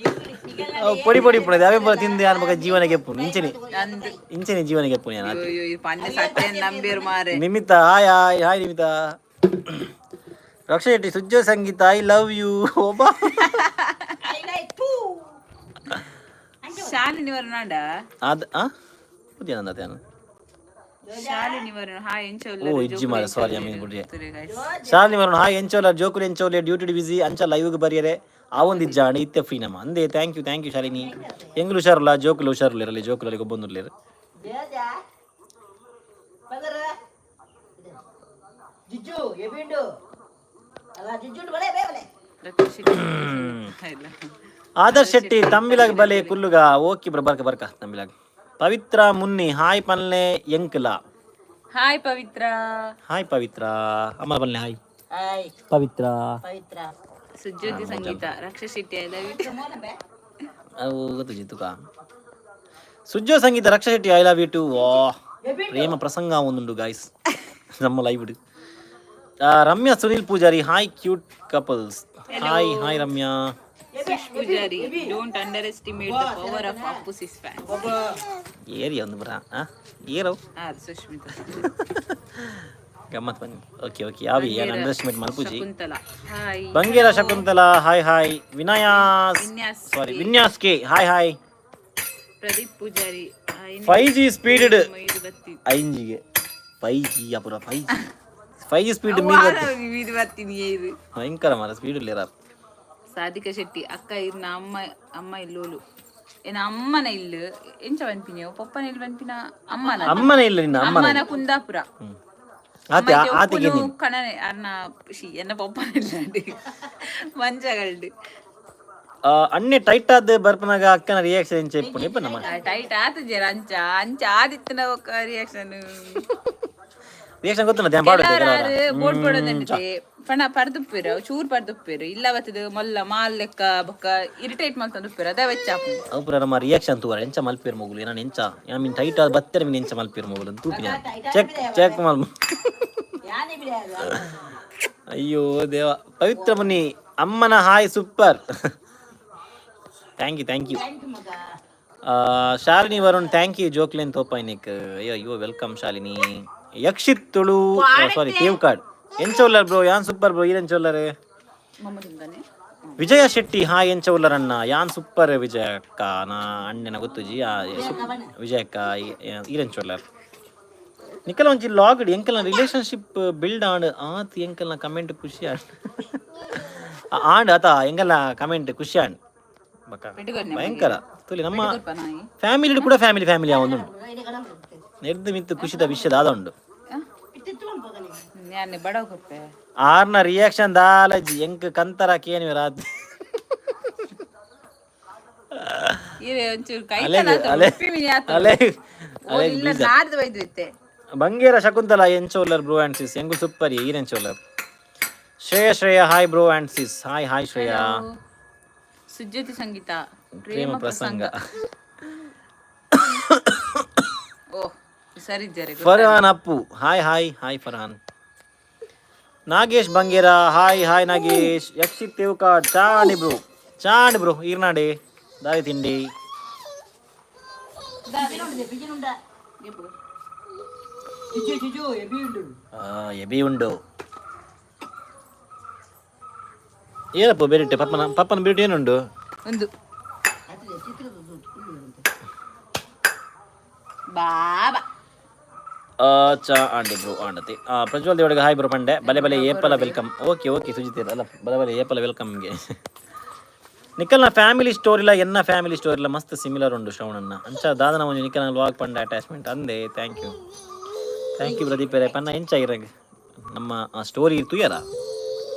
ಅವು ಪೊಡಿ ಪೊಡಿ ಇಪ್ಪುಡದೆ ಅವೇ ಪೂರ ತಿಂದು ಯಾನ್ ಬೊಕ ಜೀವನ ಗೆಪ್ಪುನು ಇಂಚನೆ. ಅಂದು. ಇಂಚನೆ ಜೀವನ ಗೆಪ್ಪುನು ಯಾನ್ ಆತೆ. ಅಯ್ಯೋ, ಈ ಪನ್ನೆ ಸತ್ಯ ನಂಬೇರು ಮಾರೆ. ನಿಮಿತ್ತ hi hi hi Nimitha. Raksha Shetty, Sujjo Sangeetha I love you ಒಬ್ಬ. ಶಾಲಿನಿ ವರುಣಾಂಡ. ಅದ ಆ ಪುದಿಯ ನಂದ ಯಾನು. ಶಾಲಿನಿ ವರುಣ್ ಹಾಯ್ ಎಂಚ. ಓ ಇಜ್ಜಿ ಮಾರೆ, ಸಾರಿ ಅಮ್ಮಿ ಬುಡ್ರಿ. ಶಾಲಿನಿ ವರುಣ್ ಹಾಯ್ ಎಂಚೋಲ ಜೋಕುಲು ಎಂಚೋಲೆ ಡ್ಯೂಟಿ ಬಿಸಿ ಅಂಚ ಲೈವ್ಗೆ ಬರಿಯರೆ ಆ ಒಂದು ಇಜ್ಜಾಂಡ್ ಇತ್ತೆ ಫ್ರೀ ನಮ್ಮ ಅಂದೆ. Thank you, thank you Shalini. ಎಂಗ್ಲು ಹುಷಾರುಲ್ಲ, ಜೋಕುಲು ಹುಷಾರುಲ್ಲೇರಲ್ಲಿ ಜೋಕುಲಲ್ಲಿ ಗೊಬ್ಬೊಂದುಲ್ಲೇರು. ಜಿಜ್ಜು ಎಬಿಂಡು ಅಲ್ಲ ಜಿಜ್ಜುಂಡು ಬಳೆ ಬೇವಲೆ. ಇಲ್ಲ. ಆದರ್ಶ್ ಶೆಟ್ಟಿ ತಂಬಿಲಾಗ್ ಬಲೆ ಕುಲ್ಲುಗ ಓಕೆ ಬ್ರ ಬರ್ಕ ಬರ್ಕ ತಂಬಿಲಾಗ್. ಪವಿತ್ರ ಮುನ್ನಿ ಹಾಯ್ ಪನ್ಲೆ ಎಂಕ್ಲ. ಹಾಯ್ ಪವಿತ್ರ. ಹಾಯ್ ಪವಿತ್ರ, ಅಮ್ಮ ಪನ್ಲೆ ಹಾಯ್. ಹಾಯ್. ಪವಿತ್ರ. ಪವಿತ್ರ. ಸುಜ್ಯೋತಿ ಸಂಗೀತ, Raksha Shetty I love you. ಅವು ಗೊತ್ತು ಜಿತ್ತುಕ. Sujjo Sangeetha, Raksha Shetty I love you too. ವಾ, ಪ್ರೇಮ ಪ್ರಸಂಗ ಒಂದುಂಡು ಗಾಯ್ಸ್ ನಮ್ಮ live. Ramya Sunil Poojary hi cute couples, hi hi Ramya. Sush Poojary, don't underestimate the power of Appu sis fan. Area ಒಂದು ಬರ ಆ ಏರವು. ಆ ಸುಷ್ಮಿತಾ. ಗಮ್ಮತ್ ಬನ್ನಿ. ಓಕೆ ಓಕೆ ಯಾವಿ ಏನು ಅಂಡರ್ ಎಸ್ಟಿಮೇಟ್ ಮಲ್ಪುಜಿ. Shakuntala hi. Bangera Shakuntala hi hi. Vinayas Vinyas. Sorry, Vinyas K hi hi. Pradeep Poojary hi. 5G speed. ಇದು ಬತ್ತಿ. ಐಂಜಿಗೆ 5G ಅಪುರ 5G 5G speed ಮೀರ್. ಇದು ಬರ್ತೀನಿ ಇದು. ಭಯಂಕರ ಮಾರ ಸ್ಪೀಡ್ ಇಲ್ಲೇರ. ಸಾಧಿಕ ಶೆಟ್ಟಿ ಅಕ್ಕ ಇರ್ನ ಅಮ್ಮ ಅಮ್ಮ ಇಲ್ಲೋಲು ಏನ ಅಮ್ಮನ ಇಲ್ಲು ಎಂಚ ಪನ್ಪಿನಿ ಪೊಪ್ಪನ ಇಲ್ಲು ಪನ್ಪಿನ ಅಮ್ಮನ. ಅಮ್ಮನೇ ಇಲ್ಲ ನಿನ್ನ ಅಮ್ಮನ. ಅಮ್ಮನ ಕುಂದಾಪುರ. ಆತೆ ಆತೆಗೆ. ಕಣನೆ ಅರ್ನ she ಎನ್ನ ಪೊಪ್ಪನ ಇಲ್ಲಾಂಡಿ ಮಂಜಗಲ್ಡ್. ಅಣ್ಣೆ ಟೈಟ್ ಆದ ಬರ್ಪನಾಗ ಅಕ್ಕನ ರಿಯಾಕ್ಷನ್ ಎಂಚ ಇಪ್ಪು ಇಪ್ಪ ನಮ್ಮ. ಟೈಟ್ ಆತ ಜರ ಅಂಚ ಅಂಚ ಆದಿತ್ತನ ఒక ರಿಯಾಕ್ಷನ್. ರಿಯಾಕ್ಷನ್ ಗೊತ್ತಲ್ಲ ಧ್ಯಾನ ಪಾಡು. ಬೋಟ್ ಪಡೋದಂటే ಪಣ ಪರ್ದುಪ್ಪೇರು ಚೂರ್ ಪರ್ದುಪ್ಪೇರು ಇಲ್ಲ ಬತ್ತದು ಮೊಲ್ಲ ಮಾಲ್ ಲೆಕ್ಕ ಬೊಕ್ಕ ಇರಿಟೇಟ್ ಮಲ್ತೊಂದುಪ್ಪೇರು ಅದೇ ವೆಚ್ಚಾಪು. ಅವು ಪೂರ ನಮ್ಮ ರಿಯಾಕ್ಷನ್ ತೂವರ ಎಂಚ ಮಲ್ಪೇರು ಮಗುಲು ನಾನು ಎಂಚ ಮೀನ್ ಟೈಟ್ ಆದ ಬತ್ತೆರ ಮೀನ್ ಎಂಚ ಮಲ್ಪೇರು ಮಗುಲು ತೂಪಿನ ಚೆಕ್ ಚೆಕ್ ಮಲ್. ಯಾನೆ ಬಿಡಿ ಅದು. ಅಯ್ಯೋ ದೇವ. ಪವಿತ್ರ ಮುನಿ ಅಮ್ಮನ hi super, thank you, thank you. Thank you ಮಗ. Shalini Varun thank you ಜೋಕ್ಲೇನ್ ತೋಪಾಯ್ನಿಕ್. ಅಯ್ಯೋ ಅಯ್ಯೋ, welcome Shalini. Yakshit Tulu ಸಾರಿ ತೇವ್ ಕಾರ್ಡ್ ಎಂಚ ಉಲ್ಲರ್ ಬ್ರೋ? ಯಾನ್ ಸೂಪರ್ ಬ್ರೋ, ಈರೆಂಚ ಉಲ್ಲರ್? ಮಮ್ಮದಿಂದಾನೆ. ವಿಜಯ ಶೆಟ್ಟಿ ಹಾಯ್ ಎಂಚ ಉಲ್ಲರ್ ಅಣ್ಣ? ಯಾನ್ ಸೂಪರ್ ವಿಜಯ ಅಕ್ಕ. ನಾ ಅಣ್ಣನ ಗೊತ್ತುಜಿ ವಿಜಯ ಅಕ್ಕ. ಈರೆಂಚ ಉಲ್ಲರ್? ನಿಕಲ ಒಂಜಿ ಲಾಗ್ ಎಂಕಲ್ನ ರಿಲೇಶನ್ಶಿಪ್ ಬಿಲ್ಡ್ ಆಂಡ್ ಆತ್ ಎಂಕಲ್ನ ಕಮೆಂಟ್ ಖುಷಿ ಆಂಡ್ ಆಂಡ್ ಆತ ಎಂಕಲ್ನ ಕಮೆಂಟ್ ಖುಷಿ ಆಂಡ್ ಬಕ್ಕ ಭಯಂಕರ ತುಲಿ ನಮ್ಮ ಫ್ಯಾಮಿಲಿ ಕೂಡ ಫ್ಯಾಮಿಲಿ ಫ್ಯಾಮಿಲಿ ಒಂದುಂಡು ನೆರ್ದು ಮಿತ್ತು ಖುಷಿದ ವಿಷಯ ದಾದ ಉಂಡು. ಯಾನೆ ಬಡವ ಕೊಪ್ಪೆ. ಆರ್ನ ರಿಯಾಕ್ಷನ್ ದಾಲಜಿ ಎಂಕ್ ಕಂತರ ಕೇನಿವೆ ರಾತ್ರಿ. ಇರೆ ಒಂಚೂರು ಕೈ ಅಲೆಗ್ ಅಲೆ ಅಲೆ ಅಲೆ. ಇಲ್ಲ ನಾಡ್ದು ಬೈದು ಇತ್ತೆ. Bangera Shakuntala ಎಂಚೋಲರ್ bro and sis? ಎಂಗು super ಈರೆಂಚೋಲರ್? Shreya Shreya hi bro and sis, hi hi Shreya. Sujyothi Sangeetha ಪ್ರೇಮ ಪ್ರಸಂಗ. ಓ ಸರಿ ಇದ್ದಾರೆ. Farhan Appu hi hi hi Farhan. Nagesh Bangera, hi hi Nagesh. Yakshit Devkad, Chandy bro, Chandy bro, ಈರ್ನಾಡಿ ದಾರಿ ತಿಂಡಿ. ಎಬಿ ಉಂಡು. ಏನಪ್ಪ ಬೇರಿಟ್ಟೆ ಪಪ್ಪನ ಪಪ್ಪನ ಬೇರಿಟ್ಟು ಏನುಂಡು? ಒಂದು ಬಾಬಾ. ಚಾ ಆಂಡಿ ಬ್ರೋ ಆಂಡತಿ. ಪ್ರಜ್ವಲ್ ದೇವಡಿಗೆ ಹಾಯ್ ಬ್ರೋ ಪಂಡೆ. ಬಲೆ ಬಲೆ ಏಪಲ welcome. Okay okay Sujith, ಅಲ್ಲ, ಬಲೆ ಬಲೆ ಏಪಲ ವೆಲ್ಕಮ್ಗೆ. ನಿಖಲ್ನ ಫ್ಯಾಮಿಲಿ ಸ್ಟೋರಿಲ ಎನ್ನ ಫ್ಯಾಮಿಲಿ ಸ್ಟೋರಿಲ ಮಸ್ತ್ ಸಿಮಿಲರ್ ಉಂಡು ಶ್ರವಣನ್ನ. ಅಂಚ ದಾದನ ಒಂಜಿ ನಿಖಲ್ನ ವ್ಲಾಗ್ ಪಂಡ ಅಟ್ಯಾಚ್ಮೆಂಟ್ ಅಂದೆ. Thank you, thank you Pradeep. ಪನ್ನ ಎಂಚ ಇರಂಗ್ ನಮ್ಮ ಸ್ಟೋರಿ ತುಯರ?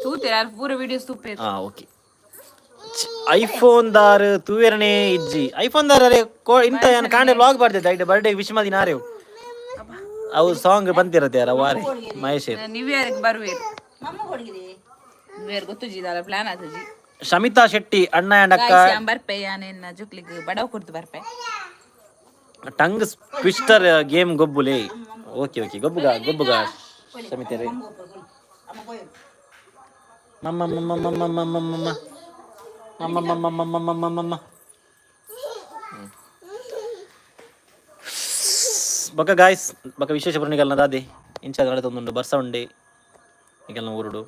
ತೂತೆ ಪೂರ ವಿಡಿಯೋಸ್ ತೂಪೇರು. ಹಾಂ, ಓಕೆ. ಐಫೋನ್ ದಾರ್ ತೂವೆರನೇ ಇಜ್ಜಿ. ಐಫೋನ್ ದಾರ್ ಅರೆ ಕೋ ಇಂತ ಯಾನ್ ಕಾಂಡೆ ವ್ಲಾಗ್ ಬರ್ದಿದ್ದೆ. ಐಟ್ ಬರ್ಡೇ ವಿಶ್ ಮದಿ ನಾರೇವು. ಅವು ಸಾಂಗ್ ಬಂತಿರತ್ತೆ ಯಾರ ವಾರೆ ಮಹೇಶ್. ನ್ಯೂ ಇಯರ್ಗೆ ಬರುವೇರು. ಮಮ್ಮ ಕೊಡಿಗಿದೆ. ನ್ಯೂ ಇಯರ್ ಗೊತ್ತುಜಿ, ದಾಲ ಪ್ಲಾನ್ ಆತಜಿ. ಶಮಿತಾ ಶೆಟ್ಟಿ, ಅಣ್ಣ ಆ್ಯಂಡ್ ಅಕ್ಕ. ಗಾಯ್ಸ್, ಯಾನ್ ಬರ್ಪೆ, ಯಾನೆನ್ನ ಜುಕ್ಲಿಗ್ ಬಡವ್ ಕೊಡ್ತು ಬರ್ಪೆ. Tongue twister game ಗೊಬ್ಬುಲೆ. Okay okay, ಗೊಬ್ಬುಗ ಗೊಬ್ಬುಗ ಶಮಿತರೇ. ಮಮ್ಮ ಮಮ್ಮ ಮಮ್ಮ ಮಮ್ಮ ಮಮ್ಮ ಮಮ್ಮ ಮಮ್ಮ ಮಮ್ಮ ಮಮ್ಮ ಮಮ್ಮ. ಬೊಕ ಗಾಯ್ಸ್, ಬೊಕ ವಿಶೇಷ ಪುರ್ಣಿಗಲ್ನ ದಾದಿ ಇಂಚ ನಡತೊಂದುಂಡು? ಬರ್ಸ ಉಂಡೆ ನಿಗಲ್ನ ಊರುಡು?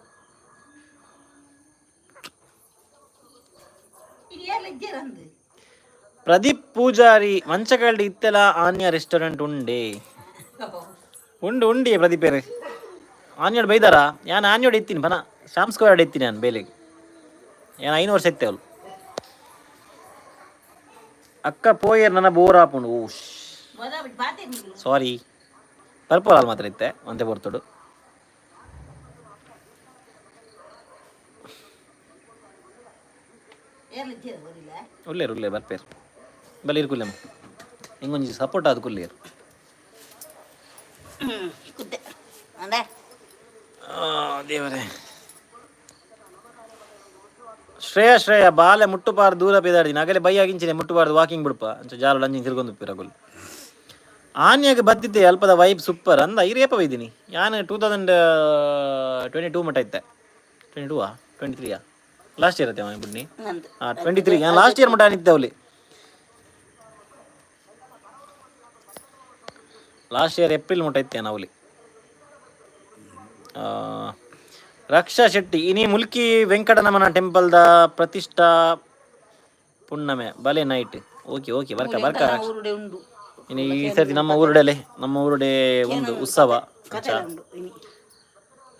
ಪ್ರದೀಪ್ ಪೂಜಾರಿ, ಮಂಚಕಲ್ಡ್ ಇತ್ತೆಲ ಆನ್ಯ ರೆಸ್ಟೋರೆಂಟ್ ಉಂಡೆ? ಉಂಡು ಉಂಡಿ ಪ್ರದೀಪೇರೆ. ಆನ್ಯೋಡ್ ಬೈದಾರ? ಯಾನ್ ಆನ್ಯೋಡ್ ಇತ್ತೀನಿ ಬನ ಶಾಮ್ ಸ್ಕ್ವೇರ್ ಇತ್ತೀನಿ ನಾನು ಬೇಲೆಗೆ. ಏನ್ 5 ವರ್ಷ ಇತ್ತೆ ಅವಳು. ಅಕ್ಕ ಪೋಯರ್ ನನ್ನ ಬೋರ್ ಆಪುಂಡು. ಓ, ಸಾರಿ, ಪರ್ಪಲ್ ಮಾತ್ರ ಇತ್ತೆ ಒಂತೆ ಪೊರ್ತುಡು. ಉಲ್ಲೇರು ಉಲ್ಲೇರು, ಬರ್ಪೇರು ಬಲ್ಲಿ ಇರ್ಕುಲ್ಲಮ್ಮ. ಹಿಂಗೊಂಜಿ ಸಪೋರ್ಟ್ ಆದ ಕುಲ್ಲೇರು. ಕುದ್ದೆ ಅಂದೆ. ದೇವರೇ. ಶ್ರೇಯ ಶ್ರೇಯ, ಬಾಲೆ ಮುಟ್ಟುಪಾರ್ದು ದೂರ ಪೇದಾಡ್ದಿನ. ಅಗಲೆ ಬೈಯಾಗಿಂಚಿನೆ ಮುಟ್ಟುಬಾರ್ದು, ವಾಕಿಂಗ್ ಬಿಡ್ಪ ಅಂಚ ಜಾಲು ಅಂಚಿನ ತಿರ್ಗೊಂದು ಪಿರಗುಲ್. ಆನ್ಯಾಗ ಬತ್ತಿದ್ದೆ, ಅಲ್ಪದ ವೈಬ್ ಸೂಪರ್ ಅಂದ. ಇರೇಪ ಬೈದಿನಿ ಯಾನ್ 2022 ಮಟ್ಟ ಇತ್ತೆ. 22 ಆ 23 ಆ? ಲಾಸ್ಟ್ ಇಯರ್ ಅತ್ತೆ ಬುಡ್ನಿ. ನಂದು. ಹಾಂ, 23 ಲಾಸ್ಟ್ ಇಯರ್ ಮಟ್ಟ ಇತ್ತೆ ಅವಲಿ. Last year April ಮಟ್ಟ ಇತ್ತೆ ಅವಲಿ. ರಕ್ಷಾ ಶೆಟ್ಟಿ, ಇನಿ ಮುಲ್ಕಿ ವೆಂಕಟರಮಣ ಟೆಂಪಲ್ದ ಪ್ರತಿಷ್ಠಾ ಪುಣ್ಣಮೆ, ಬಲೆ night. Okay okay, ಬರ್ಕ ಬರ್ಕ. ಊರುಡೆ ಉಂಡು. ಇನಿ ಈ ಸರ್ತಿ ನಮ್ಮ ಊರುಡಲೆ, ನಮ್ಮ ಊರುಡೆ ಒಂದು ಉತ್ಸವ. ಕಥೆ ಉಂಡು ಇನಿ.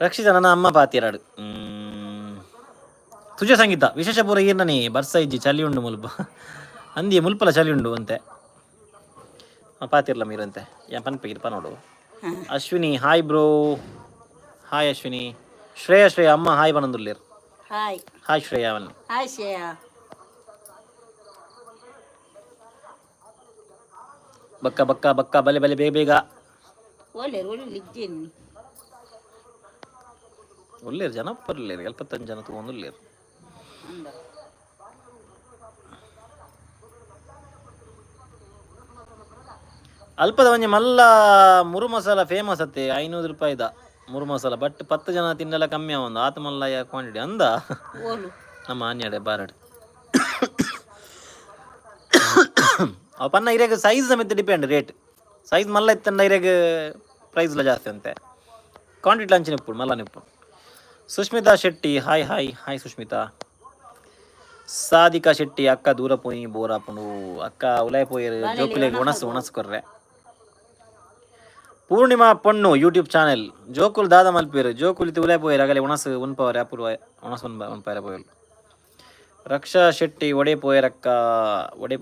ರಕ್ಷಿತ, ನನ್ನ ಅಮ್ಮ ಪಾತಿರಾಡು. ತುಜ ಸಂಗೀತ ವಿಶೇಷ ಪೂರ ಈರ್ನನಿ. ಬರ್ಸ ಇಜ್ಜಿ, ಚಲಿ ಉಂಡು ಮುಲ್ಪ ಅಂದಿ. ಮುಲ್ಪಲ ಚಲಿ ಉಂಡು ಅಂತೆ. ಪಾತಿರ್ಲ ಮೀರಂತೆ. ಯಾ ಪನ್ಪೆ ನೋಡು. Ashwini, hi bro. Hi Ashwini. Shreya Shreya, ಅಮ್ಮ ಹಾಯ್ ಬನಂದುಲ್ಲೇರ್. ಹಾಯ್. ಹಾಯ್ ಶ್ರೇಯಾ ಅವನ್. ಹಾಯ್ ಶ್ರೇಯಾ. ಬಕ್ಕ ಬಕ್ಕ ಬಕ್ಕ, ಬಲೆ ಬಲೆ, ಬೇಗ ಬೇಗ. ಒಳ್ಳೆ ಒಳ್ಳೆ ಲಿಜ್ಜೇನಿ. ಒಳ್ಳೇರು ಜನ ಬರ್ಲೇರು, 75 ಜನ ತಗೊಂಡುಲ್ಲೇರು. ಅಂದ. ಅಲ್ಪದ ಒಂಜಿ ಮಲ್ಲ ಮುರು ಮಸಾಲ ಫೇಮಸ್ ಅತ್ತೆ. 500 ರೂಪಾಯಿದ ಮುರು ಮಸಾಲ, ಬಟ್ 10 ಜನ ತಿನ್ನಲ್ಲ ಕಮ್ಮಿ ಒಂದು ಆತ ಮಲ್ಲ ಕ್ವಾಂಟಿಟಿ ಅಂದ. ಓಲು? ನಮ್ಮ ಆನ್ಯಾಡೆ ಬಾರಡ್. ಅವ ಪನ್ನ ಇರೆಗ್ ಸೈಜ್ ಸಮೇತ depend rate. Size ಮಲ್ಲ ಇತ್ತಂಡ ಇರೆಗ್ ಪ್ರೈಸ್ಲ ಜಾಸ್ತಿ ಅಂತೆ. ಕ್ವಾಂಟಿಟಿ ಅಂಚಿನ ಇಪ್ಪುಡು ಮಲ್ಲ ನಿಪ್ಪುಡು. Sushmita Shetty, hi hi hi Sushmita. Sadhika Shetty, ಅಕ್ಕ ದೂರ ಪೋಯಿ ಬೋರಾಪುಂಡು. ಅಕ್ಕ ಉಲಾಯ್ ಪೋಯರು, ಜೋಕುಲೆಗ್ ಒಣಸು ಒಣಸು ಕೊರ್ರೆ. ಪೂರ್ಣಿಮಾ ಪೊಣ್ಣು ಯೂಟ್ಯೂಬ್ ಚಾನೆಲ್, ಜೋಕುಲ್ ದಾದ ಮಲ್ಪೇರು? ಜೋಕುಲ್ ಇತ್ತು ಉಲಾಯ್ ಪೋಯರು, ಅಗಲೆ ಒಣಸು ಉನ್ಪವರೆ ಅಪೂರ್ವ ಒಣಸು ಉನ್ಪ ಉನ್ಪಾರೆ ಪೋಯಲು. ರಕ್ಷಾ ಶೆಟ್ಟಿ, ಒಡೆ ಪೋಯರಕ್ಕ? ಒಡೆ?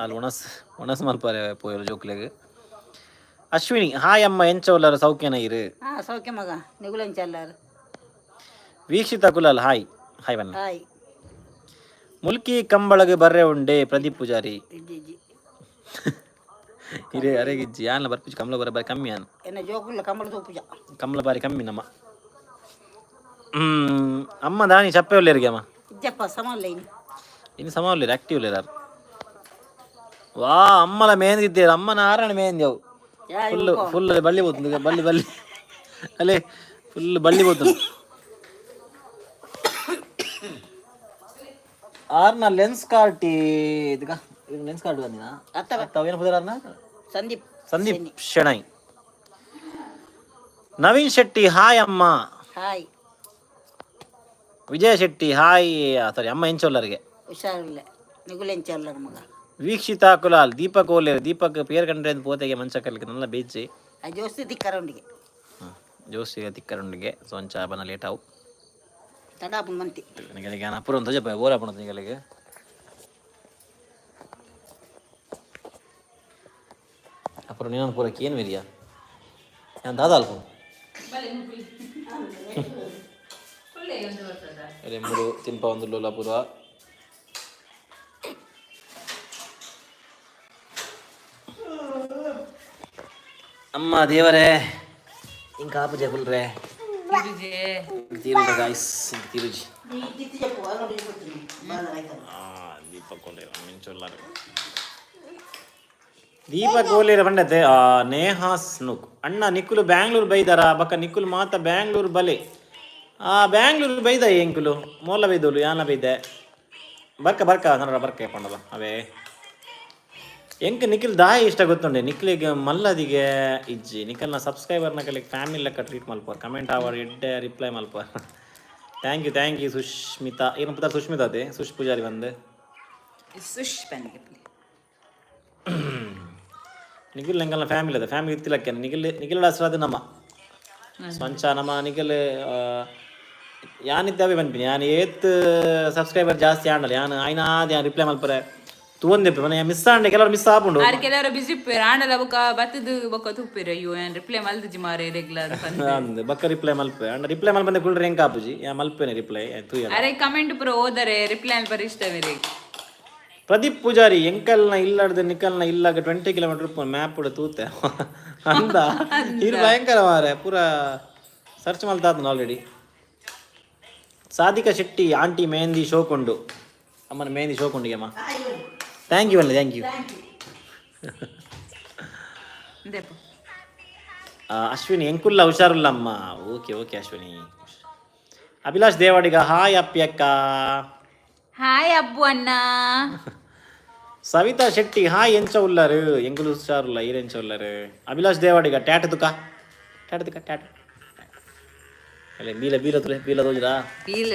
ಅಲ್ಲಿ ಒಣಸ್ ಒಣಸ್ ಮಲ್ಪಾರೆ ಪೋಯರು ಜೋಕುಲೆಗ್. ಅಶ್ವಿನಿ, ಹಾಯ್ ಅಮ್ಮ, ಎಂಚ ಉಲ್ಲಾರ? ಸೌಖ್ಯನ ಇರು? ಹಾ, ಸೌಖ್ಯ ಮಗ. ನಿಗುಲಂಚಲ್ಲಾರು? ವೀಕ್ಷಿತಾ ಕುಲಾಲ್, ಹಾಯ್ ಹಾಯ್ ಬನ್ನ. ಹಾಯ್. ಮುಲ್ಕಿ ಕಂಬಳಗ್ ಬರ್ರೆ ಉಂಡೆ ಪ್ರದೀಪ್ ಪೂಜಾರಿ. ಇಜ್ಜಿ ಇಜ್ಜಿ. ಇರೇ ಅರೆಗಿಜ್ಜಿ. ಯಾನ್ಲ ಬರ್ಪಿಜಿ ಕಮಲ ಬರ ಬಾರಿ ಕಮ್ಮಿ ಯಾನ್. ಎನ್ನ ಜೋಕುಲ್ಲ ಕಂಬಳ ತೂಪುಜ. ಕಮಲ ಬಾರಿ ಕಮ್ಮಿ ನಮ್ಮ. ಅಮ್ಮ ದಾನಿ ಚಪ್ಪೆ ಉಲ್ಲೇರಿಗೆ ಅಮ್ಮ? ಇಜ್ಜಪ್ಪ, ಸಮಲ್ಲ ಇನಿ. ಇನ್ನು ಸಮ ಉಲ್ಲೇರು, ಆಕ್ಟಿವ್ ಉಲ್ಲೇರು. ವಾ, ಅಮ್ಮಲ ಮೆಹಂದಿ ಇದ್ದೇರು. ಅಮ್ಮನ ಆರಣ ಮೆಹಂದಿ ಅವು. ಫುಲ್ ಫುಲ್ ಬಳ್ಳಿ ಹೋಗ್ತದೆ, ಬಳ್ಳಿ ಬಳ್ಳಿ ಅಲ್ಲೇ. Full ಬಳ್ಳಿ ಬೋತು. ಆರ್ನ ಲೆನ್ಸ್ ಕಾರ್ಟಿ ಇದಕ್ಕ ಲೆನ್ಸ್ ಕಾರ್ಡ್ ಬಂದಿನ. ಅತ್ತವ. ಏನು ಪುದರ್ ಆರ್ನ? ಸಂದೀಪ್. ಸಂದೀಪ್ ಶೆಣೈ. ನವೀನ್ ಶೆಟ್ಟಿ, ಹಾಯ್ ಅಮ್ಮ. ಹಾಯ್. ವಿಜಯ ಶೆಟ್ಟಿ, ಹಾಯ್. ಸಾರಿ ಅಮ್ಮ, ಎಂಚೊಲ್ಲರಿಗೆ? ಹುಷಾರಿಲ್ಲ ನಿಗುಲೆಂಚಲ್ಲ ಮಗ. ವೀಕ್ಷಿತಾ ಕುಲಾಲ್, ದೀಪಕ್ ಓಲೇರ್. ದೀಪಕ್ ಪೇರ್ ಕಂಡ್ರೆ ಪೋತೆಗೆ ಮಂಚಕಲ್ಲಿಗೆ ನಲ್ಲ ಬೇಜಿ. ಆ ಜೋಸ್ತಿ ತಿಕ್ಕರೊಂಡಿಗೆ. ಜೋಸಿ ತಿಕ್ಕರುಂಡಿಗೆ. ಸೊಂಚ ಬನ ಲೇಟ್ ಆವು. ತಡಾಪು ಮಂತಿ. ನಿಗಳಿಗೆ ಅಪುರ ಒಂದು ತೋಜಪ್ಪ ಓರ ಪಣ ನಿಗಳಿಗೆ. ಅಪುರ ನೀನೊಂದು ಪೂರಕ್ಕೆ ಏನು ಮಿರಿಯ ನಾನು ದಾದ ಅಲ್ಪ ಮೂರು ತಿನ್ಪ ಒಂದು ಲೋಲ ಪೂರ. ಅಮ್ಮ ದೇವರೇ, ಇಂಕ ಆಪುಜೆ ಫುಲ್ರೆ ತೀರುಜ ಗಾಯ್ಸ್, ಇಂಕ ತೀರುಜಿ. ದೀಪಕ್ ಓಲೇರ ಮಿಂಚೊಲ್ಲಾರು. ದೀಪಕ್ ಓಲೇರ ಬಂಡತೆ. ನೇಹಾ ಸ್ನುಕ್, ಅಣ್ಣ ನಿಕ್ಕುಲು ಬ್ಯಾಂಗ್ಳೂರ್ ಬೈದಾರ ಬಕ್ಕ ನಿಕ್ಕುಲು ಮಾತ ಬ್ಯಾಂಗ್ಳೂರ್ ಬಲೆ. ಆ ಬ್ಯಾಂಗ್ಳೂರ್ ಬೈದ ಎಂಕುಲು ಮೋಲ ಬೈದೋಲು ಯಾನ ಬೈದೆ. ಬರ್ಕ ಬರ್ಕ ನನ್ನಡ ಬರ್ಕ ಪಂಡದ ಅವೇ. ಎಂಕ್ ನಿಖಿಲ್ ದಾಯ ಇಷ್ಟ ಗೊತ್ತುಂಡೆ? ನಿಖಿಲಿಗೆ ಮಲ್ಲದಿಗೆ ಇಜ್ಜಿ. ನಿಖಲ್ನ ಸಬ್ಸ್ಕ್ರೈಬರ್ನ ಕಲಿಗೆ ಫ್ಯಾಮಿಲಿ ಲೆಕ್ಕ ಟ್ರೀಟ್ ಮಲ್ಪುವರ್. ಕಮೆಂಟ್ ಆವರ್ ಎಡ್ಡೆ reply ಮಲ್ಪುವರ್. Thank you, thank you. Sushmita, ಏನು ಪುತಾರ್ ಸುಷ್ಮಿತಾ ಅದೇ ಸುಶ್ ಪೂಜಾರಿ ಬಂದು. ಸುಶ್ ಪನ್ಲೆ. ನಿಖಿಲ್ ಎಂಕಲ್ನ ಫ್ಯಾಮಿಲಿ ಅದ, ಫ್ಯಾಮಿಲಿ ಇತ್ತಿಲಕ್ಕೆ. ನಿಖಿಲ್ ನಿಖಿಲ್ ಆಶೀರ್ವಾದ ನಮ್ಮ ಸ್ವಂಚ ನಮ್ಮ ನಿಖಿಲ್. ಯಾನಿದ್ದಾವೆ ಪನ್ಪಿನಿ, ಯಾನ್ ಏತ್ ಸಬ್ಸ್ಕ್ರೈಬರ್ ಜಾಸ್ತಿ ಆಂಡಲ ಯಾನ್ ಆಯ್ನಾದ್ ಯಾನ್ ರಿಪ್ಲೈ ಮಲ್ಪರೆ ತೂವೊಂದಿಪ್ಪೆ ಮನೆ. ಮಿಸ್ ಆಂಡೆ, ಕೆಲವರು ಮಿಸ್ ಆಪುಂಡು. ಆರ್ ಕೆಲವರು ಬಿಸಿ ಇಪ್ಪೇರು ಆಂಡಲ ಬೊಕ ಬತ್ತದು ಬೊಕ ತುಪ್ಪೇರು, ಅಯ್ಯೋ ಏನ್ ರಿಪ್ಲೈ ಮಲ್ದಿಜಿ ಮಾರೆ ರೆಗ್ಯುಲರ್. ಅಂದ್ ಬಕ್ಕ ರಿಪ್ಲೈ ಮಲ್ಪೆ. ಅಂಡ ರಿಪ್ಲೈ ಮಲ್ಪಂದೆ ಕುಲ್ರೆ ಎಂಕ ಆಪುಜಿ. ಯಾ ಮಲ್ಪೇನೆ ರಿಪ್ಲೈ ತೂಯಲ್ಲ. ಅರೆ ಕಮೆಂಟ್ ಪೂರ ಓದರೆ ರಿಪ್ಲೈ ಅಲ್ಪ ಇಷ್ಟ ಮೇರೆ. ಪ್ರದೀಪ್ ಪೂಜಾರಿ, ಎಂಕಲ್ನ ಇಲ್ಲಡ್ದು ನಿಕಲ್ನ ಇಲ್ಲಾಗ 20 ಕಿಲೋಮೀಟರ್ ಮ್ಯಾಪ್ ತೂತೆ ಅಂದ. ಇರು ಭಯಂಕರ ಮಾರೆ, ಪೂರ ಸರ್ಚ್ ಮಲ್ತಾದ್ನ ಆಲ್ರೆಡಿ. ಸಾಧಿಕಾ ಶೆಟ್ಟಿ ಆಂಟಿ, ಮೆಹಂದಿ ಶೋಕುಂಡು. ಅಮ್ಮನ ಮೆಹಂದಿ ಶೋಕುಂಡಿಗೆ ಅಮ್ಮ. Thank you ಅಲ್ಲ, thank you. ಅಂದೇಪ. ಅಶ್ವಿನಿ, ಎಂಕುಲ್ಲ ಹುಷಾರುಲ್ಲ ಅಮ್ಮ. Okay okay Ashwini. Abhilash Devadiga, hi ಅಪ್ಪಿ ಅಕ್ಕ. ಹಾಯ್ ಅಬ್ಬು ಅಣ್ಣ. ಸವಿತಾ ಶೆಟ್ಟಿ, ಹಾಯ್, ಎಂಚ ಉಲ್ಲರು? ಎಂಕುಲು ಹುಷಾರುಲ್ಲ, ಈರ್ ಎಂಚ ಉಲ್ಲರು? ಅಭಿಲಾಷ್ ದೇವಾಡಿಗ, ಟ್ಯಾಟ್ ತುಕ ಟ್ಯಾಟ್ ತುಕ ಟ್ಯಾಟ್ ಅಲ್ಲೇ ಬೀಲ ಬೀಲ ತುಲೆ ಬೀಲ ತೋಜುರಾ? ಪೀಲ್.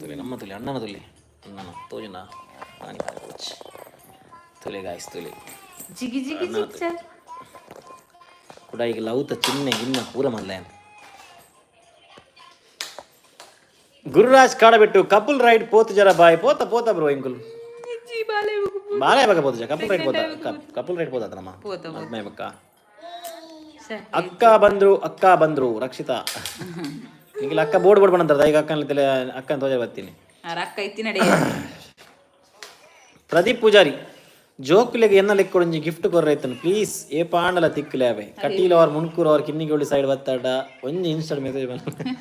ತುಲೆ ನಮ್ಮ ತುಲೆ ಅಣ್ಣನ ತುಲೆ ಅಣ್ಣನ ತೋಜುನಾ ನಾನಿ ತುಲೆ ಗಾಯ್ಸ್ ತುಲೆ. ಜಿಗಿ ಜಿಗಿ ಜಿಗ್ ಸರ್. ಕೂಡ ಈಗ ಲೌತ ಚಿಹ್ನೆ ಗಿನ್ನ ಪೂರ ಮಲ್ಲೆ. ಗುರುರಾಜ್ ಕಾಡಬಿಟ್ಟು, ಕಪಲ್ ರೈಡ್ ಪೋತು ಜರ ಬಾಯ್. ಪೋತ ಪೋತ ಬ್ರೋ ಇಂಕುಲು. ಜಿ ಬಾಲೆ. ಬಾಳೆ ಬಕ್ಕ ಪೋತು ಜ ಕಪಲ್ ರೈಡ್ ಪೋತ, ಕಪಲ್ ರೈಡ್ ಪೋತ ನಮ್ಮ. ಪೋತ. ಮದ್ಮೆ ಬಕ್ಕ. ಸರ್. ಅಕ್ಕ ಬಂದ್ರು, ಅಕ್ಕ ಬಂದ್ರು. ರಕ್ಷಿತಾ ಈಗಲ ಅಕ್ಕ ಬೋರ್ಡ್ ಬೋರ್ಡ್ ಬಂದಂತಾರ. ಈಗ ಅಕ್ಕನ ತಲೆ ಅಕ್ಕನ ತೋಜ ಬರ್ತೀನಿ. ರಕ್ಕ ಇತ್ತಿ ನಡೆ. ಪ್ರದೀಪ್ ಪೂಜಾರಿ, ಜೋಕುಲೆಗ್ ಎನ್ನ ಲೆಕ್ಕೊಡೊಂಜಿ ಗಿಫ್ಟ್ ಕೊರ್ರೈತನು ಪ್ಲೀಸ್. ಏ ಪಾಂಡಲ ತಿಕ್ಕುಲೆ ಅವೆ. ಕಟೀಲ್ ಅವ್ರ ಮುಣ್ಕೂರು ಅವ್ರ ಕಿನ್ನಿಗೋಳಿ ಸೈಡ್ ಬತ್ತಾಡ ಒಂಜಿ ಇನ್ಸ್ಟಾಲ್ ಮೆಸೇಜ್ ಬಂದ.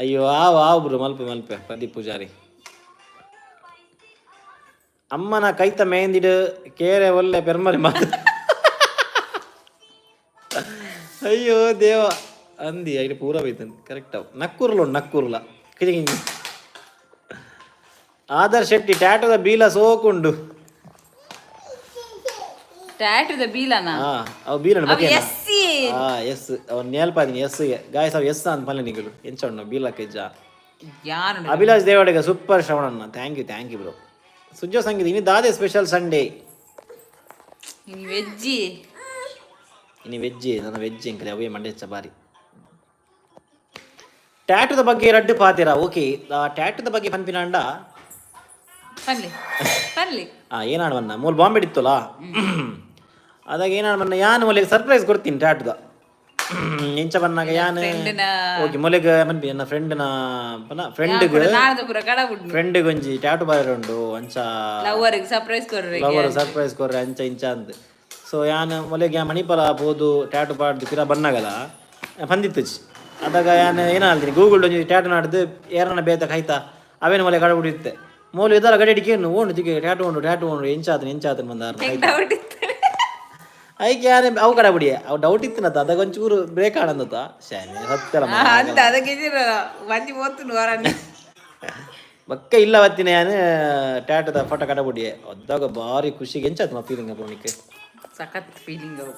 ಅಯ್ಯೋ ಆವ್ ಆವ್ ಬ್ರೋ, ಮಲ್ಪೆ ಮಲ್ಪೆ. ಪ್ರದೀಪ್ ಪೂಜಾರಿ, ಅಮ್ಮನ ಕೈತ ಮೇಂದಿಡು ಕೇರೆ ಒಲ್ಲೆ ಪೆರ್ಮರಿ ಮಾತು. ಅಯ್ಯೋ ದೇವ ಅಂದಿ ಐಟ್ ಪೂರ ಬೈತನ್. ಕರೆಕ್ಟ್ ಅವು ನಕ್ಕೂರ್ಲ ಉಂಡು ನಕ್ಕೂರ್ಲ ಕಿಜಿ. ಆದರ್ ಶೆಟ್ಟಿ, ಟ್ಯಾಟೋದ ಬೀಲ ಸೋಕುಂಡು. ಟ್ಯಾಟುದ ಬೀಲನ? ಹಾ, ಅವು ಬೀಲನ ಬಗ್ಗೆ. ಎಸ್ಸಿ. ಹಾ ಎಸ್, ಅವನ್ ನೇಲ್ಪಾದಿನಿ ಎಸ್ ಗಾಯ್ಸ್. ಅವ್ ಎಸ್ ಅಂತ ಪಲ್ಲೆ ನಿಗಲು ಎಂಚ ಉಂಡು ಬೀಲಕ್ಕ ಇಜ್ಜ? ಯಾರು? ಅಭಿಲಾಷ್ ದೇವಾಡಿಗ, ಸೂಪರ್ ಶ್ರವಣಣ್ಣ. Thank you, thank you bro. Sujjo Sangeetha, ಇನಿ ದಾದೆ ಸ್ಪೆಷಲ್ ಸಂಡೇ? ಇನಿ ವೆಜ್ಜಿ. ಇನಿ ವೆಜ್ ನನ್ನ ವೆಜ್ ಎಂಕಲೆ ಅವೇ ಮಂಡೆ ಬಾರಿ. ಟ್ಯಾಟುದ ಬಗ್ಗೆ ರಡ್ಡು ಪಾತಿರ. ಓಕೆ, ಟ್ಯಾಟುದ ಬಗ್ಗೆ ಪನ್ಪಿನಾಂಡ. ಪನ್ಲಿ ಪನ್ಲಿ. ಆ ಏನಾಡ್ ಬನ್ನ ಮೂಲ ಬಾಂಬೆ ಇತ್ತಲ್ಲ, ಅದಾಗ ಏನಾಡ್ ಬನ್ನ ಯಾನ್ ಮೊಲೆಗೆ ಸರ್ಪ್ರೈಸ್ ಕೊಡ್ತೀನಿ ಟ್ಯಾಟುದ. ಎಂಚ ಬನ್ನಾಗ ಯಾನ್ ಫ್ರೆಂಡ್ನ. ಓಕೆ, ಮೊಲೆಗ್ ಮನ್ಪಿ ನನ್ನ ಫ್ರೆಂಡ್ನ ಫ್ರೆಂಡ್ಗ್ ನಾಡ್ದ ಪೂರ ಕಡ ಬಿಡ್ನು. ಫ್ರೆಂಡ್ಗೆ ಒಂಜಿ ಟ್ಯಾಟು ಬಾರಿ ಉಂಡು ಅಂಚ. ಲವರ್ಗೆ ಸರ್ಪ್ರೈಸ್ ಕೊರ್ರೆ. ಲವರ್ ಸರ್ಪ್ರೈಸ್ ಕೊರ್ರೆ ಅಂಚ ಇಂಚ ಅಂದ್. ಸೊ ಯಾನ್ ಮೊಲೆಗೆ ಯಾ ಮಣಿಪಾಲ ಪೋದು ಟ್ಯಾಟು ಪಾಡ್ದು ಪಿರ ಬನ್ನಗಲ ಪಂದಿತ್ತುಚಿ. ಅದಾಗ ಯಾನ್ ಏನ ಅಲ್ದಿನಿ, ಗೂಗಲ್ ಒಂಜಿ ಟ್ಯಾಟು ನಾಡ್ದು ಏರನ ಬೇತ ಕೈತಾ ಅವೇನು ಮೊಲೆ ಕಡ ಬಿಡಿತ್ತೆ. ಮೋಲು ಇದರ ಗಡಿ ಏನು ಓಂಡು ತಿಗೆ ಟ್ಯಾಟು ಉಂಡು ಟ್ಯಾಟು ಉಂಡು ಎಂಚಾತನ ಎಂಚಾತನ ಬಂದಾರ. ಡೌಟ್ ಇತ್ತು. ಐಕೆ ಯಾನೆ ಅವು ಕಡ ಬಿಡಿ, ಅವು ಡೌಟ್ ಇತ್ತಿನತ್ತ, ಅದಾಗ ಒಂಚೂರು ಬ್ರೇಕ್ ಆಡಂದತ್ತ ಶಾನೆ ಸತ್ತಲ್ಲ. ಅಂತ ಅದಕ್ಕೆ ಬಂದಿ ಓದ್ತು ವರನಿ. ಬಕ್ಕ ಇಲ್ಲ ಬತ್ತಿನ ಯಾನು ಟ್ಯಾಟದ ಫೋಟೋ ಕಡ ಬಿಡಿ. ಅದಾಗ ಭಾರಿ ಖುಷಿಗೆ ಎಂಚಾತ್ ಮಾ ಫೀಲಿಂಗ್ ಅಪ್ಪನಿಗೆ? ಸಖತ್ ಫೀಲಿಂಗ್ ಅವು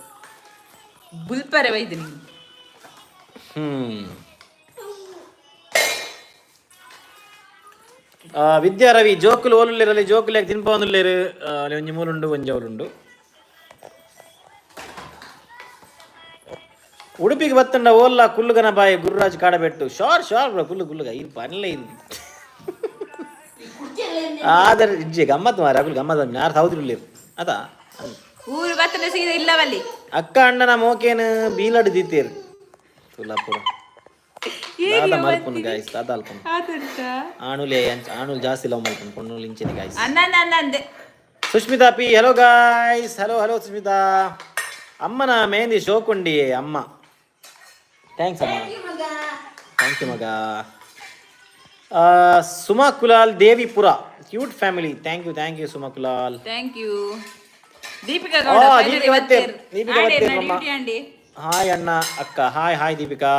ಬುಲ್ಪರೆ ಬೈದು ನೀನು. ವಿದ್ಯಾ ರವಿ, ಜೋಕುಲು ಓಲುಲ್ಲೇರಲ್ಲಿ? ಜೋಕುಲು ಯಾಕೆ ತಿನ್ಪವನುಲ್ಲೇರು? ಅಲ್ಲಿ ಒಂಜಿ ಮೂಲುಂಡು, ಒಂಜಿ ಅವಲುಂಡು. ಉಡುಪಿಗೆ ಬತ್ತಂಡ ಓಲ್ಲ ಕುಲ್ಲುಗನ ಬಾಯಿ Gururaj ಕಾಡಬೆಟ್ಟು. Sure sure bro, Kullu ಕುಲ್ಲುಗ ಇದು ಪನ್ಲೆ ಇದು. ಆದರೆ ಇಜ್ಜೆ ಗಮ್ಮತ್ ಮಾರ, ಅಗುಲು ಗಮ್ಮತ್ ಯಾರು ಸೌದಿರುಲ್ಲೇರು ಅದ. ಊರು ಬತ್ತನ ಸೀದಾ ಇಲ್ಲವಲ್ಲಿ. ಅಕ್ಕ ಅಣ್ಣನ ಮೋಕೇನು ಬೀಲಡು ದಿತ್ತೇರು ತುಲಾಪುರ ದಾದ ಮಲ್ಪುನು ಗಾಯ್ಸ್, ದಾದ ಅಲ್ಪುನು. ಆತಂತ. ಆಣುಲೆ ಆಣುಲ್ ಜಾಸ್ತಿ ಲವ್ ಮಲ್ಪುನು, ಪೊಣ್ಣುಲು ಇಂಚಿನ ಗಾಯ್ಸ್. ಅನ್ನ ಅನ್ನ ಅಂದೆ. Sushmita P, hello guys. Hello hello Sushmita. ಅಮ್ಮನ ಮೆಹಂದಿ ಶೋಕುಂಡಿ ಅಮ್ಮ. Thanks ಅಮ್ಮ, thank you ಮಗ. Suma Kulal Devipura, cute family. Thank you, thank you Suma Kulal. Thank you Deepika ಆ, ಗೌಡ. ದೀಪಿಕಾ ಬತ್ತೇರ್, ದೀಪಿಕಾ ಬತ್ತೇರ್ ಅಮ್ಮ. ಡ್ಯೂಟಿ ಅಂಡಿ. ಹಾಯ್ ಅಣ್ಣ ಅಕ್ಕ. Hi hi Deepika.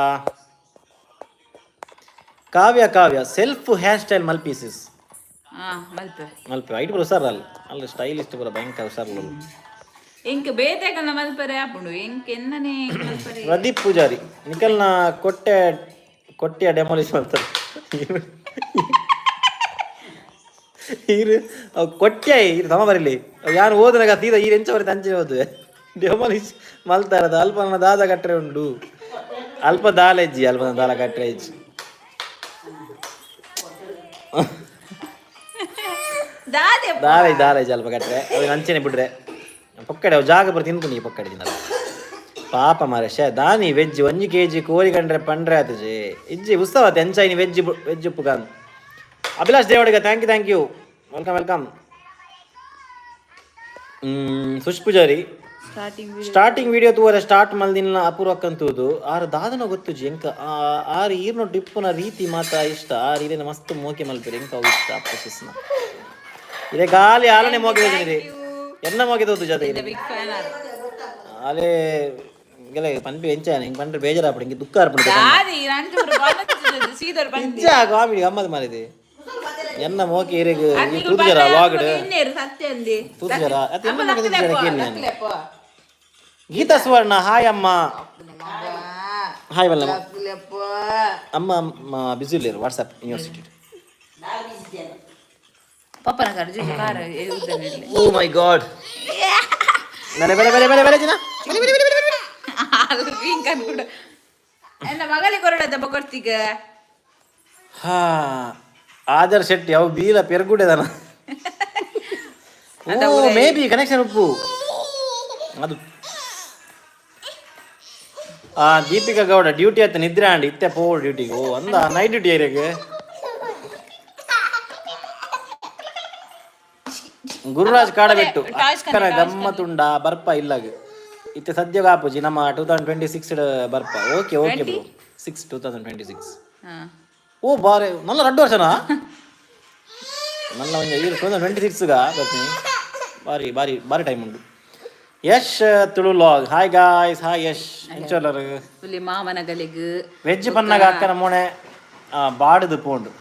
Kavya Kavya, self hair style ಮಲ್ಪೀಸಸ್. ಹಾ ಮಲ್ಪ. ಮಲ್ಪ ಐಟ್ ಪೂರ ಹುಷಾರಲ್ಲ ಅಲ್ಲ, ಸ್ಟೈಲಿಸ್ಟ್ ಪೂರ ಭಯಂಕರ ಹುಷಾರಲ್ಲ. ಇಂಕ್ ಬೇತೆಗಲ್ಲ ಮಲ್ಪರೆ ಆಪುಂಡು, ಇಂಕ್ ಎನ್ನನೆ ಮಲ್ಪರೆ. ಪ್ರದೀಪ್ ಪೂಜಾರಿ, ನಿಖಲ್ನ ಕೊಟ್ಟೆ ಕೊಟ್ಟೆಯ ಡೆಮಾಲಿಷ್ ಮಾಡ್ತಾರೆ ಈರು. ಅವು ಕೊಟ್ಟೆ ಇರು ಸಮ ಬರಲಿ. ಯಾರು ಓದನಾಗ ಸೀದಾ ಈರು ಎಂಚ ಬರುತ್ತೆ ಅಂಚೆ ಓದುವೆ. ಡೆಮಾಲಿಷ್ ಮಲ್ತಾರದ ಅಲ್ಪ ನನ್ನ ದಾದ ಕಟ್ಟರೆ ಉಂಡು. ಅಲ್ಪ ದಾಲ ಇಜ್ಜಿ, ಅಲ್ಪ ದಾಲ ಕಟ್ಟರೆ ಇಜ್ಜಿ. ದಾದೆ. ದಾಲ ದಾಲ ಇಜ್ಜಿ, ಅಲ್ಪ ಕಟ್ಟರೆ ಅವು ಅಂಚೆನೆ ಬಿಡ್ರೆ ಪೊಕ್ಕಡೆ ಅವು ಜಾಗ ಬರ್ ತಿನ್ಕೊಂಡು ಈ ಪೊಕ್ಕಡೆ ತಿನ್ನಲ್ಲ ಪಾಪ ಮಾರೆ. ಶೇ ದಾನಿ ವೆಜ್ ಒಂಜಿ ಕೆಜಿ ಕೋರಿ ಕಂಡ್ರೆ ಪಂಡ್ರೆ ಆತಜಿ ಇಜ್ಜಿ ಉತ್ಸವ ಎಂಚಾಯಿನಿ ವೆಜ್ ವೆಜ್ ಉಪ್ಪು ಕಾನ್. Abhilash Devadiga, thank you, thank you, welcome welcome. ಸುಶ್ ಪೂಜಾರಿ. ಸ್ಟಾರ್ಟಿಂಗ್. ಸ್ಟಾರ್ಟಿಂಗ್ ವಿಡಿಯೋ ತೂವರೆ ಸ್ಟಾರ್ಟ್ ಮಲ್ದಿನ ಅಪೂರ್ವಕ್ಕಂತೂದು. ಆರು ದಾದನ ಗೊತ್ತುಜಿ ಎಂಕ. ಆರು ಈರ್ನ ಟಿಪ್ಪುನ ರೀತಿ ಮಾತ ಇಷ್ಟ. ಆರು ಇದೇನ ಮಸ್ತ್ ಮೋಕೆ ಮಲ್ಪಿರಿ, ಎಂಕ ಅವು ಇಷ್ಟ ಪ್ರೊಸೆಸ್ನ. ಇದೇ ಖಾಲಿ ಆಲನೆ ಮೋಕೆ ತೋಜಿನಿ, ಎನ್ನ ಮೋಕೆ ತೋತು ಜೊತೆ. Big fan. ಆಲೆ ಗೆಲೆ ಪನ್ಪಿ ಎಂಚ ಹಿಂಗೆ ಪಂಡ್ರೆ ಬೇಜಾರಾಪಡು, ಹಿಂಗೆ ದುಃಖ ಆರ್ಪಡು. ದಾದಿ ನಂಚು ಸೀದರ್ ಬಂದಿ. ನಿಜ ಕಾಮಿಡಿ ಗಮ್ಮತ್ ಮಾರಿದೆ. ಎನ್ನ ಮೋಕೆ ಇರೆಗ್ ತೂತುಜರ ಲಾಗ್ಡ್. ಇನ್ನೇರು ಸತ್ಯ ಅಂದಿ. ತೂತುಜರ ಅತ್ತೆ ಎನ್ನ ಮೋಕೆ ತೂತುಜರ ಕೇಳಿ ನಾನು. ಗೀತಾ ಸುವರ್ಣ, ಹಾಯ್ ಅಮ್ಮ, ಹಾಯ್ ವಲ್ಲಮ್ಮ. ಅಮ್ಮ ಬಿಸಿ ಇಲ್ಲೇರು ವಾಟ್ಸಪ್ ಯೂನಿವರ್ಸಿಟಿ. ಪಪ್ಪನ ಕರ್ಜು ಕಾರ. ಓ ಮೈ ಗಾಡ್, ಬಲೆ ಬಲೆ ಬಲೆ ಬಲೆ ಬಲೆ ಜಿನ ಬಲೆ ಬಲೆ ಬಲೆ ಬಲೆ ಬಲೆ. ಹಿಂಗ್ ಅನ್ಕೊಂಡು ಎನ್ನ ಮಗಳಿಗೆ ಕೊರಡದ ಬೊಕೊರ್ತಿಗ. ಹಾ ಆದರ್ ಶೆಟ್ಟಿ, ಅವು ಬೀಲ ಪೆರ್ಗುಡೆದನ. ಓ ಮೇ ಬಿ ಕನೆಕ್ಷನ್ ಉಪ್ಪು ಅದು. ಆ ದೀಪಿಕಾ ಗೌಡ, ಡ್ಯೂಟಿ ಆತ ನಿದ್ರೆ ಆಂಡ್ ಇತ್ತೆ ಪೋ ಡ್ಯೂಟಿಗೆ. ಓ ಅಂದ ನೈಟ್ ಡ್ಯೂಟಿ ಏರಿಯಾಗೆ. ಗುರುರಾಜ್ ಕಾಡಬೆಟ್ಟು, ಅಕ್ಕನ ಗಮ್ಮತ್ತುಂಡ ಬರ್ಪ ಇಲ್ಲಾಗ ಇತ್ತೆ ಸದ್ಯಗ ಆಪುಜಿ ನಮ್ಮ 2026 ಬರ್ಪ. Okay okay bro. Six, 2026. ಓ ಬಾರೆ ನಲ್ಲ ರಡ್ಡು ವರ್ಷನಾ ನಲ್ಲ ಒಂಜಿ ಈ 2026 ಬರ್ತೀನಿ. ಬಾರಿ ಬಾರಿ ಬಾರಿ ಟೈಮ್ ಉಂಟು. Yash Tulu log, hi guys. Hi Yash, ಎಂಚೋಲರು? ಹುಲಿ ಮಾಮನ ಗಲಿಗ್. ವೆಜ್ ಪನ್ನಾಗ ಅಕ್ಕನ ಮೋಣೆ ಬಾಡುದು ಪೋಂಡು.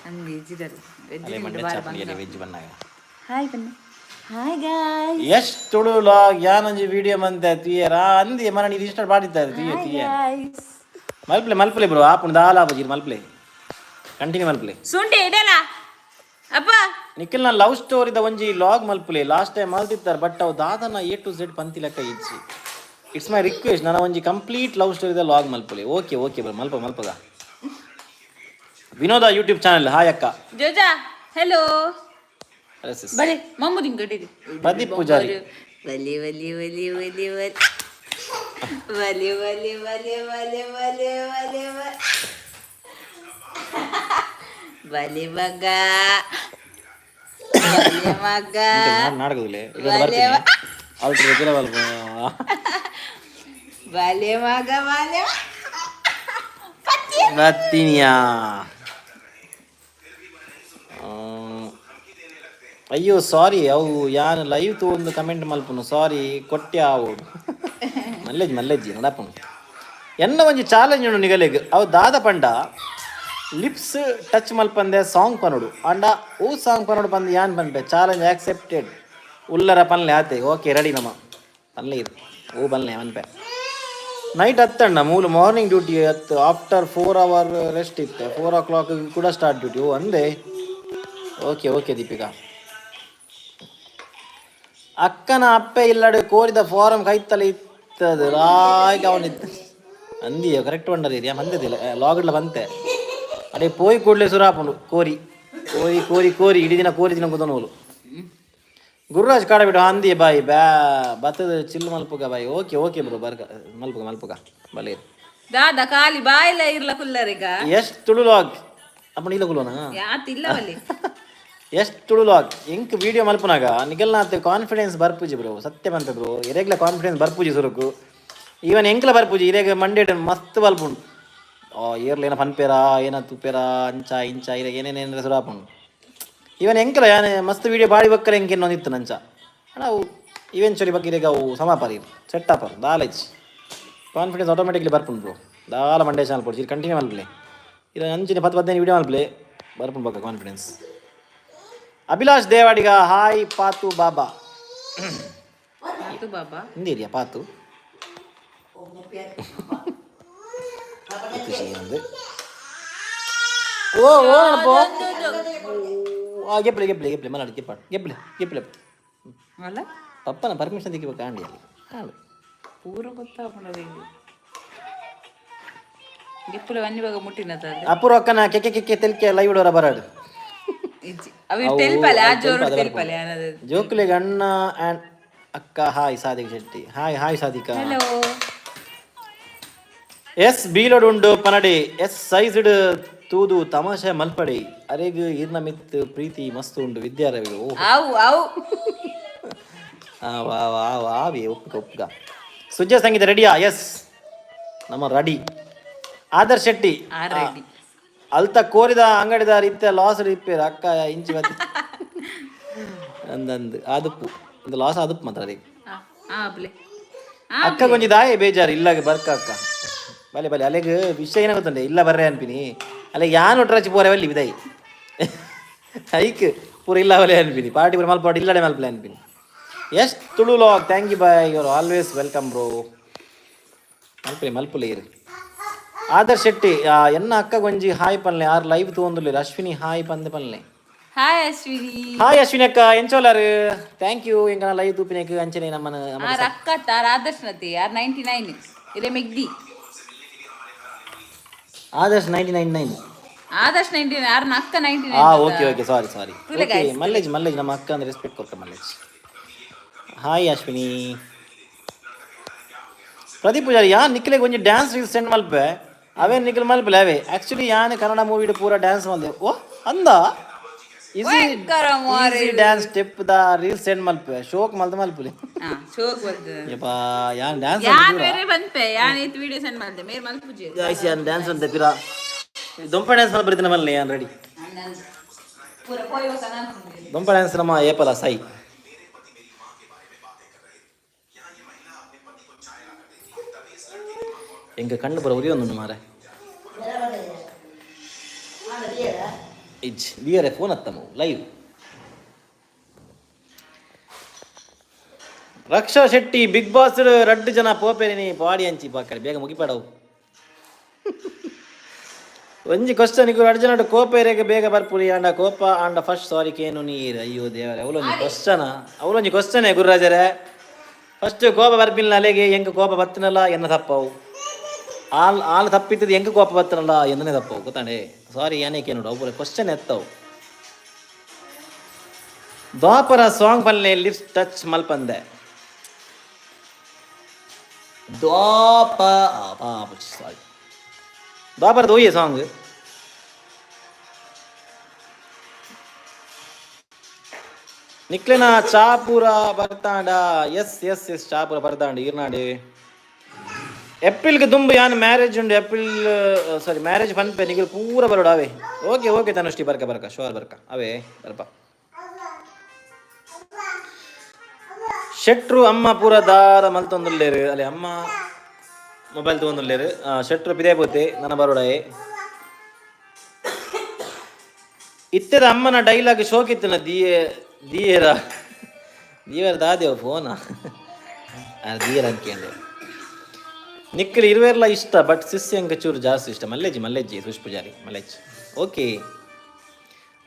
ಅಂದಿ ಜಿಡರು. ಅಲೆ ಮಂಡೆ ಚಾಪುನಿ ವೆಜ್ ಪನ್ನಾಗ. ಹಾಯ್ ಬನ್ನಿ, hi guys. Yash Tulu vlog, ಯಾನೊಂಜಿ ವಿಡಿಯೋ ಮಂತೆ ತುಯರ ಅಂದಿ ಮನ ನೀರು ಇಷ್ಟ ಬಾಡಿದ್ದಾರೆ ತುಯ ತುಯ. ಗಾಯ್ಸ್. ಮಲ್ಪ್ಲೆ ಮಲ್ಪ್ಲೆ ಬ್ರೋ, ಆಪುಂಡು ದಾಲ ಆಪುಜಿ, ಮಲ್ಪ್ಲೆ ಕಂಟಿನ್ಯೂ ಮಲ್ಪ್ಲೆ. ಸುಂಟಿ ಇಡಲ್ಲ ಅಪ್ಪ. ನಿಖಿಲ್ ನ ಲವ್ ಸ್ಟೋರಿದ ಒಂಜಿ ಲಾಗ್ ಮಲ್ಪುಲೆ. ಲಾಸ್ಟ್ ಟೈಮ್ ಮಲ್ತಿತ್ತಾರೆ, ಬಟ್ ಅವು ದಾದನ ಎ ಟು ಝೆಡ್ ಪಂತಿ ಲೆಕ್ಕ ಇಜ್ಜಿ. It's my request, ನನ್ನ ಒಂಜಿ ಕಂಪ್ಲೀಟ್ ಲವ್ ಸ್ಟೋರಿದ ಲಾಗ್ ಮಲ್ಪುಲೆ. ಓಕೆ ಓಕೆ ಬ್ರೋ, ಮಲ್ಪ ಮಲ್ಪಗ. ವಿನೋದ ಯೂಟ್ಯೂಬ್ ಚಾನಲ್, ಹಾಯ್ ಅಕ್ಕ. ಜೋಜಾ ಹೆಲೋ. Hello sis. ಬಲೆ ಮಮ್ಮು ದಿಂಗಡಿರಿ. ಪ್ರದೀಪ್ ಪೂಜಾರಿ. ಬಲಿ ಬಲಿ ಬಲಿ ಬಲಿ ಬಲಿ ಬಲಿ ಬಲಿ ಬಲಿ ಬಲಿ ಬಲಿ ಬಲಿ ಬಲಿ ಮಗ ಬಲಿ ಮಗ. ನಾಟಕದಲ್ಲಿ ಬರ್ತೀನಿ ಅವ್ರ ಕೆಲವಲ್ಪ. ಬಲಿ ಮಗ ಬಲಿ. ಬರ್ತೀನಿಯಾ? ಅಯ್ಯೋ ಸಾರಿ, ಅವು ಯಾನ್ ಲೈವ್ ತೂ ಒಂದು ಕಮೆಂಟ್ ಮಲ್ಪುನು. ಸಾರಿ ಕೊಟ್ಟೆ ಆವು. ಮಲ್ಲೆಜ್ಜಿ ಮಲ್ಲೆಜ್ಜಿ ನಡಪುನು. ಎನ್ನ ಒಂಜಿ ಚಾಲೆಂಜ್ ಉಂಡು ನಿಗಲೆಗ್. ಅವು ದಾದ ಪಂಡ, ಲಿಪ್ಸ್ ಟಚ್ ಮಲ್ಪಂದೆ ಸಾಂಗ್ ಪನೋಡು. ಅಂಡ ಓ ಸಾಂಗ್ ಪನೋಡು ಪಂದ್ ಯಾನ್ ಪನ್ಪೆ. ಚಾಲೆಂಜ್ ಆಕ್ಸೆಪ್ಟೆಡ್ ಉಲ್ಲರ ಪನ್ಲೆ ಆತೆ. Okay, ready. ನಮ ಪನ್ಲೆ ಇದು ಓ ಪನ್ಲೆ ಪನ್ಪೆ. ನೈಟ್ ಹತ್ತಣ್ಣ ಮೂಲು ಮಾರ್ನಿಂಗ್ ಡ್ಯೂಟಿ ಹತ್ತು. ಆಫ್ಟರ್ 4 ಅವರ್ ರೆಸ್ಟ್ ಇತ್ತೆ. 4 ಓ ಕ್ಲಾಕ್ ಕೂಡ ಸ್ಟಾರ್ಟ್ ಡ್ಯೂಟಿ. ಓ ಅಂದೆ. Okay okay Deepika. ಅಕ್ಕನ ಅಪ್ಪೆ ಇಲ್ಲಡೆ ಕೋರಿದ ಫಾರಂ ಕೈತಲೆ ಇತ್ತದು ರಾಯ್ಗ ಅವನಿತ್ತು ಅಂದಿಯ. ಕರೆಕ್ಟ್ ಬಂಡರಿ ಏರಿಯಾ ಬಂದಿದ್ದಿಲ್ಲ ಲಾಗ್ಡ್ಲ ಬಂತೆ. ಅಡೆ ಪೋಯಿ ಕೂಡಲೇ ಸುರಾಪುಂಡು. ಕೋರಿ ಕೋರಿ ಕೋರಿ ಕೋರಿ ಇಡೀ ದಿನ ಕೋರಿ ದಿನ ಕುದನೋಲು. ಗುರುರಾಜ್ ಕಾಡ ಬಿಡು ಅಂದಿಯ. ಬಾಯಿ ಬ್ಯಾ ಬತ್ತದ ಚಿಲ್ಲು ಮಲ್ಪುಗ ಬಾಯ್. ಓಕೆ ಓಕೆ ಬ್ರೋ, ಬರ್ಕ ಮಲ್ಪುಗ ಮಲ್ಪುಗ ಬಲೆ. ದಾದ ಖಾಲಿ ಬಾಯಿಲ ಇರ್ಲ ಕುಲ್ಲರಿಗ. ಎಷ್ಟು ತುಳು ಲಾಗ್ ಅಪ್ಪ ಇಲ್ಲ ಕುಲೋನಾ? ಯಾತ್ ಇಲ್ಲ ಬಲ್ಲಿ. ಎಷ್ಟು ತುಳು ಲಾಗ್ ಎಂಕ್ ವಿಡಿಯೋ ಮಲ್ಪುನಾಗ ನಿಗಲ್ನಾತ್ ಕಾನ್ಫಿಡೆನ್ಸ್ ಬರ್ಪುಜಿ ಬ್ರೋ. ಸತ್ಯ ಪನ್ಪೆ ಬ್ರೋ, ಎರೆಗ್ಲ ಕಾನ್ಫಿಡೆನ್ಸ್ ಬರ್ಪುಜಿ ಸುರುಕು. ಈವನ್ ಎಂಕ್ಲ ಬರ್ಪುಜಿ. ಇರೆಗ್ ಮಂಡೇಡ್ ಮಸ್ತ್ ಬಲ್ಪುಂಡು. ಏರ್ಲ ಏನ ಪನ್ಪೇರಾ, ಏನ ತುಪ್ಪೇರಾ, ಅಂಚ ಇಂಚ ಇರೆಗ್ ಏನೇನೇನ ಸುರಾಪುಂಡು. ಈವನ್ ಎಂಕ್ಲ ಯಾನೆ ಮಸ್ತ್ ವಿಡಿಯೋ ಬಾಡಿ ಬಕ್ಕರೆ ಎಂಕ್ ಇನ್ನೊಂದಿತ್ತು ನಂಚ. ಅವು ಇವೆಂಚುಲಿ ಬಗ್ಗೆ ಇರೆಗ್ ಅವು ಸಮಾಪರಿ ಸೆಟ್ ಆಪರ್ ದಾಲೇಜ್ ಕಾನ್ಫಿಡೆನ್ಸ್ ಆಟೋಮೆಟಿಕ್ಲಿ ಬರ್ಪುಂಡು ಬ್ರೋ. ದಾಲ ಮಂಡೇ ಚಾನಲ್ ಪೊಡ್ಚಿ, ಕಂಟಿನ್ಯೂ ಮಲ್ಪಲೆ. ಇದು ಅಂಚಿನ 10 15 ವಿಡಿಯೋ ಮಲ್ಪಲೆ, ಬರ್ಪುಂಡು ಬಕ್ಕ ಕಾನ್ಫಿಡೆನ್ಸ್. ಅಭಿಲಾಷ್ ದೇವಾಡಿಗ ಹಾಯ್. ಪಾತು ಬಾಬಾ. ಆತು ಬಾಬಾ. ಹಿಂದಿರಿಯಾ ಪಾತು ಖುಷಿ ಅಂದು. ಓ ಓ ಅಪ್ಪ ಆ ಗೆಪ್ಲೆ ಗೆಪ್ಲೆ ಗೆಪ್ಲೆ ಮಲಾಡಿ ಗೆಪ್ಪಾಡು ಗೆಪ್ಲೆ ಗೆಪ್ಲೆ. ಅಲ್ಲ. ಪಪ್ಪನ ಪರ್ಮಿಷನ್ ತೆಗಿಬೇಕು ಆಂಡಿ ಅಲ್ಲಿ ಆಂಡು. ಪೂರ ಗೊತ್ತಾಪುಂಡು. ಗೆಪ್ಪುಲ ವನ್ನಿ ಮುಟ್ಟಿನ. ಅಪೂರ್ವ ಅಕ್ಕನ ಕೆಕ್ಕೆ ಕೆಕ್ಕೆ ತೆಲ್ಕೆ ಲೈವ್ ಡೋರ ಬರಾಡು. ಇಜ್ಜಿ, ಅవి ತೆಲ್ಪಲೆ, ಆ ಜೋರು ತೆಲ್ಪಲೆ ಅನ್ನೋದು. ಜೋಕುಲೆಗ್ ಅಣ್ಣ ಆ್ಯಂಡ್ ಅಕ್ಕ ಹಾಯ್. Sadik Shetty hi hi Sadhika. Hello. Yes ಬೀಲೋಡ್ ಉಂಡು ಪನಡಿ. ಎಸ್ ಸೈಜ್ಡ್ ತೂದು ತಮಾಷೆ ಮಲ್ಪಡಿ. ಅರೆಗ್ ಈರ್ನ ಮಿತ್ ಪ್ರೀತಿ ಮಸ್ತ್ ಉಂಡು ವಿದ್ಯಾರವಿ. ಓ. ಅವು ಅವು. ಆ ವಾ ವಾ ವಾ ಒಪ್ಪಿಗೆ ಒಪ್ಪಿಗ. ಸುಜ್ಜ ಸಂಗೀತ ರೆಡಿಯಾ? ಎಸ್, ನಮ್ಮ ರೆಡಿ. ಆದರ್ಶ್ ಶೆಟ್ಟಿ. ಆ ರೆಡಿ. ಅಲ್ತ ಕೋರಿದ ಅಂಗಡಿದಾರ ಇತ್ತೆ ಲಾಸ್ ರಿಪೇರ್ ಅಕ್ಕ ಇಂಚಿ ಬತ್ತಿ ಅಂದಂದು ಆದುಪ್ಪು ಒಂದು ಲಾಸ್ ಆದುಪ್ಪು ಮಾತ್ರ ರೀ. ಆ ಬ್ಲೆ. ಅಕ್ಕ ಕೊಂಚ ದಾಯೆ ಬೇಜಾರು ಇಲ್ಲಾಗ ಬರ್ಕ ಅಕ್ಕ. ಬಲೆ ಬಲೆ. ಅಲೆಗ್ ವಿಷಯ ಏನ ಗೊತ್ತುಂಡೆ, ಇಲ್ಲ ಬರ್ರೆ ಅನ್ಪಿನಿ. ಅಲೆಗ್ ಯಾನ್ ಒಟ್ಟರಾಚಿ ಪೋರೆ ವಲ್ಲಿ ಬಿದೈ ಐಕ್ ಪೂರ ಇಲ್ಲ ಬಲೆ ಅನ್ಪಿನಿ. ಪಾರ್ಟಿ ಪೂರ ಮಲ್ಪಾಡಿ ಇಲ್ಲಡೆ ಮಲ್ಪಲೆ ಅನ್ಪಿನಿ. S Tulu log, thank you bye. You are always welcome bro. ಮಲ್ಪಲೆ ಮಲ್ಪಲೆ ಇರು. ಆದರ್ಶ್ ಶೆಟ್ಟಿ, ಎನ್ನ ಅಕ್ಕ ಗೊಂಜಿ ಹಾಯ್ ಪನ್ಲೆ. ಆರ್ ಲೈವ್ ತೂವೊಂದುಲ್ಲೆರ್. ಅಶ್ವಿನಿ ಹಾಯ್ ಪಂದ್ ಪನ್ಲೆ. ಹಾಯ್ ಅಶ್ವಿನಿ. ಹಾಯ್ ಅಶ್ವಿನಿ ಅಕ್ಕ, ಎಂಚೋಲಾರು? Thank you ಎಂಕನ ಲೈವ್ ತೂಪಿನೆಕ್ ಅಂಚನೆ ನಮ್ಮನ. ಆರ್ ಅಕ್ಕ ಆರ್ ಆದರ್ಶನತಿ ಆರ್ 99 ಇರೆ ಮೆಗ್ದಿ. ಆದರ್ಶ್ 99 9. ಆದರ್ಶ್ 99, ಆರ್ ಅಕ್ಕ 99. ಆ ಓಕೆ ಓಕೆ, ಸಾರಿ ಸಾರಿ. ತುಲೆ. ಓಕೆ ಮಲ್ಲೇಜ್ ಮಲ್ಲೇಜ್. ನಮ್ಮ ಅಕ್ಕ ಅಂದ್ರೆ ರೆಸ್ಪೆಕ್ಟ್ ಕೊಡ್ತ ಮಲ್ಲೇಜ್. ಹಾಯ್ ಅಶ್ವಿನಿ. ಪ್ರದೀಪ್ ಪೂಜಾರಿ, ಯಾನ್ ನಿಖಿಲೆಗ್ ಒಂಜಿ ಡ್ಯಾನ್ಸ್ ರೀಲ್ಸ್ ಸೆಂಡ್ ಮಲ್ಪೆ. ಅವೇ ನಿಖಿಲ್ ಮಲ್ಪಲೆ. ಅವೇ ಆಕ್ಚುಲಿ ಯಾನ್ ಕನ್ನಡ ಮೂವಿಡ್ ಪೂರ ಡ್ಯಾನ್ಸ್ ಮಲ್ದೆ. ಓ ಅಂದ. ಈಸಿ ಭಯಂಕರ ಮಾರ್ರೆ. Easy dance step the reels send ಮಲ್ಪೆ. ಶೋಕ್ ಮಲ್ತ ಮಲ್ಪುಲೆ. ಹಾ, ಶೋಕ್ ಬರ್ತದೆ. ಯಪ್ಪ, ಯಾನ್ ಡ್ಯಾನ್ಸ್ ಯಾನ್ ಬೇರೆ ಬಂತೆ, ಯಾನ್ ಏತ್ ವಿಡಿಯೋ ಸೆಂಡ್ ಮಾಡ್ದೆ ಮೇರ್ ಮಲ್ಪುಜಿ. ಗಾಯ್ಸ್, ಯಾನ್ ಡ್ಯಾನ್ಸ್ ಅಂತ ಪಿರಾ ದೊಂಪ ಡ್ಯಾನ್ಸ್ ಮಲ್ಪರಿತಿನ ಮಲ್ಲೆ. ಯಾನ್ ರೆಡಿ. ಪೂರ ಪೋಯ್ ಹೊಸ ಅನ್ಕೊಂಡೆ. ದೊಂಪ ಡ್ಯಾನ್ಸ್ ನಮ್ಮ ಏಪಲ ಸೈ. ಎಂಕ ಕಣ್ಣು ಪುರ ಉರಿಯೊಂದುಂಡು ಮಾರೆ. ಇಜ್ ಬಿಯರೆ ಫೋನ್ ಅತ್ತಮ್ಮ ಲೈವ್. ರಕ್ಷಾ ಶೆಟ್ಟಿ, ಬಿಗ್ ಬಾಸ್ ರಡ್ಡು ಜನ ಪೋಪೆರಿನಿ ಬಾಡಿ ಅಂಚಿ ಬಾಕಡೆ ಬೇಗ ಮುಗಿಪಾಡವು. ಒಂಜಿ ಕ್ವಶನ್ ಇಗು ರಡ್ಡು ಜನ ಕೋಪ ಇರೆಗ್ ಬೇಗ ಬರ್ಪುರಿ ಆಂಡ ಕೋಪ ಆಂಡ ಫಸ್ಟ್ ಸಾರಿ ಕೇನು ನೀರು. ಅಯ್ಯೋ ದೇವರೇ, ಅವಲೊಂಜಿ ಕ್ವಶನ, ಅವಲೊಂಜಿ ಕ್ವಶನೇ ಗುರುರಾಜರೇ. ಫಸ್ಟ್ ಕೋಪ ಬರ್ಪಿಲ್ಲ ಅಲೆಗೆ. ಎಂಕ್ ಕೋಪ ಬತ್ತನಲ್ಲ ಎನ್ನ ತಪ್ಪವು. ಆಲ್ ಆಲ್ ತಪ್ಪಿತ್ತದ ಎಂಕ್ ಕೋಪ ಬತ್ತನಲ್ಲ ಎನ್ನನೇ ತಪ್ಪವು ಗೊತ್ತಾಂಡೆ. ಸಾರಿ ಏನೇ ಕೇನುಡು ಅವು ಕ್ವಶನ್ ಎತ್ತವು. ದ್ವಾಪರ ಸಾಂಗ್ ಪಲ್ಲೆ ಲಿಪ್ಸ್ ಟಚ್ ಮಲ್ಪಂದೆ. ದ್ವಾಪ ಸಾರಿ ದ್ವಾಪರದ ಓಯೆ ಸಾಂಗ್ ನಿಕ್ಲೆನ ಚಾಪುರ ಬರ್ತಾಂಡ? ಎಸ್ ಎಸ್ ಎಸ್, ಚಾಪುರ ಬರ್ತಾಂಡ ಈರ್ನಾಡು. ಏಪ್ರಿಲ್ಗೆ ದುಂಬು ಯಾನ್ ಮ್ಯಾರೇಜ್ ಉಂಡು. ಏಪ್ರಿಲ್ ಸಾರಿ ಮ್ಯಾರೇಜ್ ಪನ್ಪೆ. ನಿಗಲ್ ಪೂರ ಬರೋಡು ಅವೇ. ಓಕೆ ಓಕೆ ತನುಷ್ಟಿ, ಬರ್ಕ ಬರ್ಕ, ಶೋರ್ ಬರ್ಕ ಅವೇ ಬರ್ಪ. ಶೆಟ್ರು ಅಮ್ಮ ಪೂರ ದಾರ ಮಲ್ತೊಂದುಲ್ಲೇರು. ಅಲ್ಲಿ ಅಮ್ಮ ಮೊಬೈಲ್ ತಗೊಂದುಲ್ಲೇರು. ಶೆಟ್ರು ಪಿದೆ ಪೋತೆ ನನ್ನ ಬರೋಡಾಯೆ. ಇತ್ತೆದ ಅಮ್ಮನ ಡೈಲಾಗ್ ಶೋಕಿತ್ತನ ದಿಯೇ ದಿಯೇರ ದಿಯೇರ ದಾದೇವ ಫೋನ ದಿಯೇರ ಅನ್ಕೇಂಡೆ. ನಿಕ್ಕಲು ಇರುವೆರ್ಲ ಇಷ್ಟ, ಬಟ್ ಸಿಸ್ ಎಂಕ ಚೂರು ಜಾಸ್ತಿ ಇಷ್ಟ. ಮಲ್ಲೇಜಿ ಮಲ್ಲೇಜಿ ಸುಶ್ ಪೂಜಾರಿ ಮಲ್ಲೇಜ್. ಓಕೆ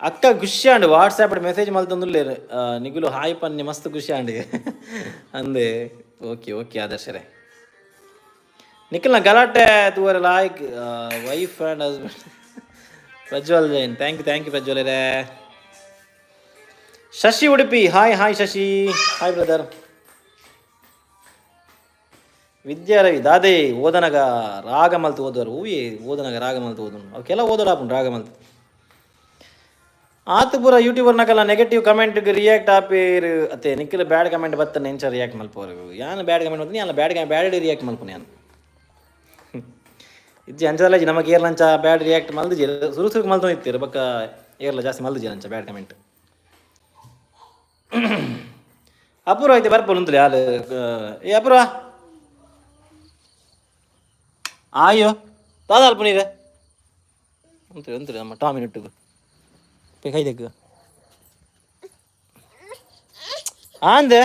ಅಕ್ಕ ಖುಷಿ and WhatsApp message ಮಲ್ತೊಂದುಲ್ಲೇರು. ನಿಗುಲು hi ಪನ್ನಿ, ಮಸ್ತ್ ಖುಷಿ ಆಂಡ್ ಅಂದೆ. Okay okay ಆದರ್ಶರೇ. ನಿಖಿಲ್ನ ಗಲಾಟೆ ತೂವರೆ like wife and husband. Prajwal Jain, thank you, thank you Prajwal. Shashi Udupi, hi hi Shashi, hi brother. Vidya Ravi, ದಾದೆ ಓದನಗ ರಾಗ ಮಲ್ತು ಓದುವರು ಹೂವೇ. ಓದನಗ ರಾಗ ಮಲ್ತು ಓದನು ಅವು ಕೆಲ ಓದೋಡಾಪುಂಡು ರಾಗ ಮಲ್ತು. ಆತು ಪೂರ ಯೂಟ್ಯೂಬರ್ನಕಲ್ಲ negative comment react ಆಪೇರು ಅತ್ತೆ. ನಿಖಿಲ್ ಬ್ಯಾಡ್ ಕಮೆಂಟ್ ಬತ್ತ ಎಂಚ ರಿಯಾಕ್ಟ್ ಮಲ್ಪೋರು? ಯಾನ್ ಬ್ಯಾಡ್ ಕಮೆಂಟ್ ಬತ್ತ ಯಾನ್ ಬ್ಯಾಡ್ ಬ್ಯಾಡ್ ರಿಯಾಕ್ಟ್ ಮಲ್ಪುನು ಯಾನ್. ಇಜ್ಜಿ, ಅಂಚದಲ್ಲ ನಮಗೆ ಏರ್ಲಂಚ ಬ್ಯಾಡ್ ರಿಯಾಕ್ಟ್ ಮಲ್ದಿಜಿ. ಸುರು ಸುರುಕು ಮಲ್ತೊಂದು ಇತ್ತೀರು, ಬೊಕ್ಕ ಏರ್ಲ ಜಾಸ್ತಿ ಮಲ್ದಿಜಿ ಅಂಚ ಬ್ಯಾಡ್ ಕಮೆಂಟ್. ಅಪೂರ್ವ ಐತೆ ಬರ್ಪೋಲು ಉಂತುಲೆ ಹಾಲು. ಏ ಅಪೂರ್ವ, ಆಯೋ ದಾದ ಅಲ್ಪ ನೀರೆ ಉಂತುಲೆ ಉಂತುಲೆ. ನಮ್ಮ ಟಾಮಿ ನೆಟ್ಟುಗು ಕೈ ತೆಗ್ಗು ಆಂದೆ.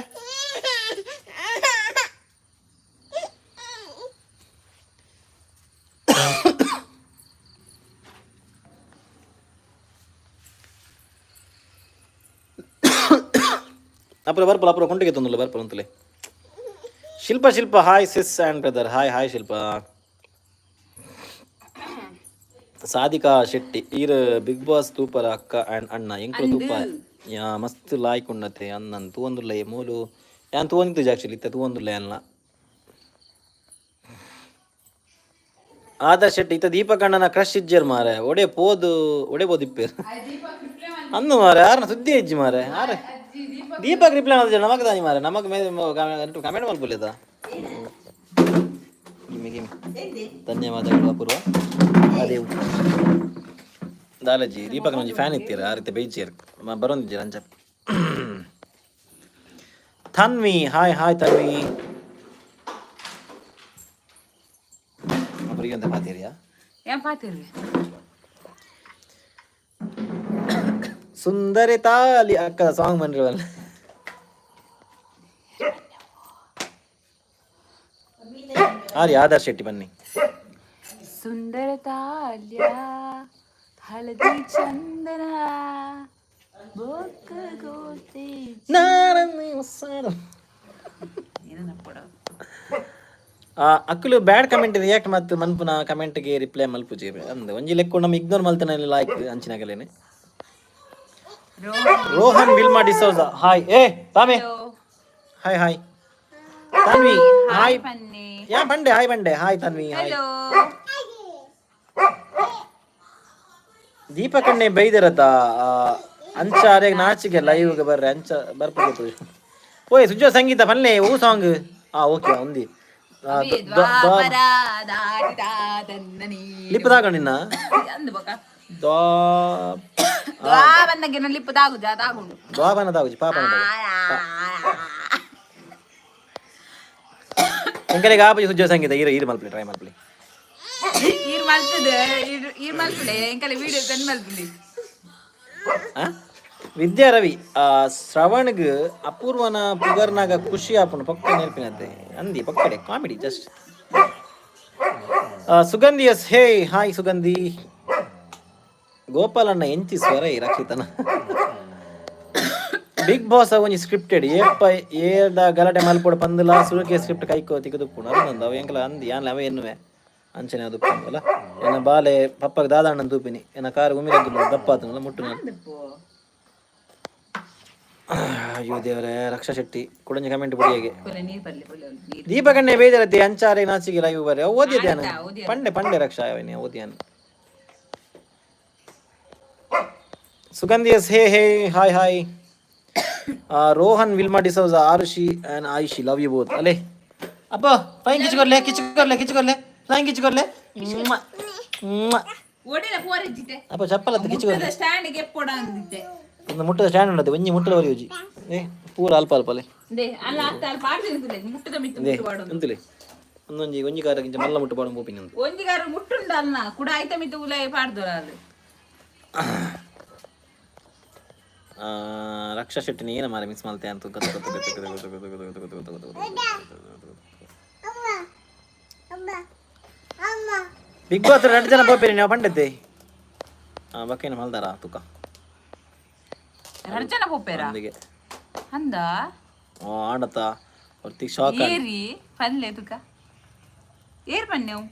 ಅಪುರ ಬರ್ಪಲ, ಅಪುರ ಕೊಂಟಿಗೆ ತೊಂದಲ್ಲ ಬರ್ಪಲ ಅಂತಲೇ. Shilpa Shilpa, hi sis and brother. Hi hi Shilpa. Sadhika Shetty, ಈರ್ ಬಿಗ್ ಬಾಸ್ ತೂಪರ ಅಕ್ಕ ಆ್ಯಂಡ್ ಅಣ್ಣ? ಎಂಕುಲು ತೂಪ ಯಾ, ಮಸ್ತ್ ಲಾಯ್ಕ್ ಉಣ್ಣತೆ ಅಣ್ಣನ್ ತೂವೊಂದುಲ್ಲ. ಮೂಲು ಯಾನ್ ತೂವೊಂದಿತ್ತು ಆಕ್ಚುಲಿ, ಇತ್ತೆ ತೂವೊಂದುಲ್ಲ ಅನ್ನ. ಆದರ್ಶ್ ಶೆಟ್ಟಿ, ಇತ್ತ ದೀಪಕ್ ಅಣ್ಣನ ಕ್ರಶ್ ಇಜ್ಜೆರ್ ಮಾರೆ, ಒಡೆ ಪೋದು ಒಡೆ ಪೋದು ಇಪ್ಪೇರು ಅಂದು ಮಾರೆ. ಯಾರನ್ನ ಸುದ್ದಿ ಇಜ್ಜಿ ಮಾರೆ. ಆರೆ ದೀಪಕ್ ರಿಪ್ಲೈ ಮಾಡಿದ್ರೆ ನಮಕ್ ದಾನಿ ಮಾರೆ, ನಮಕ್ ಕಮೆಂಟ್ ಮಲ್ಪುಲೇದ. ಗಿಮ್ಮಿ ಗಿಮ್ಮಿ. ಧನ್ಯವಾದಗಳು ಅಪೂರ್ವ. ಅದೇ ದಾಲಜಿ ದೀಪಕ್ ಒಂಜಿ ಫ್ಯಾನ್ ಇತ್ತೀರ, ಆ ರೀತಿ ಬೈಜಿಯರ್ ಬರೋಂದಿದ್ದೀರ ಅಂಚ. Tanvi, hi hi Tanvi. ಅಪರಿಗೆ ಅಂತ ಪಾತೀರಿಯಾ? ಏನ್ ಪಾತಿರ್ವಿ? ಸುಂದರಿ ತಾಲಿ ಅಕ್ಕ ಸಾಂಗ್ ಬಂದಿರವಲ್ಲ. ಆರಿ ಆದರ್ಶ್ ಶೆಟ್ಟಿ ಬನ್ನಿ. ಸುಂದರ ತಾಲ್ಯ ಹಳದಿ ಚಂದನ ಬೊಕ್ಕ ಗೋತೆ. ಅಕ್ಕಲು ಬ್ಯಾಡ್ ಕಮೆಂಟ್ ರಿಯಾಕ್ಟ್ ಮತ್ತು ಮನ್ಪುನ ಕಮೆಂಟ್ಗೆ ರಿಪ್ಲೈ ಮಲ್ಪುಜಿ ಅಂದ್ ಒಂಜಿ ಲೆಕ್ಕ ನಮ್ಮ ಇಗ್ನೋರ್ ಮಲ್ತನ ಲೈಕ್ ಅಂಚಿನಗಲೇನೆ. ರೋಹನ್ ವಿಲ್ಮಾ ಡಿಸೋಜಾ, ಹಾಯ್. ಏ ತಾಮೆ, hi hi. Tanvi, hi. ಬನ್ನಿ. ಯಾ ಬಂಡೆ, ಹಾಯ್ ಬಂಡೆ, ಹಾಯ್ ತನ್ವಿ, ಹಾಯ್. ಹಲೋ. ದೀಪಕಣ್ಣೆ ಬೈದಿರತ್ತ ಅಂಚ ಅರೆ ನಾಚಿಗೆ ಲೈವ್ ಬರ್ರೆ ಅಂಚ ಬರ್ಪು. ಓಯ್ ಸುಜೋ ಸಂಗೀತ ಪನ್ಲೆ ಓ ಸಾಂಗ್. ಆ ಓಕೆ ಒಂದಿ ದ್ವಾಪರ ದಾಟಿದ ನೀನು. ಲಿಪ್ ದಾಗಣಿನ. ಅಂದು ಬೊಕ. ದ್ವಾ ದ್ವಾಬನ್ನಗೆ ಲಿಪ್ಪು ದಾಗುಜ ದಾಗುಂಡು. ದ್ವಾಬನ ದಾಗುಜಿ, ಪಾಪನ ದಾಗು. ಎಂಕಲೆಗ್ ಆಪುಜಿ ಸುಜೋ ಸಂಗೀತ. ಈರು ಈರು ಮಲ್ಪಲಿ, ಟ್ರೈ ಮಲ್ಪಲಿ. ಈರ್ ಮಲ್ತದೆ, ಈರ್ ಈರ್ ಮಲ್ಪುಲೆ, ಎಂಕಲೆ ವಿಡಿಯೋ ಸೆಂಡ್ ಮಲ್ಪುಲಿ. ಆ? ವಿದ್ಯಾ ರವಿ, ಶ್ರವಣ್ಗ್ ಅಪೂರ್ವನ ಪುಗರ್ನಾಗ ಖುಷಿ ಆಪುಂಡು ಪಕ್ಕ ನೆನಪಿನತ್ತೆ ಅಂದಿ ಪಕ್ಕಡೆ comedy just. Sugandhi yes, hey hi Sugandhi. ಗೋಪಾಲಣ್ಣ ಎಂಚಿ ಸ್ವರ ಈ ರಕ್ಷಿತನ. ಬಿಗ್ ಬಾಸ್ ಒಂಜಿ ಸ್ಕ್ರಿಪ್ಟೆಡ್ ಏಪ ಏರ್ದ ಗಲಾಟೆ ಮಲ್ಪೊಡು ಪಂದುಲ ಸುರುಕೆ ಸ್ಕ್ರಿಪ್ಟ್ ಕೈಕೋ ತಿಕ್ಕದುಪ್ಪುಂಡು ಅದೊಂದು ಅವು ಎಂಕಲ ಅಂದಿ ಯಾನ್ಲ ಅವ ಎನ್ನುವೆ ಅಂಚನೆ ಅದು ಅಲ್ಲ. ಎನ್ನ ಬಾಲೆ ಪಪ್ಪಗ್ ದಾದಾಣ್ಣನ್ ತೂಪಿನಿ, ಎನ್ನ ಕಾರ್ ಉಮಿರದ್ದುಲ್ಲ ದಪ್ಪಾತನಲ್ಲ ಮುಟ್ಟು ನಾನು. ಅಯ್ಯೋ ದೇವರೇ. ರಕ್ಷಾ ಶೆಟ್ಟಿ ಕುಡಂಜಿ ಕಮೆಂಟ್ ಪುಡಿಯಾಗೆ. ನೀರ್ ಬರ್ಲಿ ಬೊಲ್ಲೆ ನೀರ್. ದೀಪಕಣ್ಣೆ ಬೇಜಾರತ್ತೆ ಅಂಚಾರೆ ನಾಚಿಗೆ live ಬರ್ರೆ ಓದಿದ್ಯಾನ. Pande Pande Raksha ಓದಿಯಾನ. Sugandhi yes, hey hey, hi hi. Rohan Wilma D'Souza, Arushi and Ayushi, love you both. ಅಲೆ ಅಪ್ಪ ಫ್ಲೈಯಿಂಗ್ ಕಿಚ್ಕೊರ್ಲೆ ಕಿಚ್ಕೊರ್ಲೆ ಕಿಚ್ಕೊರ್ಲೆ ಫ್ಲೈಯಿಂಗ್ ಕಿಚ್ಕೊರ್ಲೆ. ಒಡಿನ ಪೋರೆಜ್ಜಿತೆ. ಅಪ್ಪ ಚಪ್ಪಲ್ ಹತ್ತು ಕಿಚ್ಕೊರ್ಲೆ. ಸ್ಟ್ಯಾಂಡ್ ಗೆ ಎಪ್ಪೊಡ ಅಂದಿದ್ದೆ. ಒಂದು ಮುಟ್ಟದ ಸ್ಟ್ಯಾಂಡ್ ಉಂಡತೆ ಒಂಜಿ ಮುಟ್ಟದ ವರಿ ಉಜಿ. ಏ ಪೂರ ಅಲ್ಪ ಅಲ್ಪಲೆ. They ಅಲ್ಲ ಅತ್ತ ಅಲ್ಲಿ ಪಾಡ್ದಿನಿ ಮುಟ್ಟದ ಮಿತ್ತು ಮುಟ್ಟು ಪಾಡು. ಅಂತಲೇ ಒಂದೊಂಜಿ ಒಂಜಿ ಕಾರಕ್ಕಿಂತ ಮಲ್ಲ ಮುಟ್ಟು ಪಾಡು ಪೋಪಿನ ಅಂತ. ಒಂಜಿ ಗಾರ ಮುಟ್ಟುಂಡ ಅಲ್ಲ ಕುಡ ಆಯ್ತ ಮಿತ್ತು ಉಲಾಯಿ ಪಾಡ್ದೋರ ಅದು. ಆ, ರಕ್ಷಾ ಶೆಟ್ಟಿನ ಏನ ಮಾರ ಮಿಸ್ ಮಾಡ್ತೆ ಅಂತ ಗೊತ್ತು ಗೊತ್ತು ಗೊತ್ತು ಗೊತ್ತು ಗೊತ್ತು ಗೊತ್ತು ಗೊತ್ತು ಗೊತ್ತು ಗೊತ್ತು ಗೊತ್ತು. ಬಿಗ್ ಬಾಸ್ ಎರಡು ಜನ ಪೋಪೇರಿ ನೀವು ಪಂಡತ್ತೆ ಬಕ್ಕೇನ ಮಲ್ದಾರ ತುಕ. ಎರಡು ಜನ ಪೋಪೇರ? ಒಂದಿಗೆ. ಅಂದ. ಓ ಆಡತ ಹೊರ್ತಿ ಶಾಕ್. ಏರಿ ಪನ್ಲೆ ತುಕ ಏರ್ ಪನ್ನೆವು.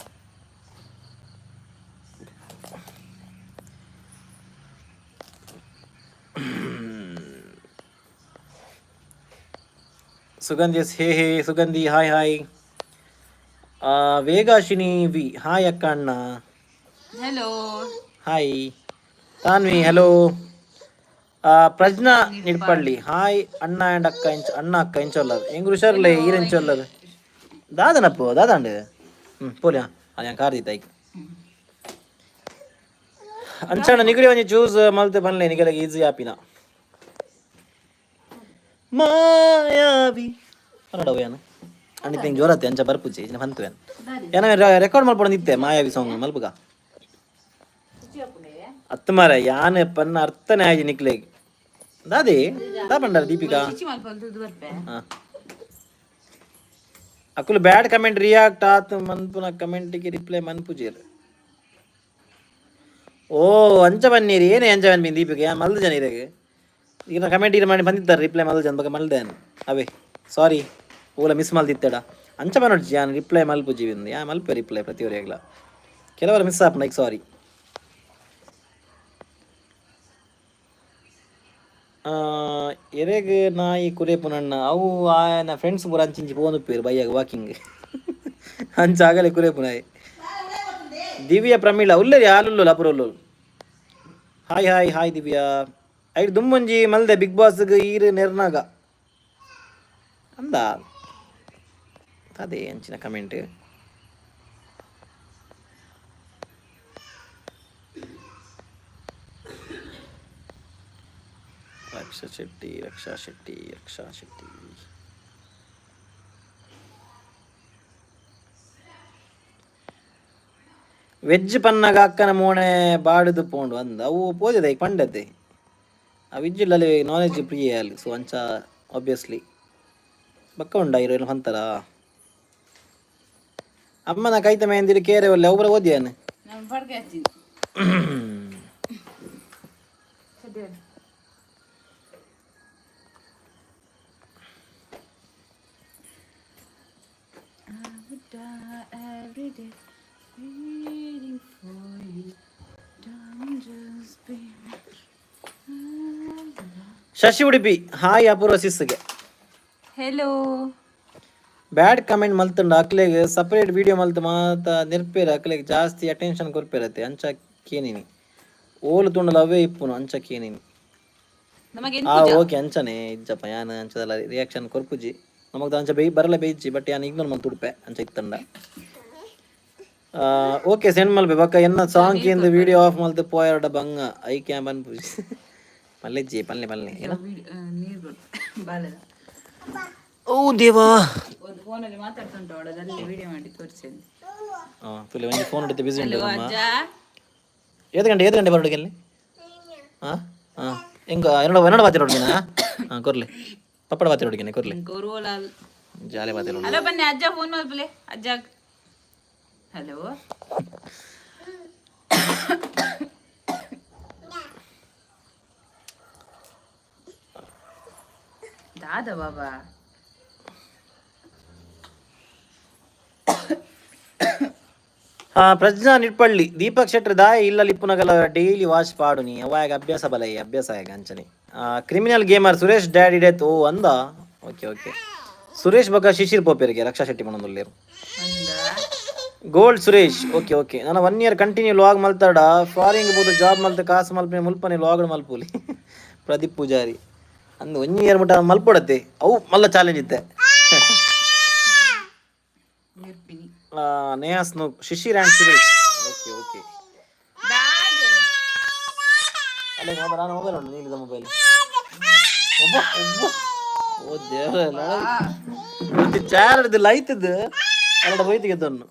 Sugandhi yes, hey hey Sugandhi, hi hi. Vegashini V, hi ಅಕ್ಕ ಅಣ್ಣ. Hello. Hi Tanvi, hello. Prajna Nidpalli, hi ಅಣ್ಣ ಆ್ಯಂಡ್ ಅಕ್ಕ ಇಂಚ ಅಣ್ಣ ಅಕ್ಕ ಇಂಚೊಲ್ಲರ್ ಹೆಂಗ್ ಹುಷಾರ್ಲೆ ಈರ್ ಇಂಚೊಲ್ಲರ್ ದಾದನಪ್ಪು ದಾದಾಂಡೆ ಹ್ಞೂ ಪೋಲಿ ಅದು ಕಾರ್ ಐಕ್ ಅಂಚಣ್ಣ ನಿಗಡಿ ಒಂಜಿ ಚೂಸ್ ಮಲ್ತೆ ಬನ್ಲೆ ನಿಗಲಿಗೆ ಈಸಿ ಆಪಿನ ಮಾಯಾವಿ ಕನ್ನಡ ಏನು ಅಣ್ಣ ಹಿಂಗೆ ಜೋರತ್ತೆ ಅಂಚ ಬರ್ಪುಜಿ ಇನ್ನ ಬಂತು ಏನ ರೆಕಾರ್ಡ್ ಮಲ್ಪೊಂದು ಇತ್ತೆ ಮಾಯಾವಿ ಸಾಂಗ್ ಮಲ್ಪುಗ ಅತ್ತ ಮಾರ ಯಾನೆ ಪನ್ನ ಅರ್ಥನೇ ಆಗಿ ನಿಕ್ಲೆಗ್ ದಾದಿ ದಾ ಪಂಡಾರ ದೀಪಿಕಾ. ಚಿಚಿ ಮಲ್ಪಲ್ದು ಬರ್ಪೆ. ಹಾ. ಅಕುಲು ಬ್ಯಾಡ್ ಕಮೆಂಟ್ ರಿಯಾಕ್ಟ್ ಆತ್ ಮನ್ಪುನ ಕಮೆಂಟಿಗೆ ರಿಪ್ಲೈ ಮನ್ಪುಜೇರ್. ಓ ಅಂಚ ಬನ್ನೀರಿ ಏನೇ ಅಂಚ ಬನ್ನಿ ದೀಪಿಗೆ ಯಾ ಮಲ್ದು ಜನ ಇರೆಗ್ ಈಗ ಕಮೆಂಟ್ ಇರ್ ಮಾಡಿ ಬಂದಿದ್ದಾರೆ ರಿಪ್ಲೈ ಮಲ್ದು ಜನ ಬಗ್ಗೆ ಮಲ್ದೆ ಅವೇ ಸಾರಿ ಓಲ ಮಿಸ್ ಮಲ್ದಿತ್ತಡ ಅಂಚ ಬನ್ನೊಡ್ಜಿ ಯಾನ್ ರಿಪ್ಲೈ ಮಲ್ಪುಜಿ ಬಿಂದು ಯಾ ಮಲ್ಪೆ ರಿಪ್ಲೈ ಪ್ರತಿಯೊರಿಯಾಗ್ಲ ಕೆಲವರು ಮಿಸ್ ಆಪನ ಈಗ ಸಾರಿ. ಎರೆಗ್ ನಾಯಿ ಕುರೇಪುನಣ್ಣ ಅವು ಆಯನ ಫ್ರೆಂಡ್ಸ್ ಪೂರ ಅಂಚಿಂಚಿ ಪೋವೊಂದುಪ್ಪೆರ್ ಬಯ್ಯಾಗ ವಾಕಿಂಗ್ ಅಂಚ ಆಗಲೆ ಕುರೇಪುನಾಯೆ. ದಿವ್ಯ Pramila ಉಲ್ಲೆರಿ ಆಲುಲ್ಲೋಲು ಅಪುರ ಉಲ್ಲೋಲು. Hi hi hi Divya. ಐಟ್ ದುಮ್ಮೊಂಜಿ ಮಲ್ದೆ ಬಿಗ್ ಬಾಸ್ಗ್ ಈರ್ ನೆರ್ನಾಗ ಅಂದ ಅದೇ ಅಂಚಿನ ಕಮೆಂಟ್. ರಕ್ಷಾ ಶೆಟ್ಟಿ ರಕ್ಷಾ ಶೆಟ್ಟಿ ರಕ್ಷಾ ಶೆಟ್ಟಿ. ವೆಜ್ ಪನ್ನಾಗ ಅಕ್ಕನ ಮೋಣೆ ಬಾಡುದು ಪೋಂಡು ಅಂದ ಅವು ಪೋದಿದೆ ಈಗ ಪಂಡತೆ ಆ ವೆಜ್ ಅಲ್ಲಿ ನಾನ್ ವೆಜ್ ಪ್ರಿಯ ಅಲ್ಲಿ ಸೊ ಅಂಚ ಆಬ್ವಿಯಸ್ಲಿ ಬಕ್ಕ ಉಂಡ ಇರೋ ಅಂತಾರ ಅಮ್ಮನ ಕೈತ ಮೇಂದಿರು ಕೇರೆ ಒಲ್ಲೆ ಒಬ್ಬರ ಓದಿಯಾನೆ. ನಾನು ಪಡ್ಕೆ ಹಚ್ಚಿನಿ. I would die every day waiting for you. Don't just be. Shashi Udupi hi ಅಪೂರ್ವ ಸಿಸ್ಗೆ. Hello. ಬ್ಯಾಡ್ ಕಮೆಂಟ್ ಮಲ್ತುಂಡ ಅಕ್ಲೆಗ್ ಸಪರೇಟ್ ವಿಡಿಯೋ ಮಲ್ತು ಮಾತ ನಿರ್ಪೇರು ಅಕ್ಲೆಗ್ ಜಾಸ್ತಿ ಅಟೆನ್ಷನ್ ಕೊರ್ಪೇರತ್ತೆ ಅಂಚ ಕೇನಿನಿ ಓಲು ತುಂಡಲ ಅವೇ ಇಪ್ಪುನು ಅಂಚ ಕೇನಿನಿ. ನಮಗೆ. ಆ ಓಕೆ ಅಂಚನೆ ಇಜ್ಜಪ್ಪ ಯಾನ್ ಅಂಚದಲ್ಲ ರಿಯಾಕ್ಷನ್ ಕೊರ್ಪುಜಿ ನಮಗ್ ಅಂಚ ಬೇಯ್ ಬರಲ್ಲ ಬೇಯ್ಜಿ ಬಟ್ ಯಾನ್ ಇಗ್ನೋರ್ ಮಲ್ತು ಉಡುಪೆ ಅಂಚ ಇತ್ತಂಡ. ಓಕೆ ಸೆಂಡ್ ಮಲ್ಪೆ ಬೊಕ್ಕ ಎನ್ನ ಸಾಂಗ್ ಕೇಂದ್ ವಿಡಿಯೋ ಆಫ್ ಮಲ್ತು ಪೋಯರ್ಡ ಬಂಗ I ಕ್ಯಾಂ ಅನ್ಪುಜಿ ಪಲ್ಲೆಜ್ಜಿ ಪಲ್ಲೆ ಪಲ್ಲೆ ಏನ. ನೀರು ಕೊಡು ಬಾಲದ. ಓ ದೇವಾ. ಒಂದು ಫೋನಲ್ಲಿ ಮಾತಾಡ್ತುಂಟು ಅವಳು ಅದರಲ್ಲಿ ವಿಡಿಯೋ ಮಾಡಿ ತೋರಿಸಿದ್ದೆ. ಆ ತುಲೆ ಒಂಜಿ ಫೋನ್ ಇಡುತ್ತೆ ಬಿಸಿ ಉಂಟು ನಮ್ಮ. ಅಜ್ಜ. ಏದು ಗಂಟೆ ಏದು ಗಂಟೆ ಬರೋಡಿಗೆ ಅಲ್ಲಿ ಹಾಂ ಹಾಂ ಎಂಗ ಎನ್ನೋಡ ಎನ್ನೋಡ ಬಾತಿ ರೋಡ್ಗಿನ ಹಾಂ ಕೊರ್ಲಿ ಪಪ್ಪಡ ಬಾತಿ ರೋಡ್ಗಿನ ಕೊರ್ಲಿ. ಗೋರುವಲಾಲ್. ಜಾಲೆ ಬಾತಿ ರೋಡ್. ಹಲೋ ಬನ್ನಿ ಅಜ್ಜ ಫೋನ್ ಮಲ್ಪಲೆ ಅಜ್ಜ ಹಲೋ. ದಾದಾ ಬಾಬಾ. ಹಾಂ ಪ್ರಜ್ಞಾ ನಿಟ್ಪಳ್ಳಿ ದೀಪಕ್ ಶೆಟ್ಟರ್ ದಾಯ ಇಲ್ಲ ಲಿಪ್ಪುನಗಲ ಡೈಲಿ ವಾಶ್ ಪಾಡು ನೀ ಅವಾಗ ಅಭ್ಯಾಸ ಬಲ ಈ ಅಭ್ಯಾಸ ಆಗ ಅಂಚನೆ. Criminal gamer Suresh daddy death ಓ ಅಂದ ಓಕೆ ಓಕೆ ಸುರೇಶ್ ಬೊಕ್ಕ ಶಿಶಿರ್ ಪೋಪೇರಿಗೆ ರಕ್ಷಾ ಶೆಟ್ಟಿ ಮನೊಂದುಲ್ಲೇರು. ಅಂದ. Gold Suresh okay okay ನಾನು one year continue log ಮಲ್ತಾಡ foreign ಬೋದು ಜಾಬ್ ಮಲ್ತ ಕಾಸು ಮಲ್ಪನೆ ಮುಲ್ಪನೆ ಲಾಗ್ ಮಲ್ಪುಲಿ ಪ್ರದೀಪ್ ಪೂಜಾರಿ ಅಂದು ಒನ್ ಇಯರ್ ಮುಟ್ಟ ಮಲ್ಪೊಡತ್ತೆ ಅವು ಮಲ್ಲ ಚಾಲೆಂಜ್ ಇತ್ತೆ. ನಿರ್ಪಿನಿ. Neha snook Shishir and Suresh okay okay. ದಾದೆ. ಅಲ್ಲ ನಾನು ಮೊಬೈಲ್ ಉಂಟು ನೀಲಿದ ಮೊಬೈಲ್ ಒಬ್ಬ ಒಬ್ಬ ಓ ದೇವರ, ಚಾರಡ್ದು ಲೈತದ್ದು ಅಲ್ಲಡ ಹೋಯ್ತಿಗೆ ದೊನ್ನು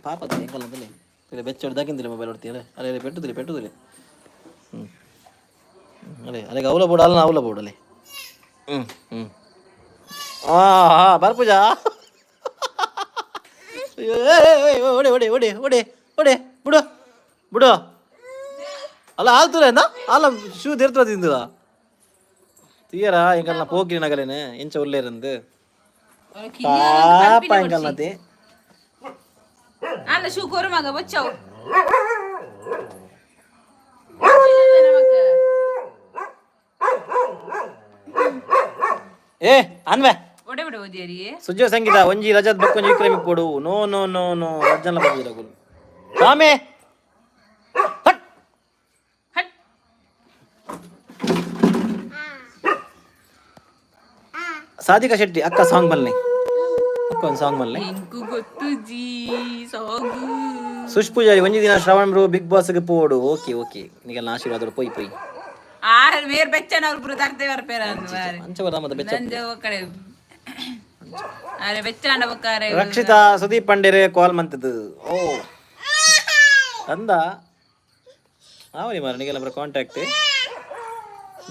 ಪಾಪ ಎಂಕಲ್ಲ ಅಂತಲೇ ಬೆಚ್ಚೋಡು ದಾಕಿಂದಿಲ್ಲ ಮೊಬೈಲ್ ಹೊಡ್ತೀರ. ಅಲ್ಲೇ ಪೆಟ್ಟುದಿಲ್ಲ, ಪೆಟ್ಟುದಿಲ್ಲ. ಹ್ಞೂ, ಅದೇ ಅಲ್ಲಿಗೆ ಅವಲ ಬೋಡು ಅಲ್ಲ, ಅವಲ ಬೋಡು ಅಲ್ಲಿ. ಹ್ಞೂ ಹ್ಞೂ ಹಾಂ ಹಾಂ ಬರ್ಪೂಜಾ. ಅಯ್ಯೋ, ಓಡೆ ಓಡೆ ಓಡೆ ಓಡೆ ಓಡೆ, ಬಿಡು ಬಿಡು. ಅಲ್ಲ, ಆಲ್ತುರ ಅಲ್ಲ, ಶೂ ತೆರ್ತದ ತಿಂದುದ ತೀಯರ. ಎಂಕಲ್ನ ಪೋಕಿರಿ ನಗಲೇನೆ ಎಂಚ ಉಲ್ಲೇರಂದು ಪಾಪ ಎಂಕಲ್ನತೆ. ಅಲ್ಲ, ಶೂ ಕೊರು ಮಗ, ಬಚ್ಚಾವು. ಏ ಅನ್ವೆ. ಒಡೆ ಬಿಡು ಓದಿಯರಿ. ಸುಜ್ಜೋ ಸಂಗೀತ, ಒಂಜಿ ರಜತ್ ಬಕ್ಕೊಂಜಿ ವಿಕ್ರಮಿ ಕೊಡು. ನೋ ನೋ ನೋ ನೋ, ರಜನ್ಲ ಬಂದಿರ ಸ್ವಾಮಿ, ಹಟ್. ಹಟ್. ಸಾಧಿಕಾ ಶೆಟ್ಟಿ ಅಕ್ಕ, ಸಾಂಗ್ ಬಲ್ಲೆ ಅಕ್ಕ, ಒಂದು ಸಾಂಗ್ ಬಲ್ಲೆ. ಎಂಕು ಗೊತ್ತು ಜೀ ಸಾಗು. ಸುಶ್ ಪೂಜಾರಿ, ಒಂಜಿ ದಿನ ಶ್ರವಣ್ ಬ್ರೋ ಬಿಗ್ ಬಾಸ್ಗೆ ಪೋಡು. ಓಕೆ ಓಕೆ, ನಿಗೆಲ್ಲ ಆಶೀರ್ವಾದ. ಪೋಯ್ ಪೋಯ್. ಆರ್ ಮೇರ್ ಬೆಚ್ಚನ ಅವ್ರು ಪೂರ ತರ್ತೆ ಬರ್ಪೇರ. ಅಂಚ ಬರ ಮತ್ತೆ ಬೆಚ್ಚ. ನಂಜ ಕಡೆ ಅರೆ ಬೆಚ್ಚಾಂಡ ಬಕ್ಕಾರೆ. ರಕ್ಷಿತಾ ಸುದೀಪ್ ಪಂಡೇರೆ ಕಾಲ್ ಮಂತದ್ದು. ಓ ಅಂದ ಆವರಿ ಮಾರ, ನಿಗೆಲ್ಲ ಬರ ಕಾಂಟ್ಯಾಕ್ಟ್.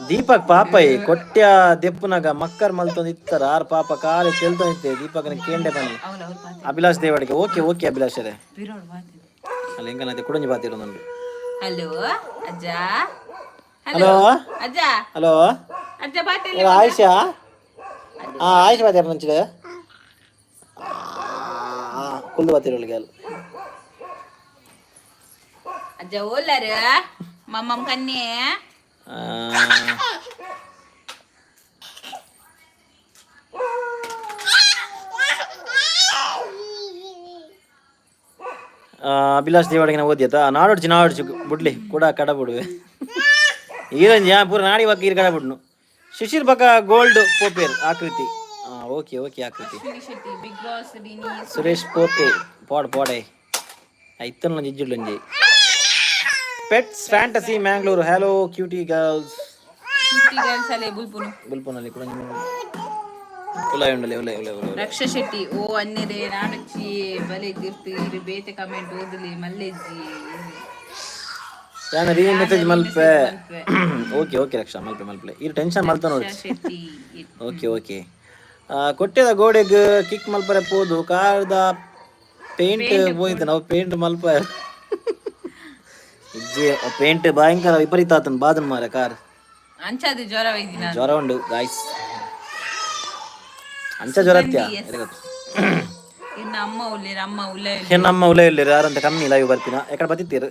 ದೀಪಕ್ ಪಾಪಯ್ ಕೊಟ್ಯ ದೆಪ್ಪುನಗ ಮಕ್ಕರ್ ಮಲ್ತೊಂದು ಇತ್ತರ. ಆರ್ ಪಾಪ ಕಾಲಿ ತೆಲ್ತೊಂದಿತ್ತೆ. ದೀಪಕ್ನ ಕೇಂಡೆ ಬನ್ನಿ. ಅವಳು ಅವ್ರು ಪಾತೆ. ಅಭಿಲಾಷ್ ದೇವಡಿಗೆ. ಓಕೆ ಓಕೆ ಅಭಿಲಾಷರೇ. ಬಿರೋಡು ಪಾತೆ. ಅಲ್ಲ, ಹೆಂಗನತೆ ಕುಡಂಜಿ ಬಾತಿರೋದುಂಡು. ಹಲೋ ಅಜ್ಜ. ಹಲೋ. ಹಲೋ ಅಜ್ಜ. ಹಲೋ. ಅಜ್ಜ ಪಾತೆ. ಆಯುಷಾ, ಆ ಆಯುಷ್ ಬಾತಿರ ನಂಚಿಡ ಕುಲ್ದು ಬಾತಿರೋಳಿಗೆ ಅಲ್ಲಿ. ಅಜ್ಜ ಓಲಾರ ಮಮ್ಮಮ್ ಕನ್ನೆ. ಆ, ಆ, ಅಭಿಲಾಷ್ ದೇವಾಡಿಗೆ ಓದಿಯತ್ತ ನಾಡೊಡ್ಚಿ ನಾಡೊಡ್ಚಿ ಬುಡ್ಲಿ ಕೂಡ ಕಡ ಬಿಡುವೆ. ಈರಂಜಿ ಪೂರ ನಾಡಿ ಬಕ್ಕ ಈರ್ ಕಡ ಬಿಡ್ನು. ಶಿಶಿರ್ ಬಕ ಗೋಲ್ಡ್ ಪೋಪೇರ್ Akruthi. Okay okay Akruthi. Shetty Bigg Boss ಡಿನಿ. ಸುರೇಶ್ ಪೋಪೆ ಪೋಡ್ ಪೋಡೆ ಇತ್ತಲ್ಲ ಜಿಜ್ಜುಡ್ಲಂಜಿ. Pets fantasy Mangalore, hello cutie girls. Cutie girls ಅಲೆ ಬುಲ್ಪುನು. ಬುಲ್ಪುನಲ್ಲಿ ಕೂಡ ಉಲಾಯ್ ಉಂಡಲೆ ಉಲಾಯ್ ಉಲಾಯ್ ಉಲಾಯ್. ರಕ್ಷಾ ಶೆಟ್ಟಿ, ಓ ಅನ್ನೆರೆ ನಾಡಚ್ಚಿ ಬಲೆ ತಿರ್ತು ಇರು ಬೇತೆ ಕಮೆಂಟ್ ಓದಲಿ ಮಲ್ಲೆಜ್ಜಿ. ಯಾನ ರೀ ಮೆಸೇಜ್ ಮಲ್ಪೆ. ಓಕೆ ಓಕೆ ರಕ್ಷಾ, ಮಲ್ಪೆ ಮಲ್ಪೆ. ಈ ಟೆನ್ಷನ್ ಮಲ್ತ ನೋಡಿ. ರಕ್ಷಾ ಶೆಟ್ಟಿ. Okay okay. ಕೊಟ್ಟೆದ ಗೋಡೆಗ್ ಕಿಕ್ ಮಲ್ಪರೆ ಪೋದು ಕಾರ್ದ ಪೇಂಟ್ ಪೋಯ್ತು. ನಾವು ಪೇಂಟ್ ಮಲ್ಪ ಇಜ್ಜೆ ಪೇಂಟ್ ಭಯಂಕರ ವಿಪರೀತ ಆತನ್ ಬಾದನ್ ಮಾರ ಕಾರ್. ಅಂಚಾದ ಜ್ವರ ವೈದಿನ. ಜ್ವರ ಉಂಡು ಗಾಯ್ಸ್, ಅಂಚ ಜ್ವರ ಅತ್ಯ. ಇನ್ನು ಅಮ್ಮ ಉಲ್ಲೇರ, ಅಮ್ಮ ಉಲ್ಲೆ. ಹೆಣ್ಣಮ್ಮ ಉಲೆ ಇಲ್ಲ ಯಾರಂತ ಕಮ್ಮಿ ಲೈವ್ ಬರ್ತೀನ ಎಕಡೆ ಬತ್ತಿತ್ತೀರು.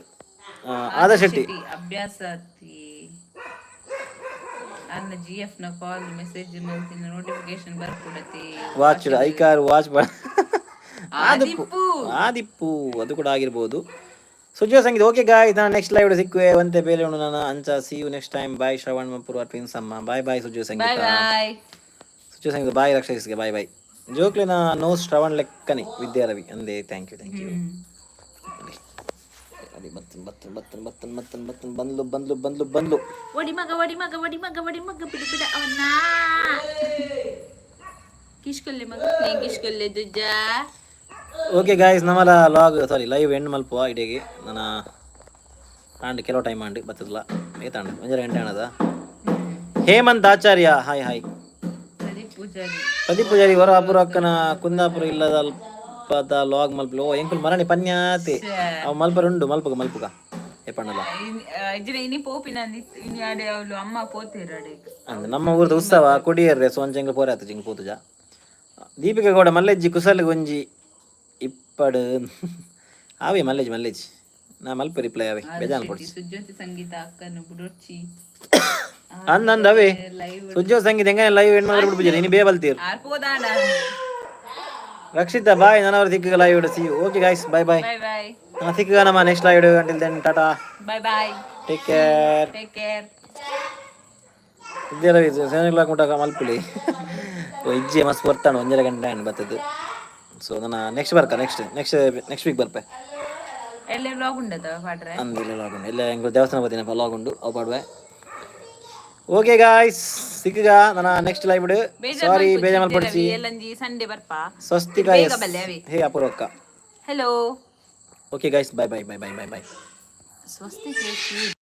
ಆದರ್ಶ್ ಶೆಟ್ಟಿ. ಅಭ್ಯಾಸ ಅತಿ ಅನ್ನ ಜಿ ಎಫ್ ನ ಕಾಲ್ ಮೆಸೇಜ್ ಮಲ್ತಿನ ನೋಟಿಫಿಕೇಶನ್ ಬರ್ಕೊಡತಿ. ವಾಚ್ ಐಕಾರ್ ವಾಚ್. ಆದಿಪ್ಪು. ಆದಿಪ್ಪು, ಅದು ಕೂಡ ಆಗಿರ್ಬೋದು. ಸುಜೋ ಸಂಗೀತ, ಓಕೆ ಗಾಯ್ಸ್, ನಾನು ನೆಕ್ಸ್ಟ್ ಲೈವ್ ಸಿಕ್ಕುವೆ. ಒಂತೆ ಬೇಲೆ ಉಂಡು ನಾನು ಅಂಚ. See you next time, bye. Shravan Purva twins ಅಮ್ಮ, bye bye. Sujo bye. Sangeetha. Bye. Sujo Sangeetha bye, ರಕ್ಷಿಸ್ಗೆ ಬಾಯ್ ಬಾಯ್. ಜೋಕ್ಲಿನ ನೋ ಶ್ರವಣ್ ಲೆಕ್ಕನೆ ವಿದ್ಯಾರವಿ ಅಂದೆ. Thank you thank you. ಅದೇ ಬತ್ತನ್ ಬತ್ತನ್ ಬತ್ತನ್ ಬತ್ತನ್ ಬತ್ತನ್ ಬತ್ತನ್ ಬಂದ್ಲು ಬಂದ್ಲು ಬಂದ್ಲು ಬಂದ್ಲು. ಒಡಿ ಮಗ, ಒಡಿ ಮಗ, ಒಡಿ ಮಗ, ಒಡಿ ಮಗ, ಬಿಡು ಬಿಡ ಅವನ್ನ. ಕಿಷ್ಕೊಲ್ಲೆ ಮಗ, ನೀ ಕಿಷ್ಕೊಲ್ಲೆ ದುಜ್ಜ. ಓಕೆ ಗಾಯ್ಸ್, ನಮ್ಮಲ ಲಾಗ್ ಸಾರಿ ಲೈವ್ ಎಂಡ್ ಮಲ್ಪುವ ಇಡೀ. ನನ್ನ ಆಂಡ್ ಕೆಲವು ಟೈಮ್ ಆಂಡ್ ಬತ್ತದಲ್ಲ ಏತಾಂಡ್ ಒಂಜರ ಗಂಟೆ ಆಣದ. ಹೇಮಂತ್ ಆಚಾರ್ಯ, ಹಾಯ್ ಹಾಯ್. ಪ್ರದೀಪ್ ಪೂಜಾರಿ. ಪ್ರದೀಪ್ ಪೂಜಾರಿ, ಹೊರ ಅಪುರ ಅಕ್ಕನ ಕುಂದಾಪುರ ಇಲ್ಲದ ಅಲ್ಪದ ಲಾಗ್ ಮಲ್ಪಲು. ಓ ಎಂಕುಲ್ ಮರಣಿ ಪನ್ಯಾತೆ ಅವು ಮಲ್ಪರ ಉಂಡು. ಮಲ್ಪುಗ ಮಲ್ಪುಗ ಏಪಣ್ಣಲ್ಲ. ಇಜ್ಜಿನ ಇನಿ ಪೋಪಿನ ಇನಿ ಆಡೆ ಅವಳು ಅಮ್ಮ ಪೋತೇರು ಅಡೆ. ಅಂದ್ ನಮ್ಮ ಊರದ ಉತ್ಸವ ಕೊಡಿಯರ್ರೆ ಸೋಂಚೆಂಗ್ ಪೋರೆ ಆತು ಜಿಂಗ್ ಪೋತುಜ. ದೀಪಿಕಾ ಗೌಡ, ಮಲ್ಲೆಜ್ಜಿ ಕುಸಲ್ ಒಂಜಿ ಇಪ್ಪಡು ಆವೆ. ಮಲ್ಲೆಜ್ಜಿ ಮಲ್ಲೆಜ್ಜಿ, ನಾ ಮಲ್ಪ ರಿಪ್ಲೈ ಆವೆ, ಬೇಜಾನ್ ಕೊಡ್ಸಿ. ಸುಜ್ಯೋತಿ ಸಂಗೀತ ಅಕ್ಕನು ಬುಡೊಚ್ಚಿ. ಅಂದ್ ಅಂದ್ ಅವೇ. ಲೈವ್. ಸುಜ್ಜೋ ಸಂಗೀತ ಹೆಂಗ ಲೈವ್ ಹೆಣ್ಮಕ್ಳು ಬಿಡ್ಬಿಡ್ರಿ ನೀನು ಬೇ ಬಲ್ತೀರ್. ಆರ್ ಪೋದಾಂಡ. ರಕ್ಷಿತಾ ಬಾಯ್, ನನ್ನ ಸಿಕ್ಕಗ live. See, okay guys, bye bye. Bye bye. ನಾನು ಸಿಕ್ಕಗ ನಮ್ಮ next live. Until then, tata. Bye bye. Take care. Take care. Vidya Ravi, 7 o'clock ಮುಟ ಮಲ್ಪುಲಿ. ಓ ಇಜ್ಜೆ ಮಸ್ತ್ ಬರ್ತಾನೆ ಒಂಜರೆ ಗಂಟೆ ಹಣ್ಣು ಬರ್ತದೆ. ಸೊ ನನ್ನ ನೆಕ್ಸ್ಟ್ ಬರ್ಕ ನೆಕ್ಸ್ಟ್ ನೆಕ್ಸ್ಟ್ ನೆಕ್ಸ್ಟ್ ವೀಕ್ ಬರ್ಪೆ. ಎಲ್ಲೇ ವ್ಲಾಗ್ ಉಂಡದ ಪಾಡ್ರೆ. ಅಂದಿಲ್ಲ, ಲಾಗ್ ಉಂಡು. ಎಲ್ಲ ಹೆಂಗೋ ದೇವಸ್ಥಾನ ಬರ್ತೀನಪ್ಪ, ಲಾಗ್ ಉಂಡು, ಅವು ಪಾಡುವೆ. ಓಕೆ ಗಾಯ್ಸ್, ಸಿಕ್ಕಗ ನನ್ನ ನೆಕ್ಸ್ಟ್ ಲೈವ್. ಸಾರಿ, ಬೇಜಾರ್ ಮಲ್ಪಡ್ಚಿ. ಎಲ್ಲಂಜಿ ಸಂಡೆ ಬರ್ಪ. ಸ್ವಸ್ತಿಕ. ಬೇಗ ಬಲ್ಲೆ ಅವಿ. ಹೇ ಅಪೂರ್ವಕ್ಕ. Hello. Okay guys, bye bye bye bye bye bye. Swastik.